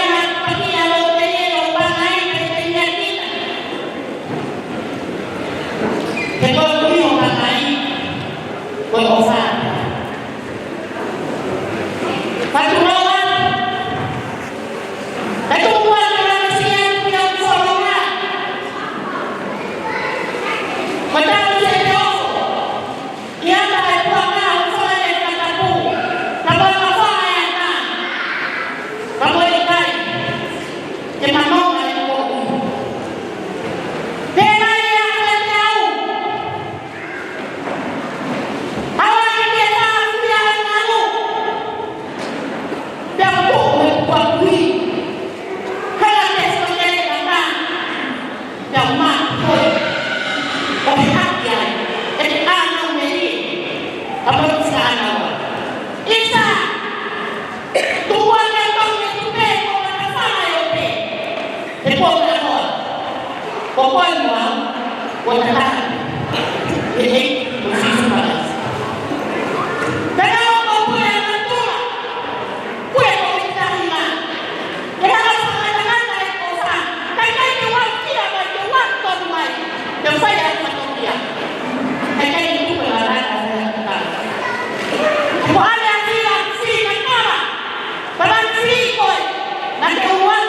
Matapakia, Lotelielo, Pangai, Peresideni Akita. He ko e ʻuhi ʻo Pangai, ko e ʻofa. Fatulonga. He tuku atu ʻa e mesia ʻi ʻapi ʻo Solonga. Ko e tapu se te ofo. ʻI he ʻata e puaka ʻoku fale e katapu, ka ko e mafola e ʻata, ka ko e kai, ke manonga e koʻu. Pea mai ʻa e te au. Awa ke te tā fia e ngalu. Pea ko e puaka kui. Hela te so te kata. Pea u maʻu koe. ʻO hake ai ʻe te ʻānau melie, ka mou sa ʻānaua. ʻIsa, tuku ange ʻa e tau me tupe ko e matafana ʻo pē. He ko e ʻaho ko koe mo au, ko e tataha. ʻE he, ko Sīsū Kalaisi. Pea ʻoku ou pule ʻa e natula. Pule ko e tahi mā. Ke hanga ʻo fakamatala e ʻofa. Kae ʻikai ke u aʻu ki ai, kae ke u aʻu tonu mai. Ke fai ʻa e fatongia. Kae ʻikai ke tuku e lalaka ʻa e ʻata. Ko ale a fila, fila kala. Pala fila koe. Naʻa ke u aʻu.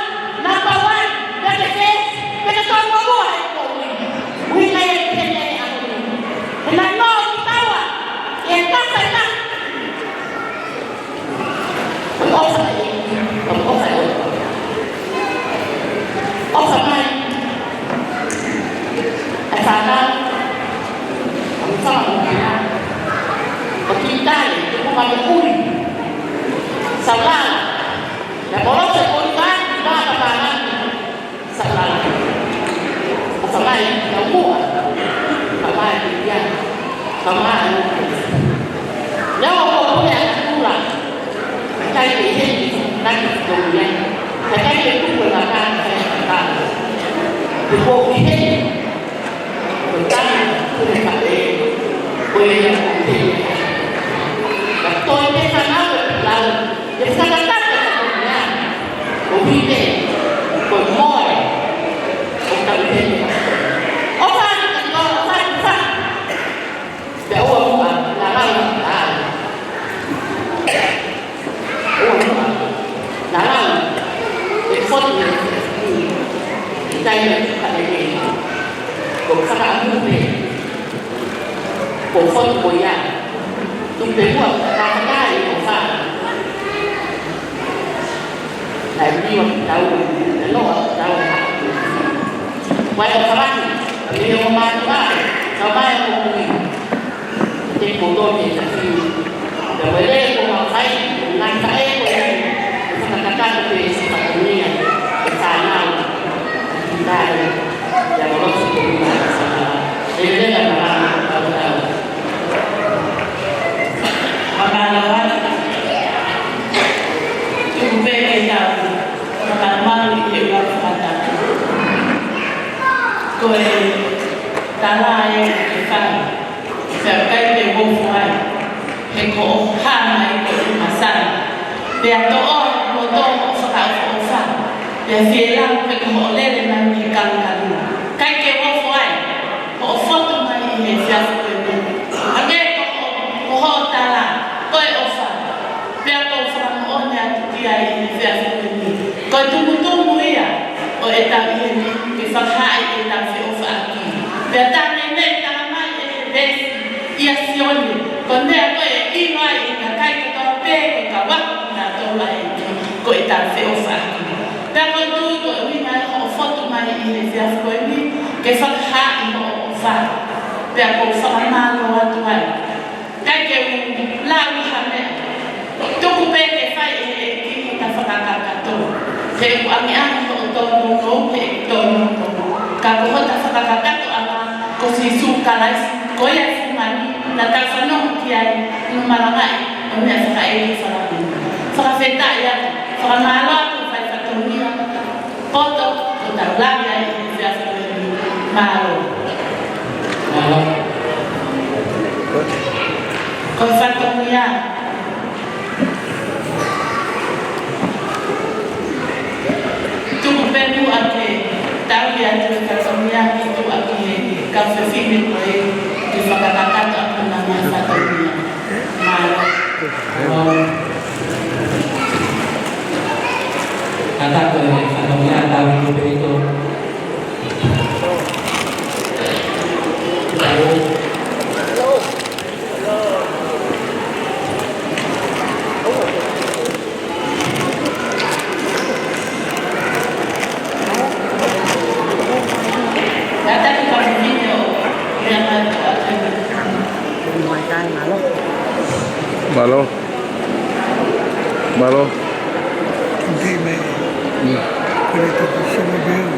Kamau. Leo ko pule a kula. Kakai ke heni, kakai ke tō ia. Kakai ke tuku e maka, kakai ke tō. Ko ki heni. Ko tani, ko e kape, ko e ia ko te. Ka tō e peka na ko e lau. Ke fakatata ka tō ia. Ko hine, ko moe. Ko tau heni. O fa, o fa, o fa. Pea ua muʻa, na lau, a. Ua muʻa, na lau, e fotu, i tai na tuka e nei. Ko fakaʻamu pē, ko fotu ko ia. Tupe ua, ka ka kai, ko fa. Naʻe liua ki tau, naʻe loa ki tau. Wai o Farani, a me o mātua, ka mai o kui. Te koto me ta fiu. Ka wele ko ma fai, ngai ka e ko e. Ka ka ka ko e si ka ko nia, e ka nau. Ki tai, ia mo losi ko nia, sa. E le la ma la, ka ka. Mālō atu. Tuku pē ke tau fakamalumalu ʻi he ua fakatapu. Ko e tala ē ke fai, pea ʻikai ke u ofo ai, he ko hoʻo hā mai ko e ʻumasala. Pea toʻo, mo toʻo hoʻo fakaʻofoʻofa. Pea fielau he ko hoʻo lele mai he kalakalu. ʻIkai ke u ofo ai, hoʻo fotu mai ʻi he efiafi ko eni. Hangē ko hoʻo, ko hoʻo tala, ko e ʻofa. Pea ko e fakamoʻoni atu ki ai ʻi he efiafi ko eni. Ko e tumutumu ia ʻo e tau ʻi heni ke fakahaaʻi ʻetau feʻofaʻaki. Pea tā neʻineʻi tala mai ʻe he veesi ʻia Sione, ko e meʻa ko ē ʻe ʻilo ai ʻe he kakai kotoa pē ko e kau ako kinautolu ʻa e ʻEiki, ko ʻetau feʻofaʻaki. Pea ko e tui ko e ʻuhinga ia hoʻo fotu mai ʻi he efiafi ko eni, ke fakahaaʻi hoʻo ʻofa. Pea ʻoku ou fakamālō atu ai. ʻIkai ke u lau ha meʻa. Tuku pē ke fai ʻe he ʻEiki hota fakakakato. He ʻoku ʻangeʻange hoʻo tōnounou, he ʻoku tōnounou. Ka ko hota fakakakatoʻanga ko Sīsū Kalaisi, ko ia e Fungani, naʻa tau fanongo ki ai, ʻo malangaʻi, ʻo meʻa fakaʻeiki fakaʻuhinga. Fakafetaʻi atu, fakamālō atu, fai fatongia. Poto, ko tau lave ai he efiafi ko eni. Mālō. Mālō. Ko e fatongia. Tuku pē muʻa ke tau ʻi atu e fatongia ki tuʻa ki he kau fefine ko ē ke fakakakato ʻaki ʻenau fatongia. Mālō. Mālō. Kātaki e fatongia, tau ʻi he pito. Mālō. Mālō. Dime. Mm. Pero te pusieron bien.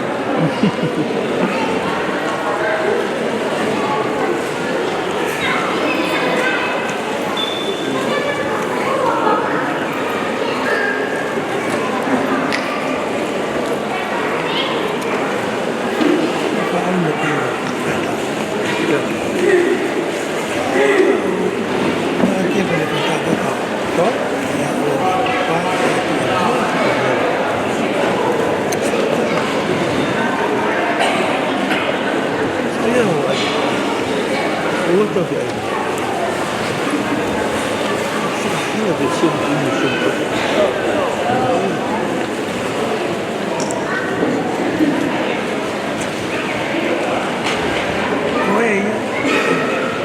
Ko e ia,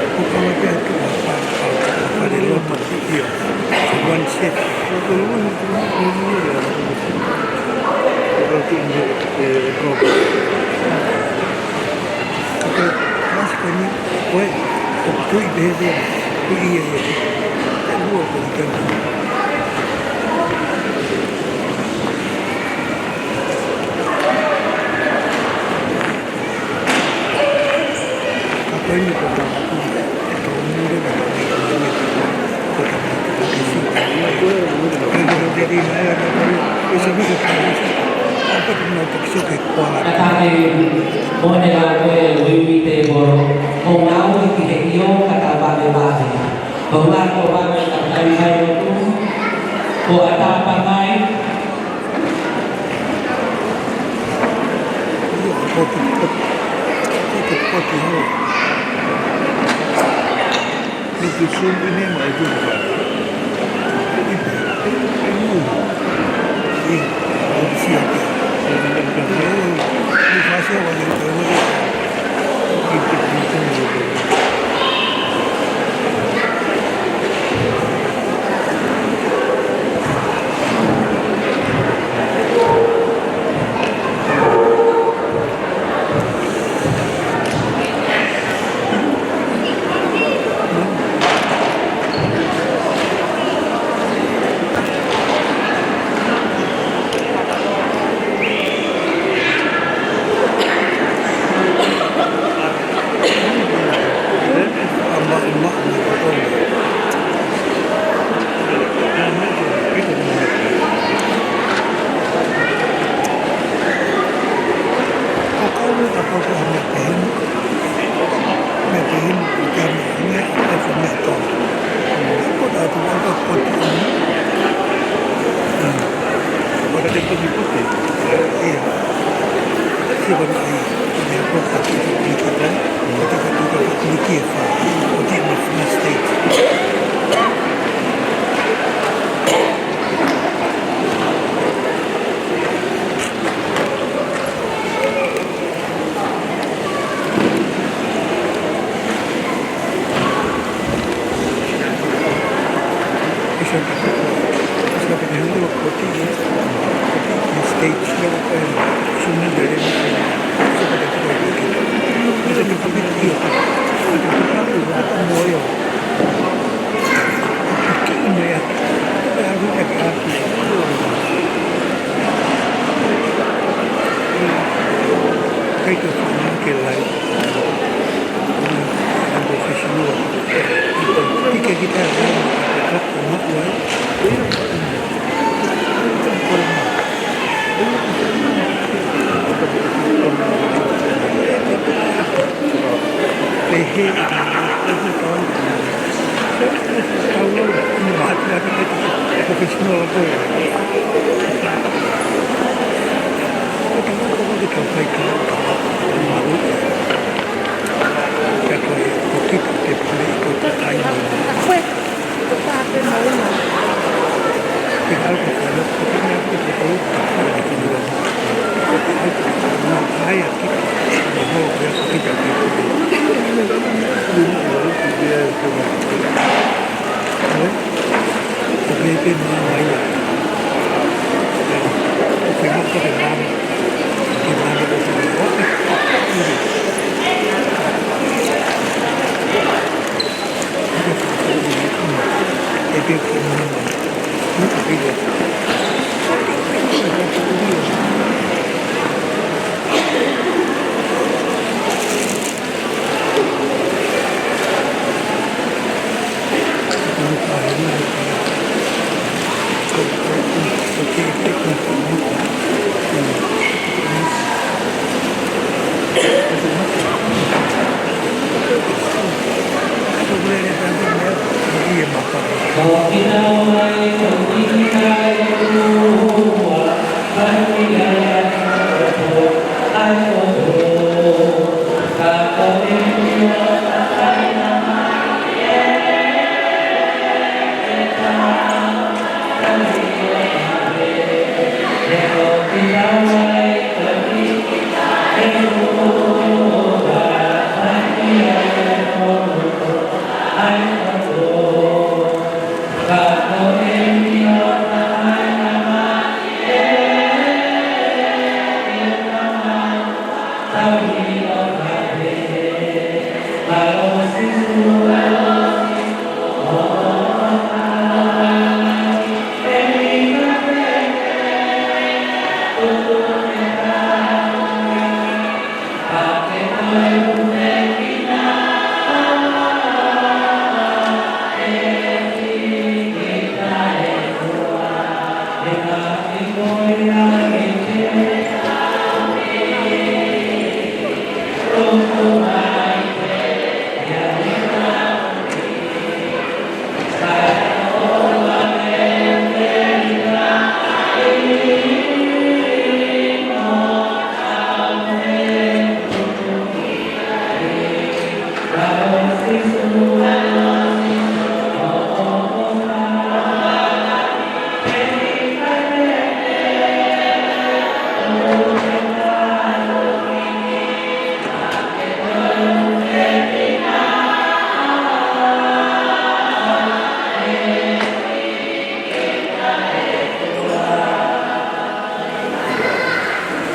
ʻoku kau pē atu ʻa pa, pa, pa, pa le loto ia. One set. Ka ko e, mas ko eni, ko e, ko e tui pehē, tui ia ia. Lua ko e tui. Ka ko eni ko e tui. Ka ke mone lau ko e uiuitēpolo, ʻo ngāue ki he ʻio ka tau vavevave. Ko ngā ko vave ka tau kai o tu, ko ʻatā pangai. Ia, ko te poti, ko te poti hau. Ni te sumbi ni mai tu ka.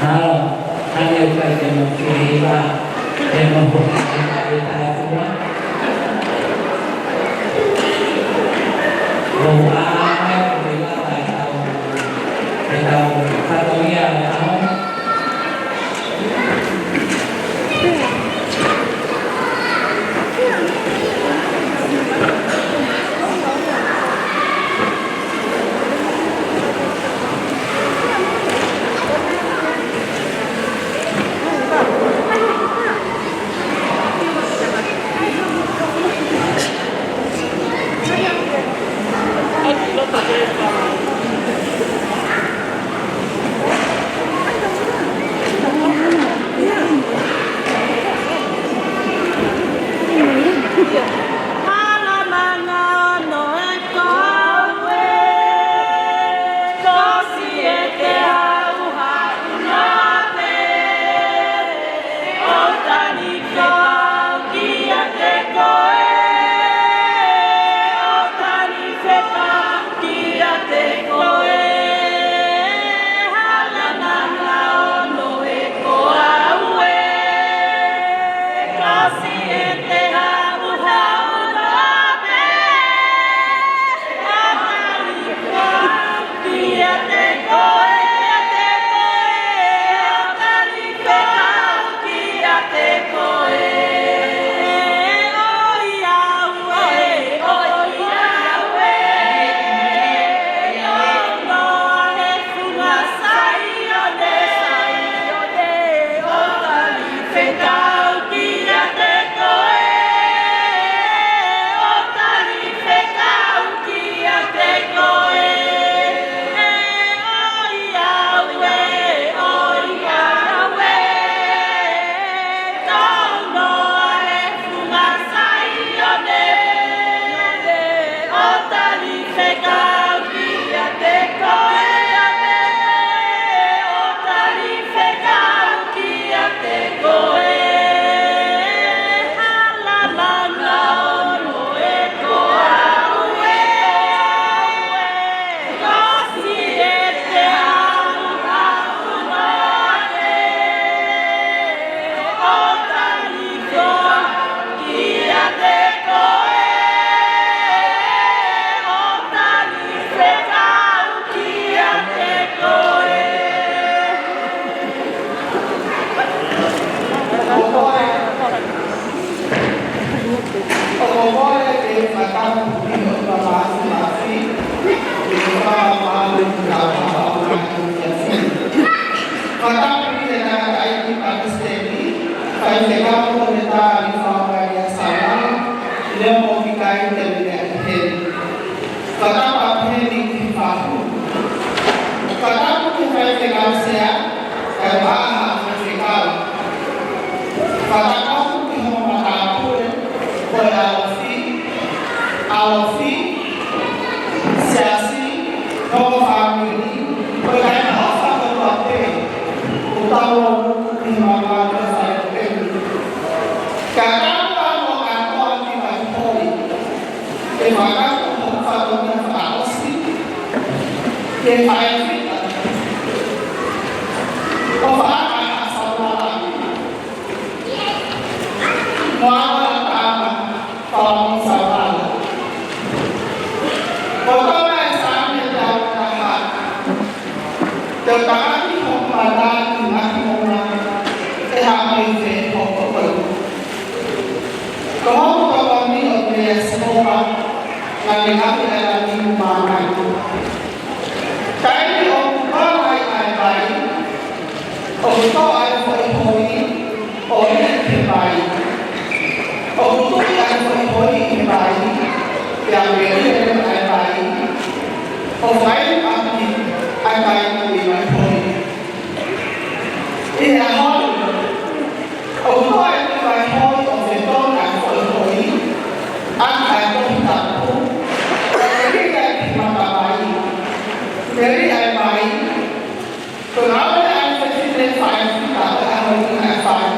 Halo, hale ukai te mo kiri iwa, te mo hoki te kai e tae fua. O a mai ko e lava e tau, e tau, tau ia e tau. ʻOku ou kole ke fakatapu ki hoʻo papa ʻi Mafi, ʻi he fakamalu ki he kau papa ʻo e Mafi. Fakatapu ki he tangataʻeiki palesiteni, faifekau ʻo e tali fakaʻalia Samoa, Leo Mofikai Teminea Heni. Fakatapu pehē ni ki he fahu. Fakatapu ki he faifekau sea, kae ʻumaʻā e faifekau. Fakatapu ki hono matāpule, ko e ʻalofi, ʻalofi, siasi, mo e fāmili, ko e kakai ʻofa kotoa pē, ʻoku tau ō ki he mamalu ʻo e fale ko eni. Ka tau ʻalu ʻo kātoa ki Vaihoi. Ke fakakau hoʻo fatongia fakaʻosi, ke fai fita. ʻO fakaʻaha Samoa. Mo ala tama, fala mo Samoa. Ko tona e sāme tau taha. Te u tangaki hoku mata ki he ngaahi moʻunga ʻe hā mai fē hoku ʻofa. Ko hoku tokoni ʻoku meia Sihova, naʻa ne ngaohi ʻa e langi mo māmani. Taimi ʻoku kona ai ʻa e vai, ʻoku toʻo ʻa e foʻi hoi, ʻo ʻi he vai. ʻOku tuʻi ʻa e foʻi hoi ʻi he vai, pea mele leva ʻa e vai, ʻo fai ʻaki ʻa e kai ʻi he vai hoi. ʻI he ʻaho ni, ʻoku toʻo ʻa e vai hoi ʻo fetona ʻa e foʻi hoi, ʻaki ʻa e Tohi Tapu, ʻo liliu ʻaki ki he mata vai. Mele ʻa e vai, ko e ngāue ʻa e fefine fai fita ʻo e ʻaho ni naʻe fai.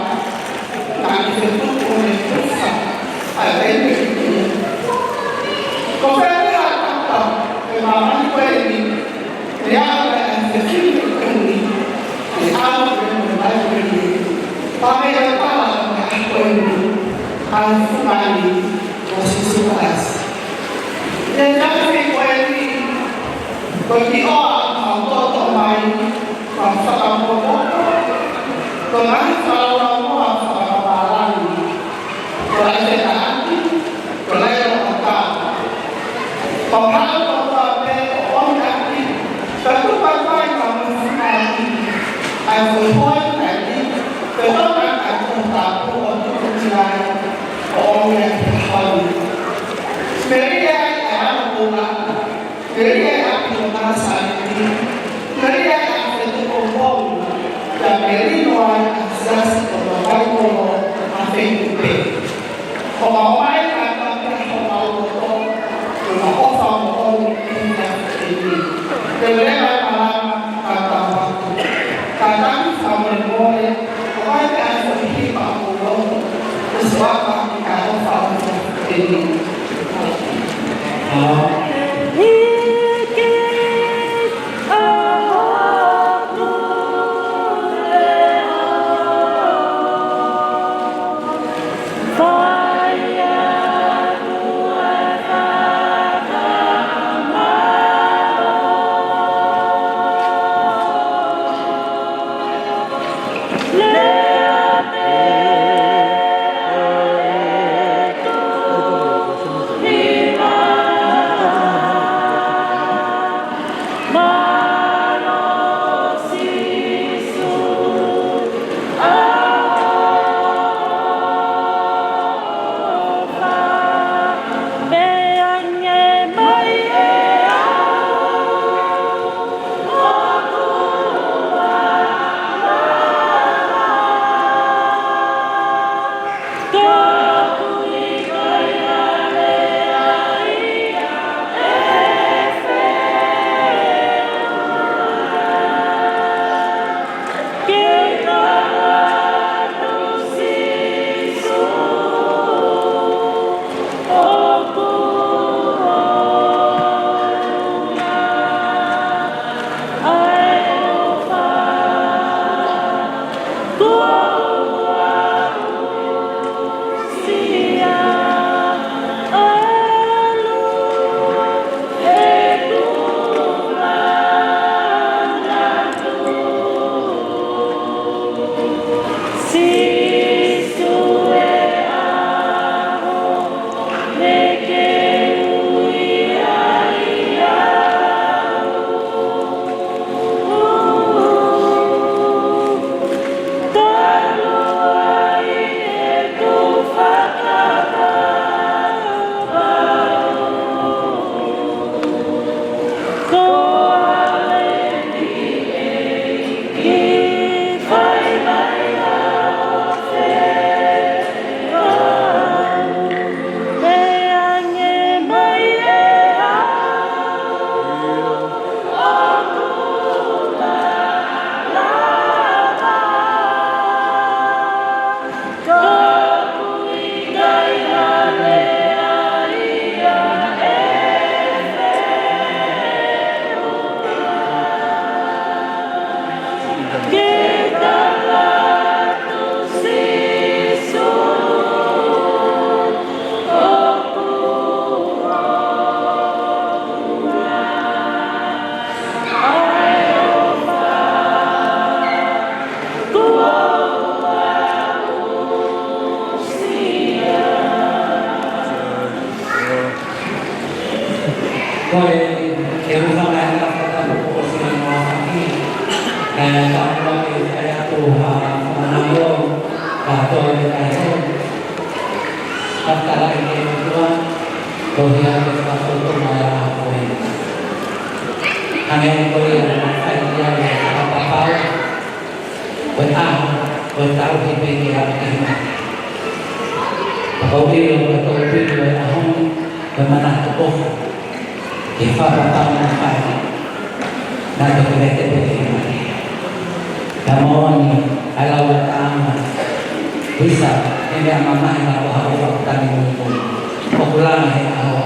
Naʻa ne fetuku ʻo ne tufa ʻa e ʻene fefine. Ko fē ha taha ʻi māmani ko eni, ʻe ʻalu ʻa e fefine ko eni, ʻe ʻalu Pame o tala ʻo e ako eni, ʻa e fungani ʻo Sīsū Kalaisi. ʻI he taimi ko eni, ko e kiʻoa ʻa e toto mai, ʻa e fakamoʻoni, ko e ngaahi fakalaulaunoa fakapapālangi, ko e laʻi fetaʻaki, ko e laʻi ʻoka. Ko e ʻaho kotoa pē ʻoku ʻomi ʻaki, ka tuku atu ai ka mo e fungani, ʻa e foʻi hoa ni, ko e toka ʻa e Tohi Tapu ʻo tuku ki ai, ʻo ʻomi ʻaki e hoa ni. Melie ai ʻa e ʻAlo Koula, melie ai ʻa e ʻApi ʻo Nāsaleti, melie ai ʻa e Fetuʻu ʻo Moʻunga, pea melino ai ʻa e siasi ʻo e vaimolo ʻa Feituʻu pē. ʻO ka ʻomai ka ka pē homau loto, ko e ʻofa moʻoni ʻi he ʻaho ni. Te u lea mai malanga ka tau atu. Ka tau fakamolemole, ʻo mai pē ʻa e foʻi hipa ʻo loto, ʻo suaka ki he ʻofa ʻo e ʻaho ni. Ko e, ke u hanga ʻe he kau fakapulotu ʻo sina noa haki, ʻe, ka ua ke fai atu ha fakamālō, ka toe me kai hou. Fakatalaʻi ki he ʻOtua, ko ia ke fakatō mai ʻa e ʻaho ko eni. Hangē ko ia naʻe fai ia ʻe he fakapapau, ko e ʻaho, ko e tauhi pē ke aʻu ki he mate. Ka ko e ʻilo, ko e tauhi pē ko e ʻaho ni, ko e manatu ʻofa. Ke fakapapau naʻe fai. Naʻe toki vete pē ki he mate. Ka moʻoni, ʻa e lau ʻa e tama. Visa, ʻene ʻamamahi na ko ha ʻofa ʻoku tangi muimui. ʻOku langa he ʻaho,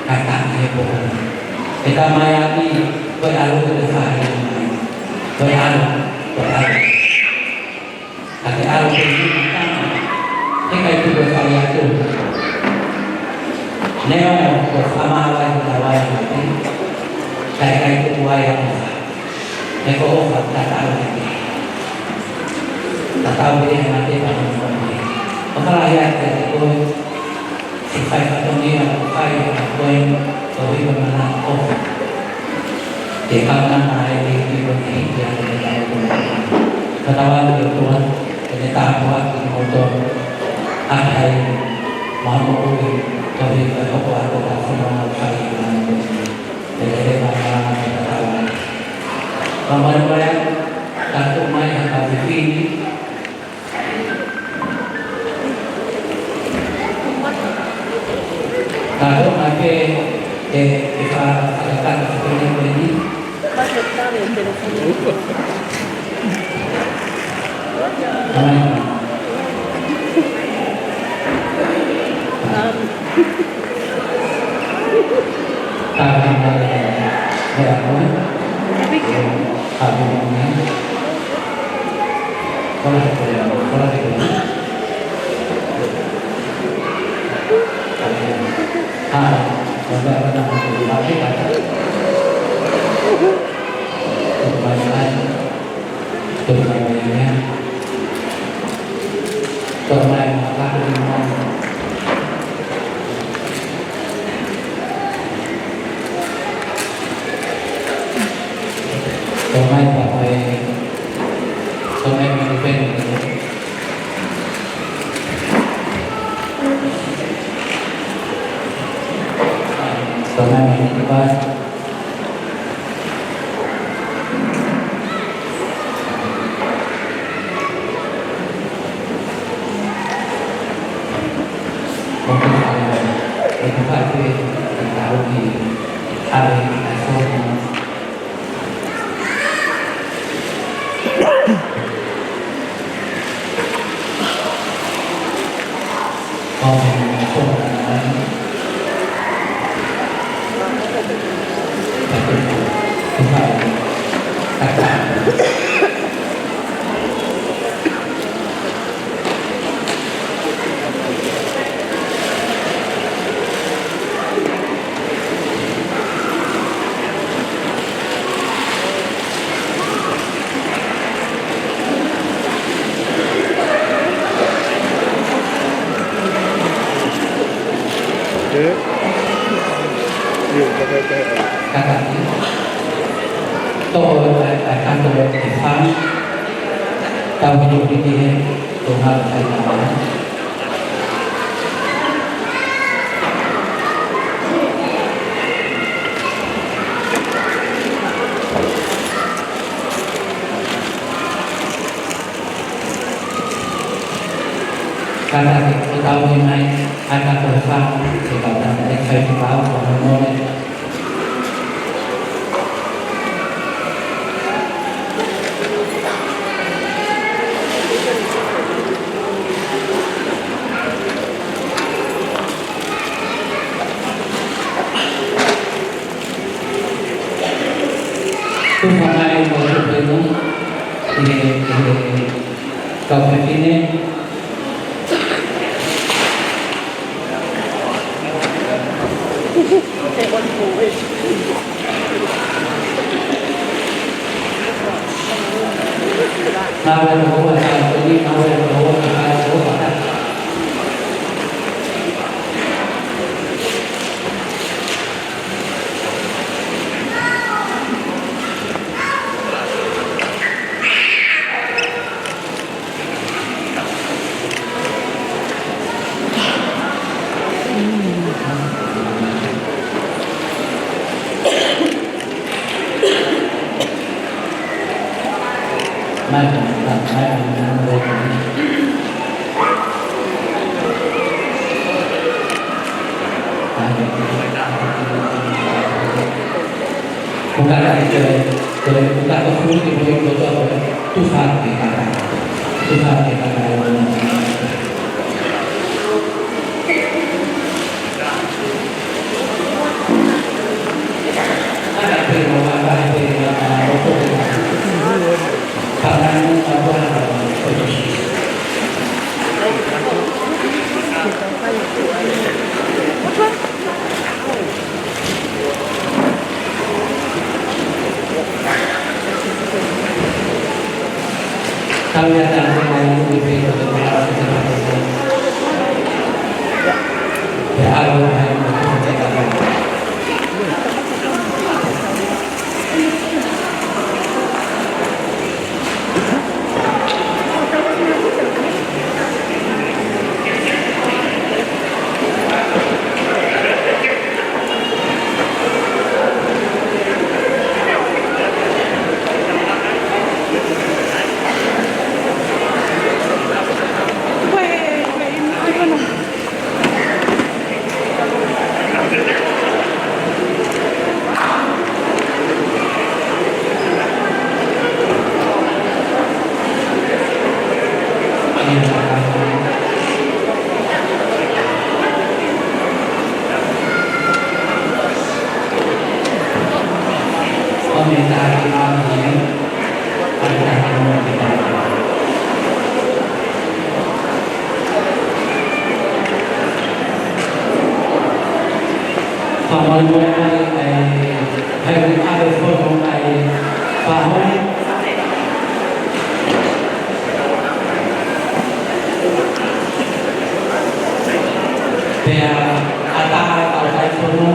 kae tangi he pō. ʻE tamaioʻeiki, ko e ʻalu ke te fai mai. Ko e ʻalu, ko e ʻalu. Ka te ʻalu ke Ko e fai atu. Neongo ko e fakamāvae ʻi he ʻaho ni, kae ʻikai tuku ai ʻa e ʻofa. He ko e ʻofa tatau pē. Tatau pē ʻa e mate pea mo e moʻui. ʻOku ou kole atu kiate koe, siʻi fai fatongia ʻoku fai ʻe he ʻOtua koeʻuhi ko e mana ʻofa. Ke kaunanga ai ʻEiki ko e hiki atu ʻetau ʻOtua. Fakatauange ʻe he ʻOtua ke ne tāpuakiʻi kimoutolu ʻaki ʻa e moʻui koeʻuhi ko e hoko atu ʻa e fononga ʻoku fai ʻe he ʻOtua. Ke lelei ʻa e mana ʻofa ʻa e ʻOtua. Fakamolemole atu, ka tuʻu mai ha kau fefine. Ka tuʻu mai pē, ʻe, ʻe fa-, fakakakato fefine ko eni. Mai. Ka tuʻu mai pē, ʻe, ʻe, ʻe, Tō mai pē, tō mai pē. Tō mai pē. Kātaki. Tō ʻa e, ʻa e kātoa ʻe fā. Tau hiki piti he, tō hau ʻa e kātoa. Kātaki, ʻe tau ʻi mai, ʻa e kātoa ʻe fā, ʻe tau tata, ʻe fai ki pau, ko hono mole. Tufa mai mo tufa inu, ʻi he, ʻi he kau fefine. Mālō e kau fefine, mālō e kau fefine. Fakamolemole mai ʻa e Heavenly Father fono ʻa e Fānau. Pea ʻatā ʻa e kau faifono.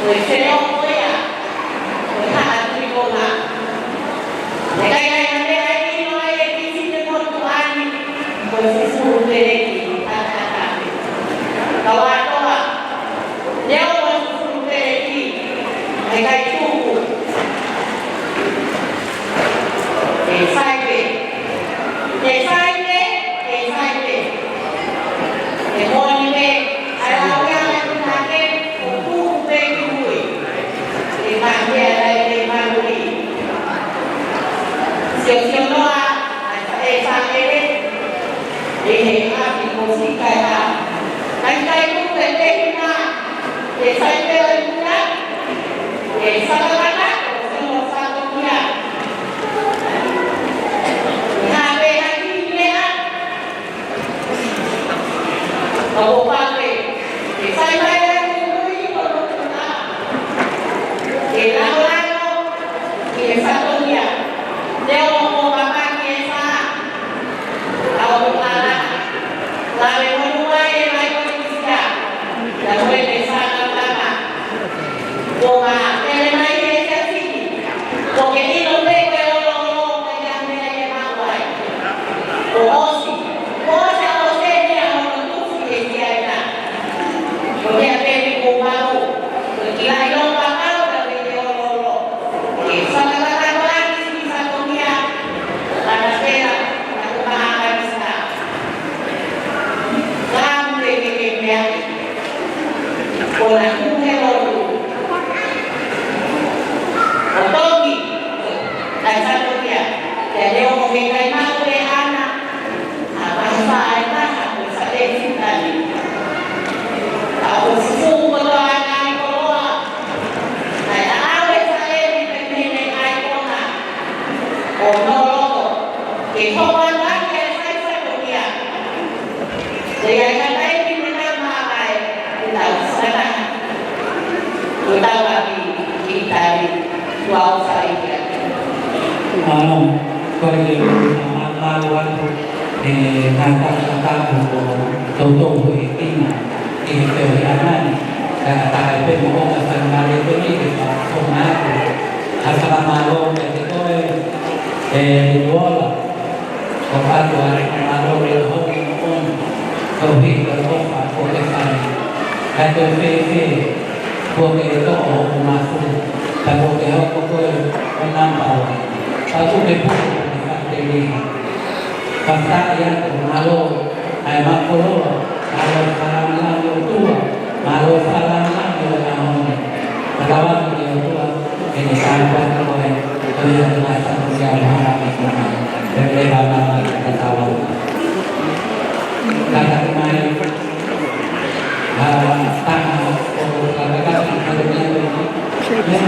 Ko e selo ko ia, ko e haʻa Tui Tonga. He ʻikai ai ha meʻa ʻe ʻilo ai e kisi te motu ani, ko e fufulu peleki ʻataʻatā. Kau atoa, neongo e fufulu peleki, he ʻikai tuku. ʻE fai pē. ʻE fai pē, ʻe fai pē. ʻE moʻoni pē, ʻa e lau ia ʻa e kutake, ʻo tuku pē ki mui. ʻE fai pē ʻa e ʻe malu ʻi. Siosio noa, ʻa e fa-, ʻe fai pē. ʻI he ʻapi ko Sikaia. Kai kai ku te te hina, ʻe fai pē ʻo i kura, ʻe fakakakato, sino fakokia. ʻE hape haki meʻa, ʻo ko pape, ʻe fai mai ʻa e kui ko no kura, ʻe lalo lalo, ʻe fakokia. Te o ko papa ki e fa. Au ʻo lala, lave monū ai e mai ko Nikisia, ka ko e te fānau lama. Ko ma tele mai he siasi, ko ke ʻilo pē ko e ʻoloʻolo, ko e ʻi ai meʻa ʻe maʻu ai. Ko ʻosi, ko ʻosi ʻosi e meʻa hono tufi e siaina. Ko mea pē ni ko mau, ko e kilaʻi lō pakau ka pē te ʻoloʻolo. Ke fakakakato ʻaki siʻi fatongia, ana pela, na ko maha ʻanisina. Ka mule ke ke meaʻi. Ko na kuhe lotu. ʻO toki, ʻa e fatongia, ke leo mo ke kai mau e ana, ʻa paha fa ai paha, ko sa te fitani. ʻA ko fufu ko to ana i koloa, ʻa e ʻaʻau e sa e ni pe mene ai kona, ʻo no loko, ke hoko ana ke fai fatongia. Te ia ka taimi te nau māvae, te nau fakataha. Ko tau ʻapi ki tali, kua o fai ia. Mālō, ko e mālō atu, ʻe ngaahi tangata ko toutou ʻi Tina, ʻi he peo ʻi Anani, ka ka taha e pe mo ka fai mare ko ni ke fa ko mare. ʻA fakamālō ke te koe, ʻe Tuola, ʻo ʻatu ai, mālō e hoki moʻoni, ko hiki ʻofa ko ke fai. Ka ko e fēfē, ko ke toʻo hoku mafu, ka ko ke hoko ko e ʻo namba ua. Ka ko ke puke ko ke fakateliha. Ka fai atu, mālō, ʻa e makoloa, mālō e fakalangilangi ʻOtua, mālō e fakalangilangi ʻo e ʻaho ni. Ka tau atu ki he ʻOtua, ʻe ne tāpuaki koe, ko ia te ngai fatu ki a mahara ki kona. Pepele vana mai ka tau atu. Kātaki mai, ʻa, tama, ʻo kātaki mai, kātaki mai,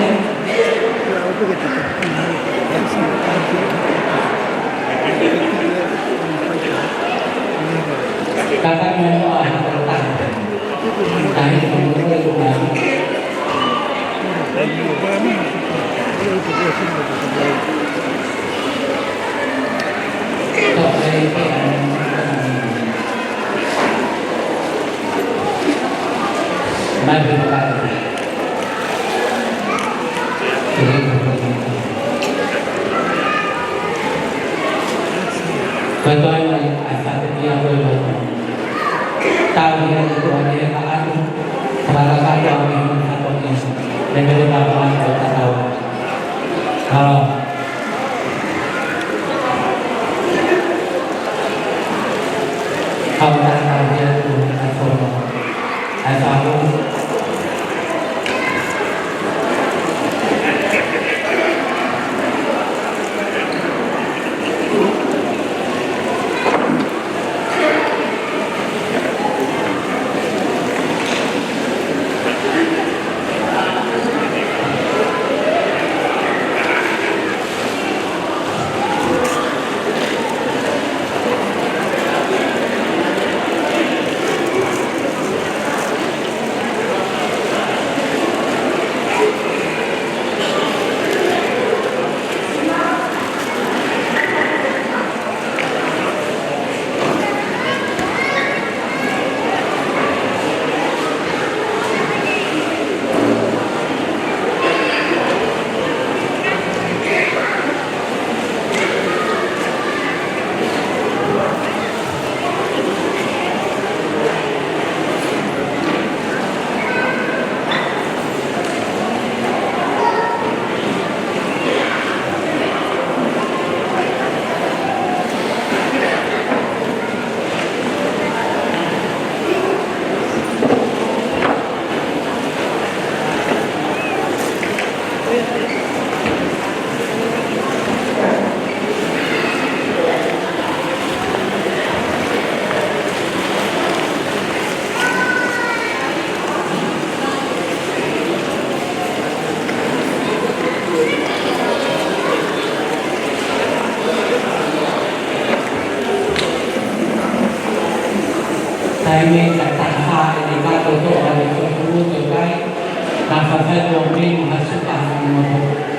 Taimi ka taha ʻe ni ka toto ʻa le toto ʻo kai, ka fafai ko pinu ha suka ha moto.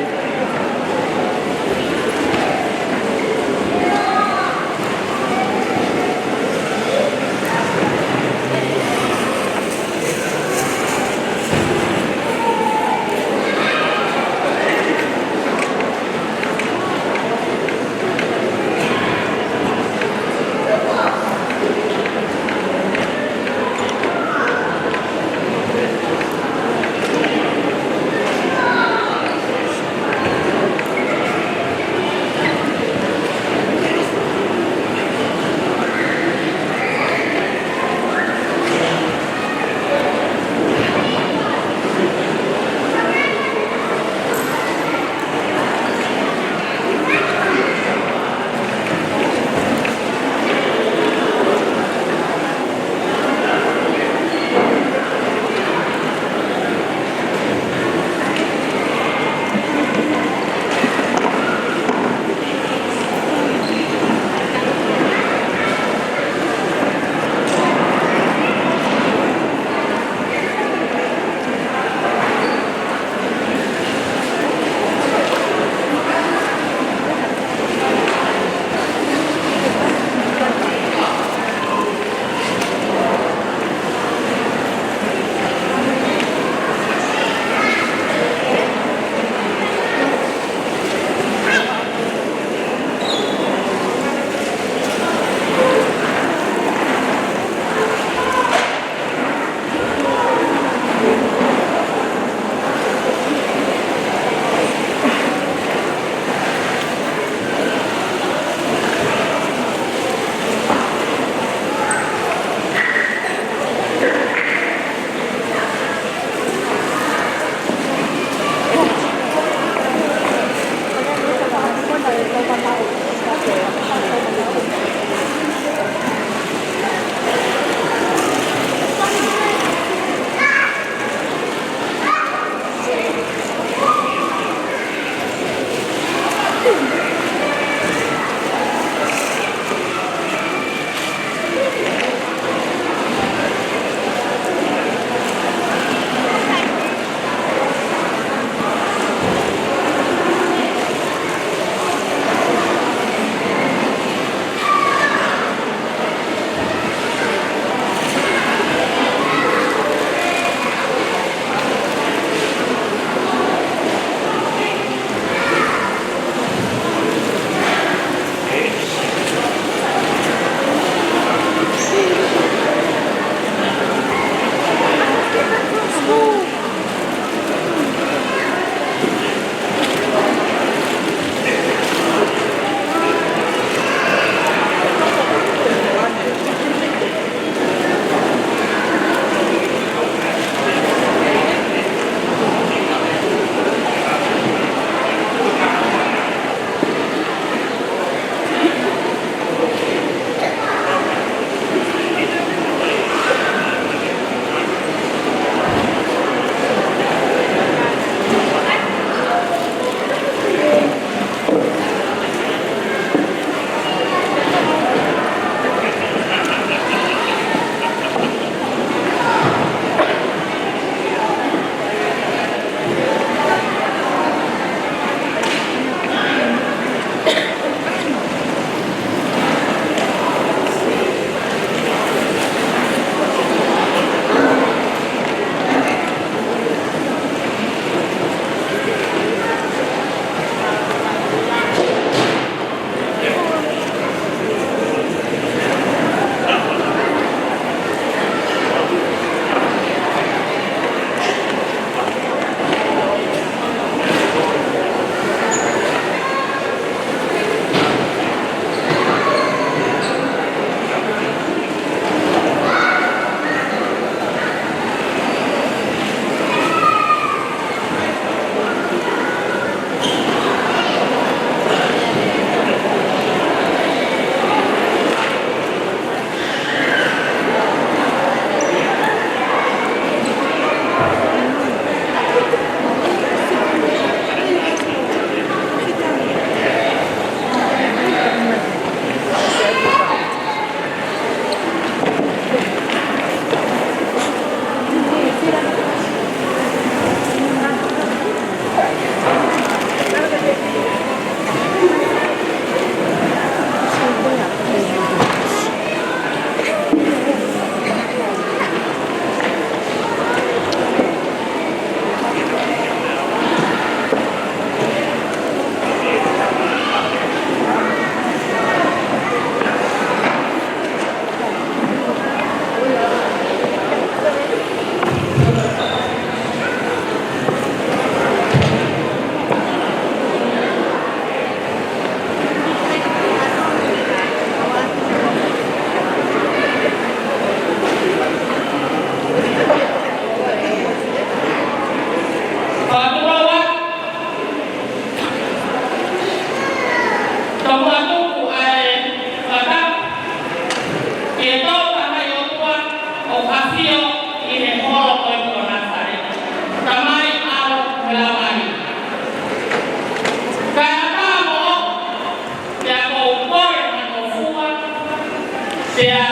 Pea,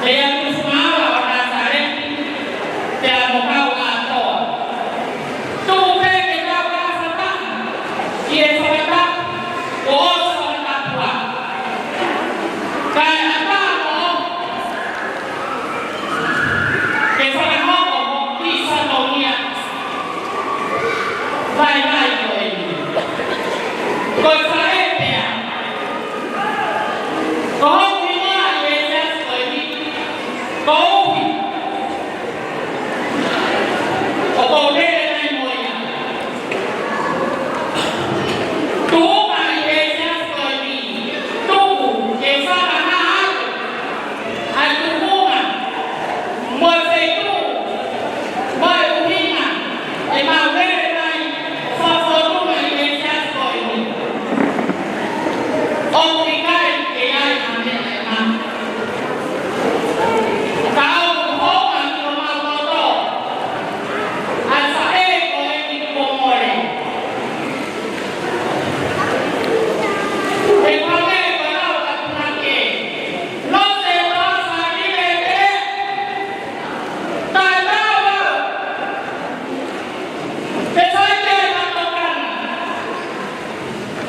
pea tufunga ʻo Nāsaleti, pea mo kau ʻātoa. Tuku pē ke tau ʻafata, ʻi he fakatapu, ʻo ʻosi fakatapu ā. Kae ʻatā moʻoku ke fakahoko hoʻo kiʻi fatongia vaivai ko eni. Ko e faʻē pea. Ko hoku hingoa ʻi he siasi ko eni, koeʻuhi ʻoku ou lele mai mo ia. Tuʻunga ʻi he siasi ko eni, tuku ke fakahā atu ʻa e tuʻunga, mo e feituʻu, mo e ʻuhinga ʻemau lele mai ʻo fakafōtunga ʻi he siasi ko eni. ʻOku ʻikai ke ʻi ai ha meʻa ʻe maʻu. Ka ʻoku hounga ki homau loto ʻa e faʻē ko eni kuo mole. He ko e meʻa ko ē ʻoku ou tui ke nofo ʻi he toafa ni, ʻe, ʻe, taʻetaau au. Ke fai ke ma tokanga.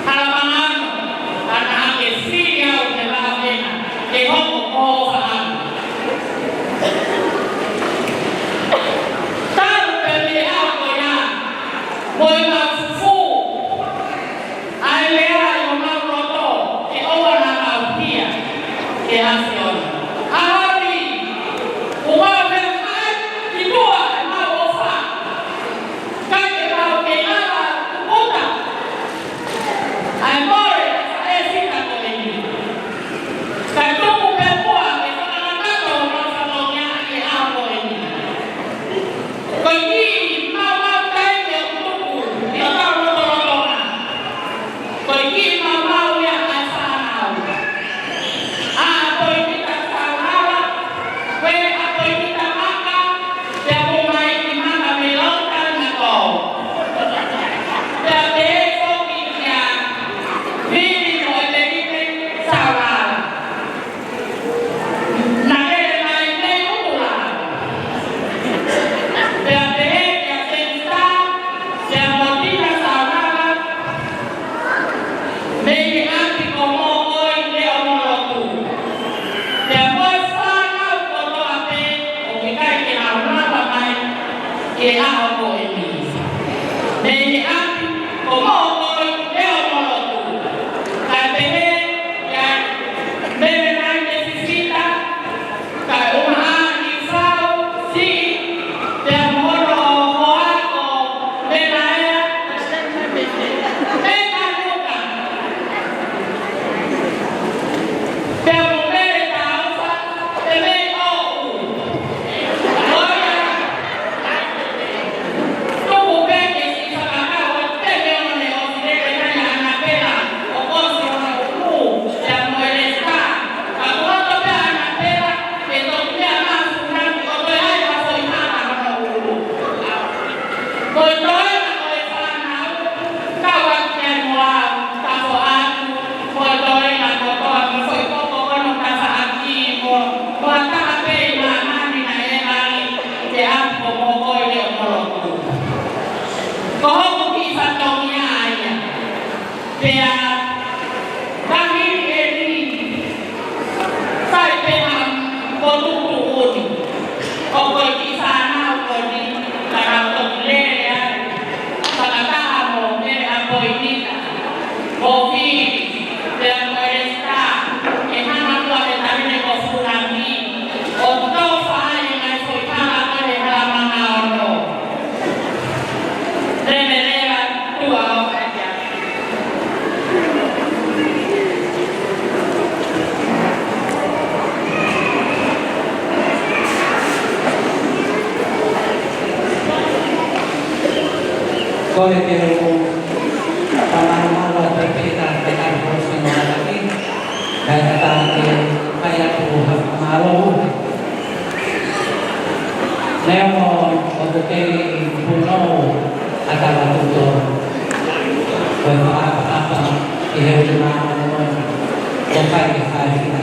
Hala mangano, ana ke fili au ke lau ena, ke hoko ko faʻa. Talu pē meʻa ko ia, mo e mau fufū, ʻa e lea ʻi homau loto, ke ʻoua naʻa mau hia, ke ʻafio. ʻAho ni, ʻoku mau lea mai, ki tuʻa ʻemau ʻofa. Kae ke mau ke ala tukuta ʻa e mole ʻa e faʻē fita ko eni. Kae tuku pē muʻa ke fakangatangata ʻo mau fatongia ʻi he ʻaho ko eni. Ko e kiʻi maumau taimi ʻoku tuku ʻi hotau lotolotonga. Ko e kiʻi maumau ia ʻa e fānau. ʻA e ʻapoinita saulala, ko e ʻapoinita maka, pea mou mai ki maka mei Lota na ko. Pea pehē foki kia Vili mo ʻEpelipe saulala. Naʻe lele mai mei Utuʻula. Pea pehē kia Sēnita, pea mo Tina saulala, mei he ʻapi ko Mokoi Leʻomolotu. Pea mo e fānau kotoa pē ʻoku ʻikai ke nau lava mai ki he ʻaho ko eni. Mei he ʻapi ko Mokoi Leʻomolotu. Kae pehē kia Melenaite Fifita, kae ʻumaʻā ʻIfau, Siʻi, pea mo hono hoa ko Menaea, Menanuka, pea mo Mele Taufa, pea mei ʻOʻu. ʻOia, tuku pē ke siʻi fakakaukau ʻo te meʻa mo ne ʻosi lele mai ʻa ʻAnapela, ʻo ʻosi hono ʻuʻu, pea mo e lesa. Ka kuo loto pē ʻa ʻAnapela ke toki meʻa mafunaki ʻo toe ʻai ha foʻi hala hono ʻulu. Ko e toenga ʻo e fānau, kau atu ki ai mo au, ka ko atu, ko e toenga kotoa, ko e foʻi koko ko hono tafaʻaki, mo, mo ha taha pē ʻi māmani naʻe ʻalu ki he ʻapi ko Mokoi Leʻomolotu. Ko hoku kiʻi fatongia ia. Pea, ka hili eni, sai pē ha potu tuʻuni. ʻO ko e kiʻi fānau ko eni, ka nau toki lele ai. Fakataha mo Mele ʻApoinita, mo Vili, pea mo Lesita, ke hanga muʻa he taʻahine ko Funami, ʻo tofa ai e ngaahi foʻi hala ko ē he hala manga ono. Lele leva, tuʻa ʻo Kole ke u fakamalumalu atu pē ki he kau faiako ʻo e Siasi Māʻoniʻoni, kae ʻatā ke fai atu ha fakamālō. Neongo ʻoku kei punou ʻa Tavatuʻutolu, ko e fakaʻapaʻapa ki he ʻuli māmani moʻoni, ʻoku fai ke fai fina.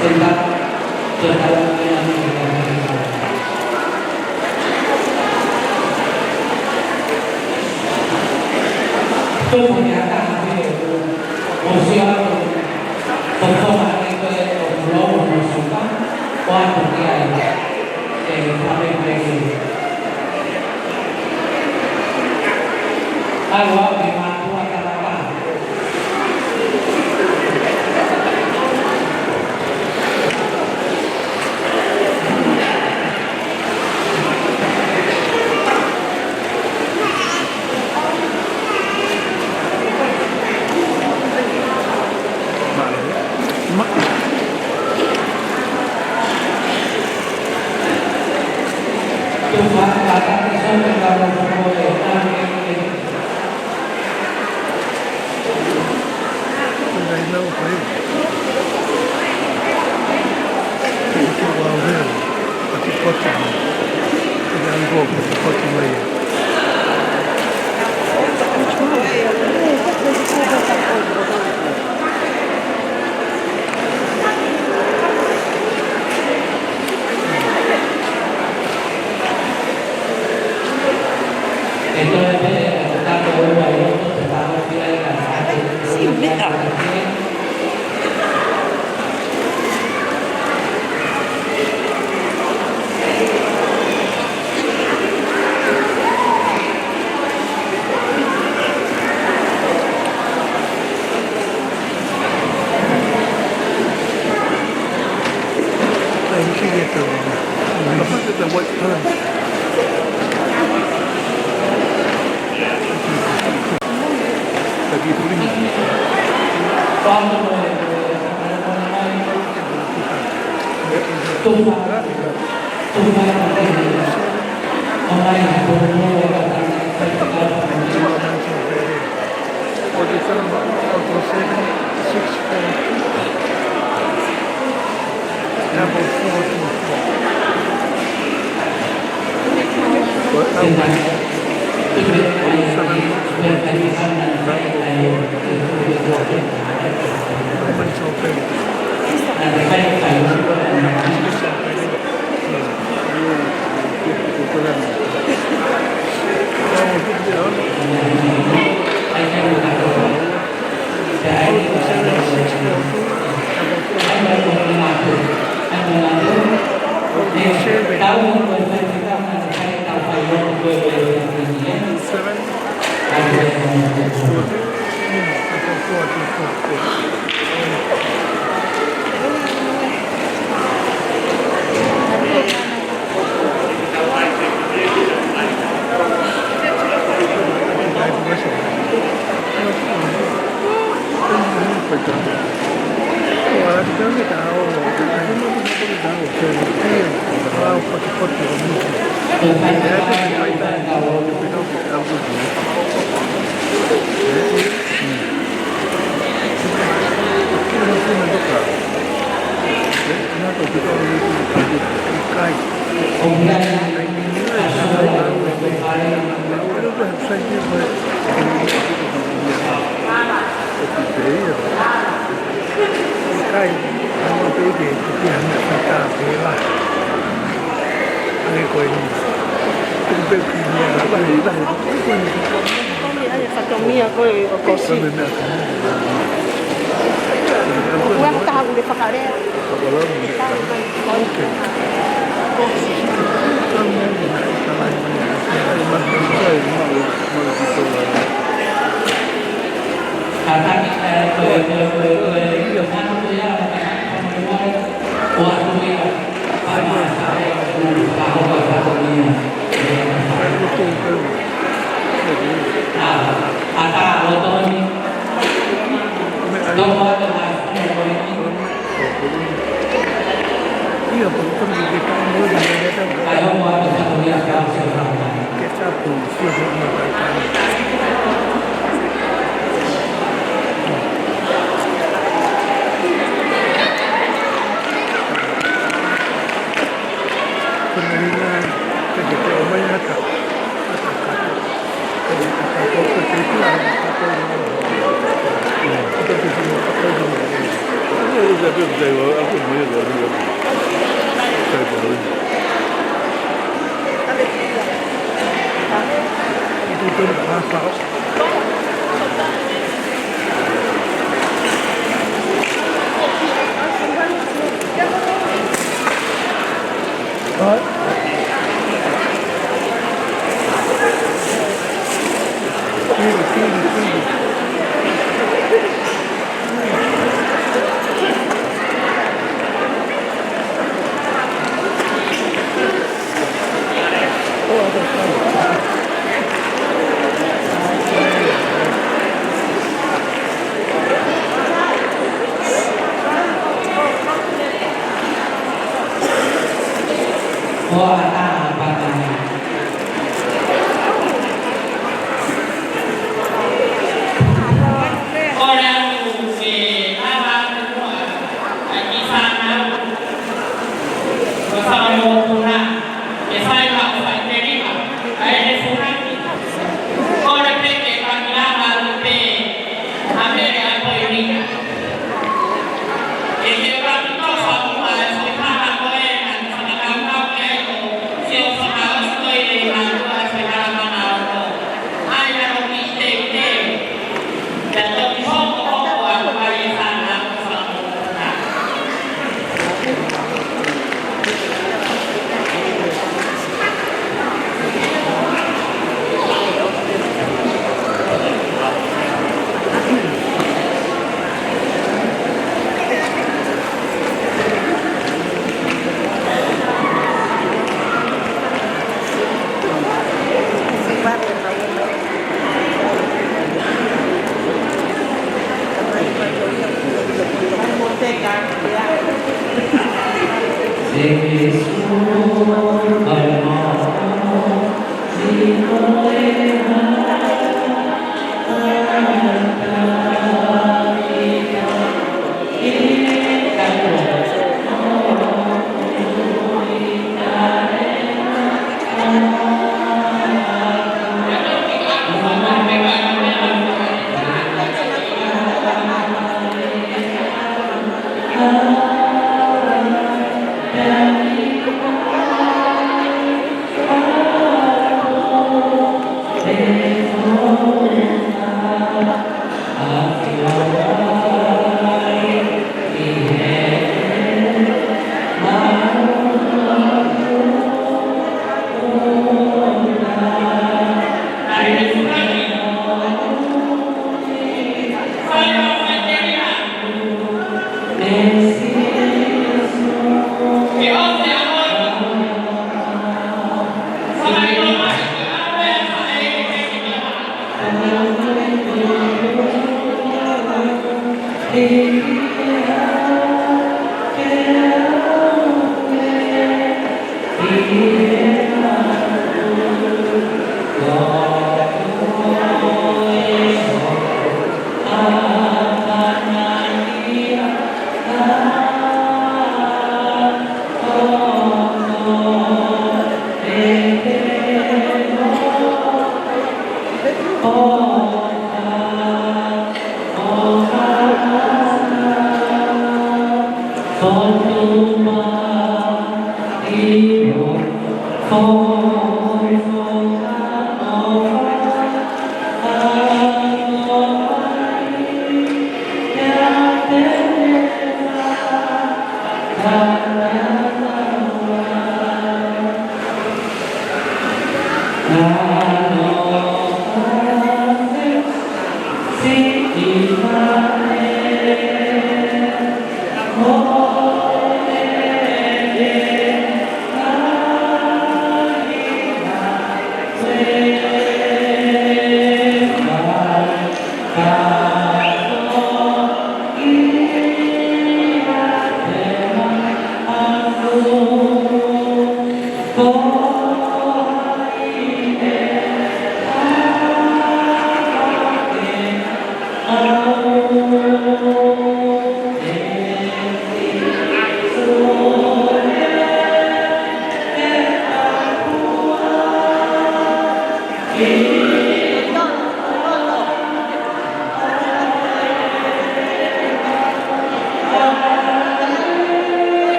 Senta, senta la mea ni. Tuku ni ata hape o sio atu. Toko ane ko e o kulo o suka. Ko atu ki ai. E fale mai ki. Ai, ua, me mātua ka la. Ko e meʻa ko ē ʻoku ʻosi. Ua ka ule fakalea.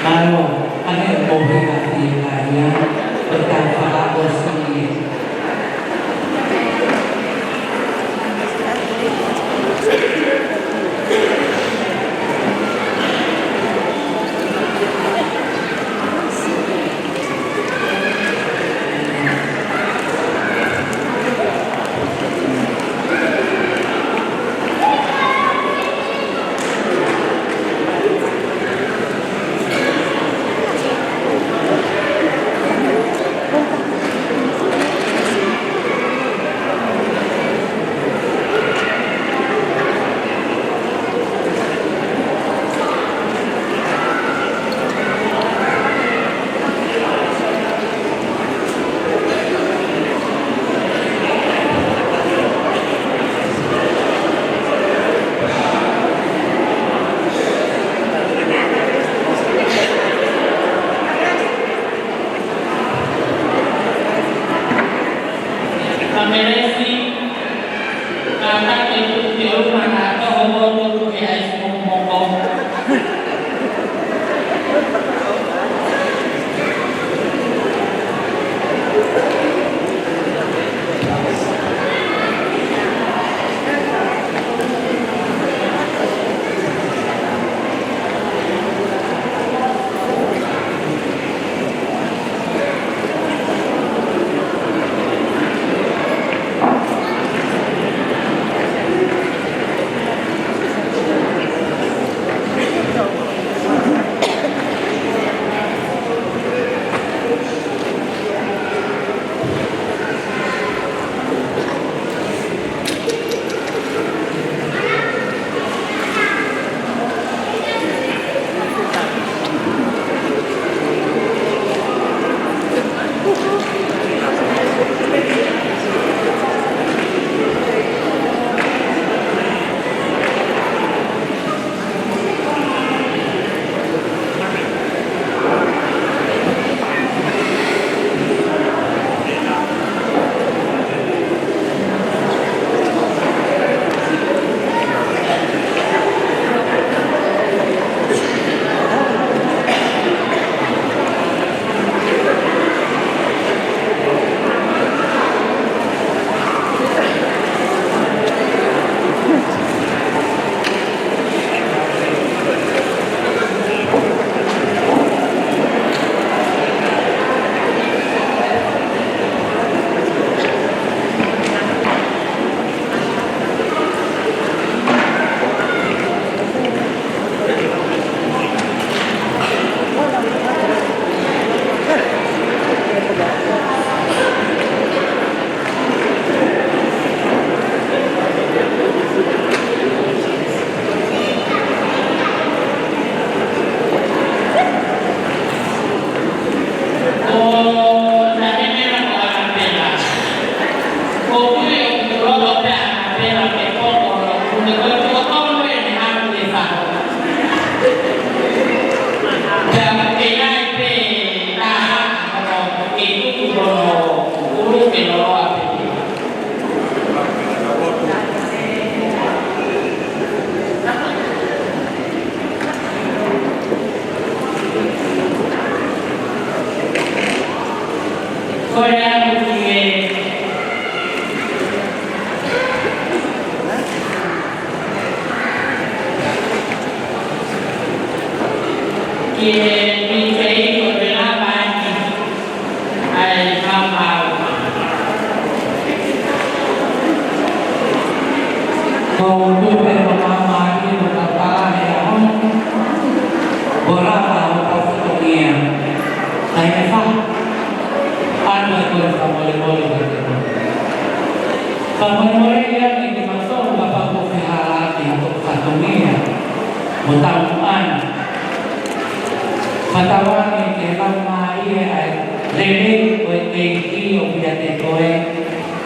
Mālō, ʻaneafi mo e ngaahi ʻahiʻahi, ʻo tau fakaʻosi. Kamelesi, kātaki e tuʻu ki ʻolunga, kae toho moutolu ki he ʻaisi mokomoko. Kole atu ki he, ki he pīsei ko e lava ʻaki ʻa e maumau. Ko e tupe ko e maumau ʻi he tau pala he ʻaho ni. Ko e lava ʻo e fatongia. Kae fai atu e kole fakamolemole kiate koe. Fakamolemole ia kiate kimautolu kapau kuo fehālaaki ʻa e fatongia mo e tauʻatāina. Fakatauange ke laumālie ʻa e lelei ʻo e ʻEiki ʻo ʻiate koe,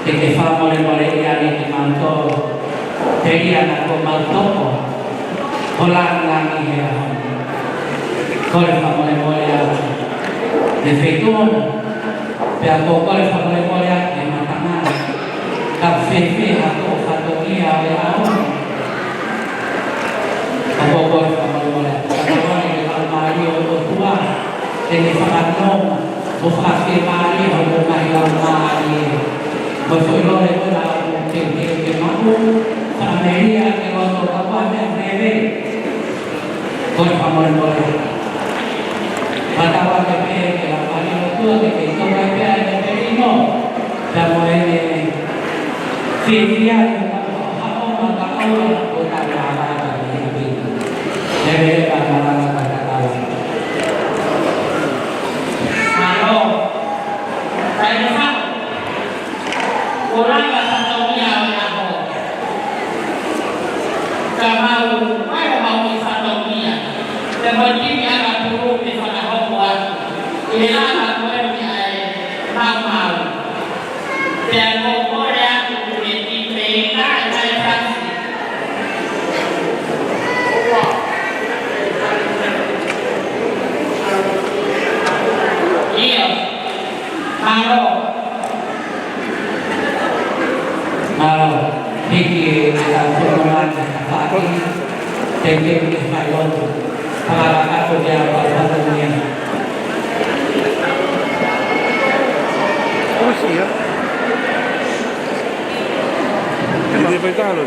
ke ke fakamolemoleʻi ange kimautolu, telia naʻa kuo mau toko ho lāngilangi he ʻaho ni. Kole fakamolemole atu ki he feituʻu ni, pea ʻoku ou kole fakamolemole atu ki he mātuʻa ni, kapau ʻe fēfē haʻaku fatongia ʻo e ʻaho ni. ʻOku ou kole fakamolemole atu. Fakatauange ke laumālie ʻa e ʻOtua, ke ne fakanonga mo fakafiemālie hoʻomou ngaahi laumālie. Mo e foʻi lole ko ena ʻoku ke, ke, ke maʻu, fakamelie ʻaki ho loto, kapau ʻe meʻa lelei. Kole fakamolemole. Fakatauange pē ke laumālie ʻa e ʻOtua ke ke toka pē ʻa e melino. Pea mo e fiefia ʻi he haʻo mata ʻaula ʻo tau lava ʻa e melino. Lelei ka malanga ka tatau. Mālō. Kae fai. Ko e lava fatongia ʻo e ʻaho. Ka mau, mai ʻo mau ʻi fatongia. Pea mo e timi ʻakapulu ke fakahoko atu. ʻI he lava ko eni ʻa e maumau. Pea ʻoku ou kole atu ki he timi ʻa e kakai fasi. ʻIo. Mālō. Mālō. Hiki e tau fono mate ka faki. Teke ke fai lotu. Fakakakato kia pau pau nia. Kusia. Ini paitalo.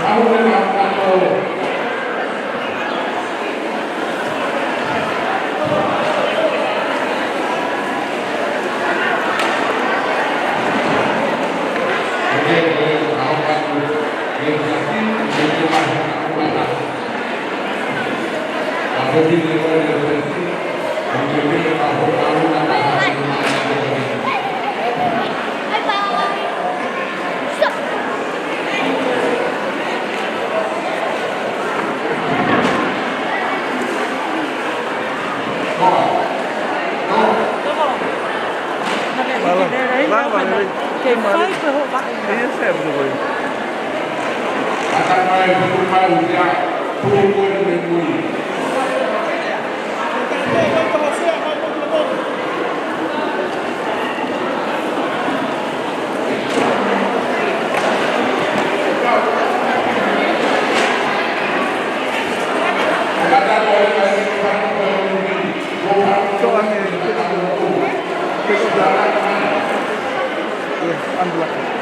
Lava, lava, lava. Ke fai pē hoʻo vaʻinga. Ia se, ʻalu ko ē. Ata mai, tuku mai, ia, tuku mai, mei mui. Ia, ʻalu atu.